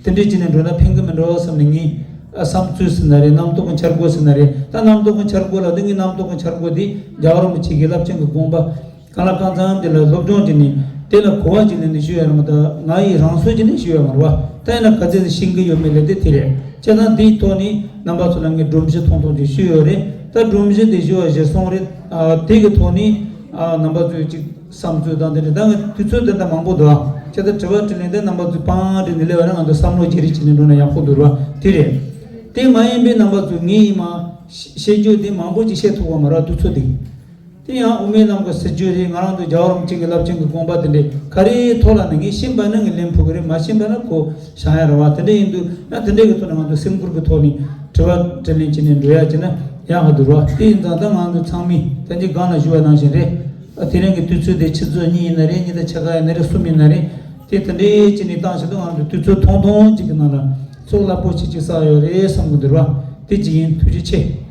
དེ་འདྲས་བྱས་ནས་འགྲོ་ན་ཕན་གི་མི་འགྲོ་བསམ་ནས། ངས་ཨ་བསམ་ཚུལ་ཟེར་ན་རེད། རྣམ་རྟོག་གི་འཆར་སྒོ་ཟེར་ན་རེད། ད་རྣམ་རྟོག་གི་འཆར་སྒོ་ལབ་དུས་ངའི་རྣམ་རྟོག་གི་འཆར་སྒོ་དེ་རྒྱལ་བ་རིན་པོ་ཆེ་གི་རླབས་ཆེན་གྱི་དགོངས་པ། གང་ལ་གང་འཚམ་དེ་ལ་སློབ་སྦྱོང་བྱས་ནས། དེ་ལ་གོ་བ་བྱས་ནས་ནི་ཞུ་ཡ་རེད་མ་གཏོགས། ང་ཡི་རང་སོ་བྱས་ནས་ཞུ་ཡ་མ་རེད་བ། ད་ཡིན་ན་ག་ཚད་ཅིག་ཤེས་ཀྱི་ཡོད་མེད་ལབ་དུས་དེ་རེད། བྱས་ཙང་དེའི་ཐོག་ནས་རྣམ་པ་ཚོ་ལ་ངས་སྒྲོམ་གཞི་ཐུང་ཐུང་ཅིག་ཞུས་ཡོད་རེད། ད་སྒྲོམ་གཞི་དེ་ཞུ་བ་གཞིར་བཟུང་རེད། ཨ་དེ་གི་ཐོག་ནས་ཨ་རྣམ་པ་ཚོས་ཅིག་བསམ་ཚུལ་དང་དེ་འདྲ། ད་ངས་དུས་ཚོད་དེ་འདྲ་མང་པོ་འདུག་ཨ། བྱས་ཙང་དྲི་བ་དྲིས་ལན་དེ་རྣམ་པ་ཚོས་པང་སྒྲིག་ནས་སླེབས་པ་ན། ང་ཚོ་བསམ་བློ་བརྗེ་རེས་བྱས་ནས་འགྲོ་ན་ཡག་པོ་འདུག་ར། དེ་རེད། དེ་མ་ཡིན་པའི་རྣམ་པ་ཚོས་ངས་ཡིན་མ་བཤད་རྒྱུ་དེ་མང་པོ་ཅིག་བཤད་ཐུབ་པ་མ་རེད་དུས་ཚོད་དེ། དེ་ཡང་དབུ་མའི་ལམ་གྱི་སྲིད་བྱུས་རེད། ང་རང་ཚོ་རྒྱལ་བ་རིན་པོ་ཆེ་གི་རླབས་ཆེན་གྱི་དགོངས་པ་དེ་འདྲའི་ག་རེའི་ཐོག་ལ་ནི་ངས་ཤེས་པ་ནི་ངས་ལན་ཕུལ་གི་རེད། མ་ཤེས་པ་ན་ཁོ་བཞག་ཡ་རེད་བ། དེ་འདྲ་ཡིན་དུས་ཡང་དེ་འདྲའི་གི་ཐོག་ནས་ང་ཚོ་སེམས་ཁུར་གི་ཐོག་ནས་དྲི་བ་དྲིས་ལན་བྱས་ནས་འགྲོ་ཡ་བྱས་ན་ཡག་གི་འདུག་ར། དེ་ཡིན་ཙང་ད་ང་ཚོ་ཚང་མས་ད་ཅི་སྒང་ལ་ཞུ་བ་ནང་བཞིན་རེད། ཨ་དེ་རིང་གི་དུས་ཚོད་དེ་ཆུ་ཚོད་གཉིས་ཡིན་ན་རེད། ཉི་ཟླ་ཕྱེད་ཀ་ཡིན་ན་རེད། གསུམ་ཡིན་ན་རེད། དེ་དེ་འདྲའི་བྱས་ནས་བཏང་བྱས་དུས་ང་ཚོ་དུས་ཚོད་ཐུང་ཐུང་ཅིག་གི་ནང་ལ་ཚོགས་རླབས་པོ་ཆེ་ཅིག་བསགས་ཡོད་རེད་བསམ་གི་འདུག་ར། དེ་གཅིག་ཡིན། ཐུགས་རྗེ་ཆེ།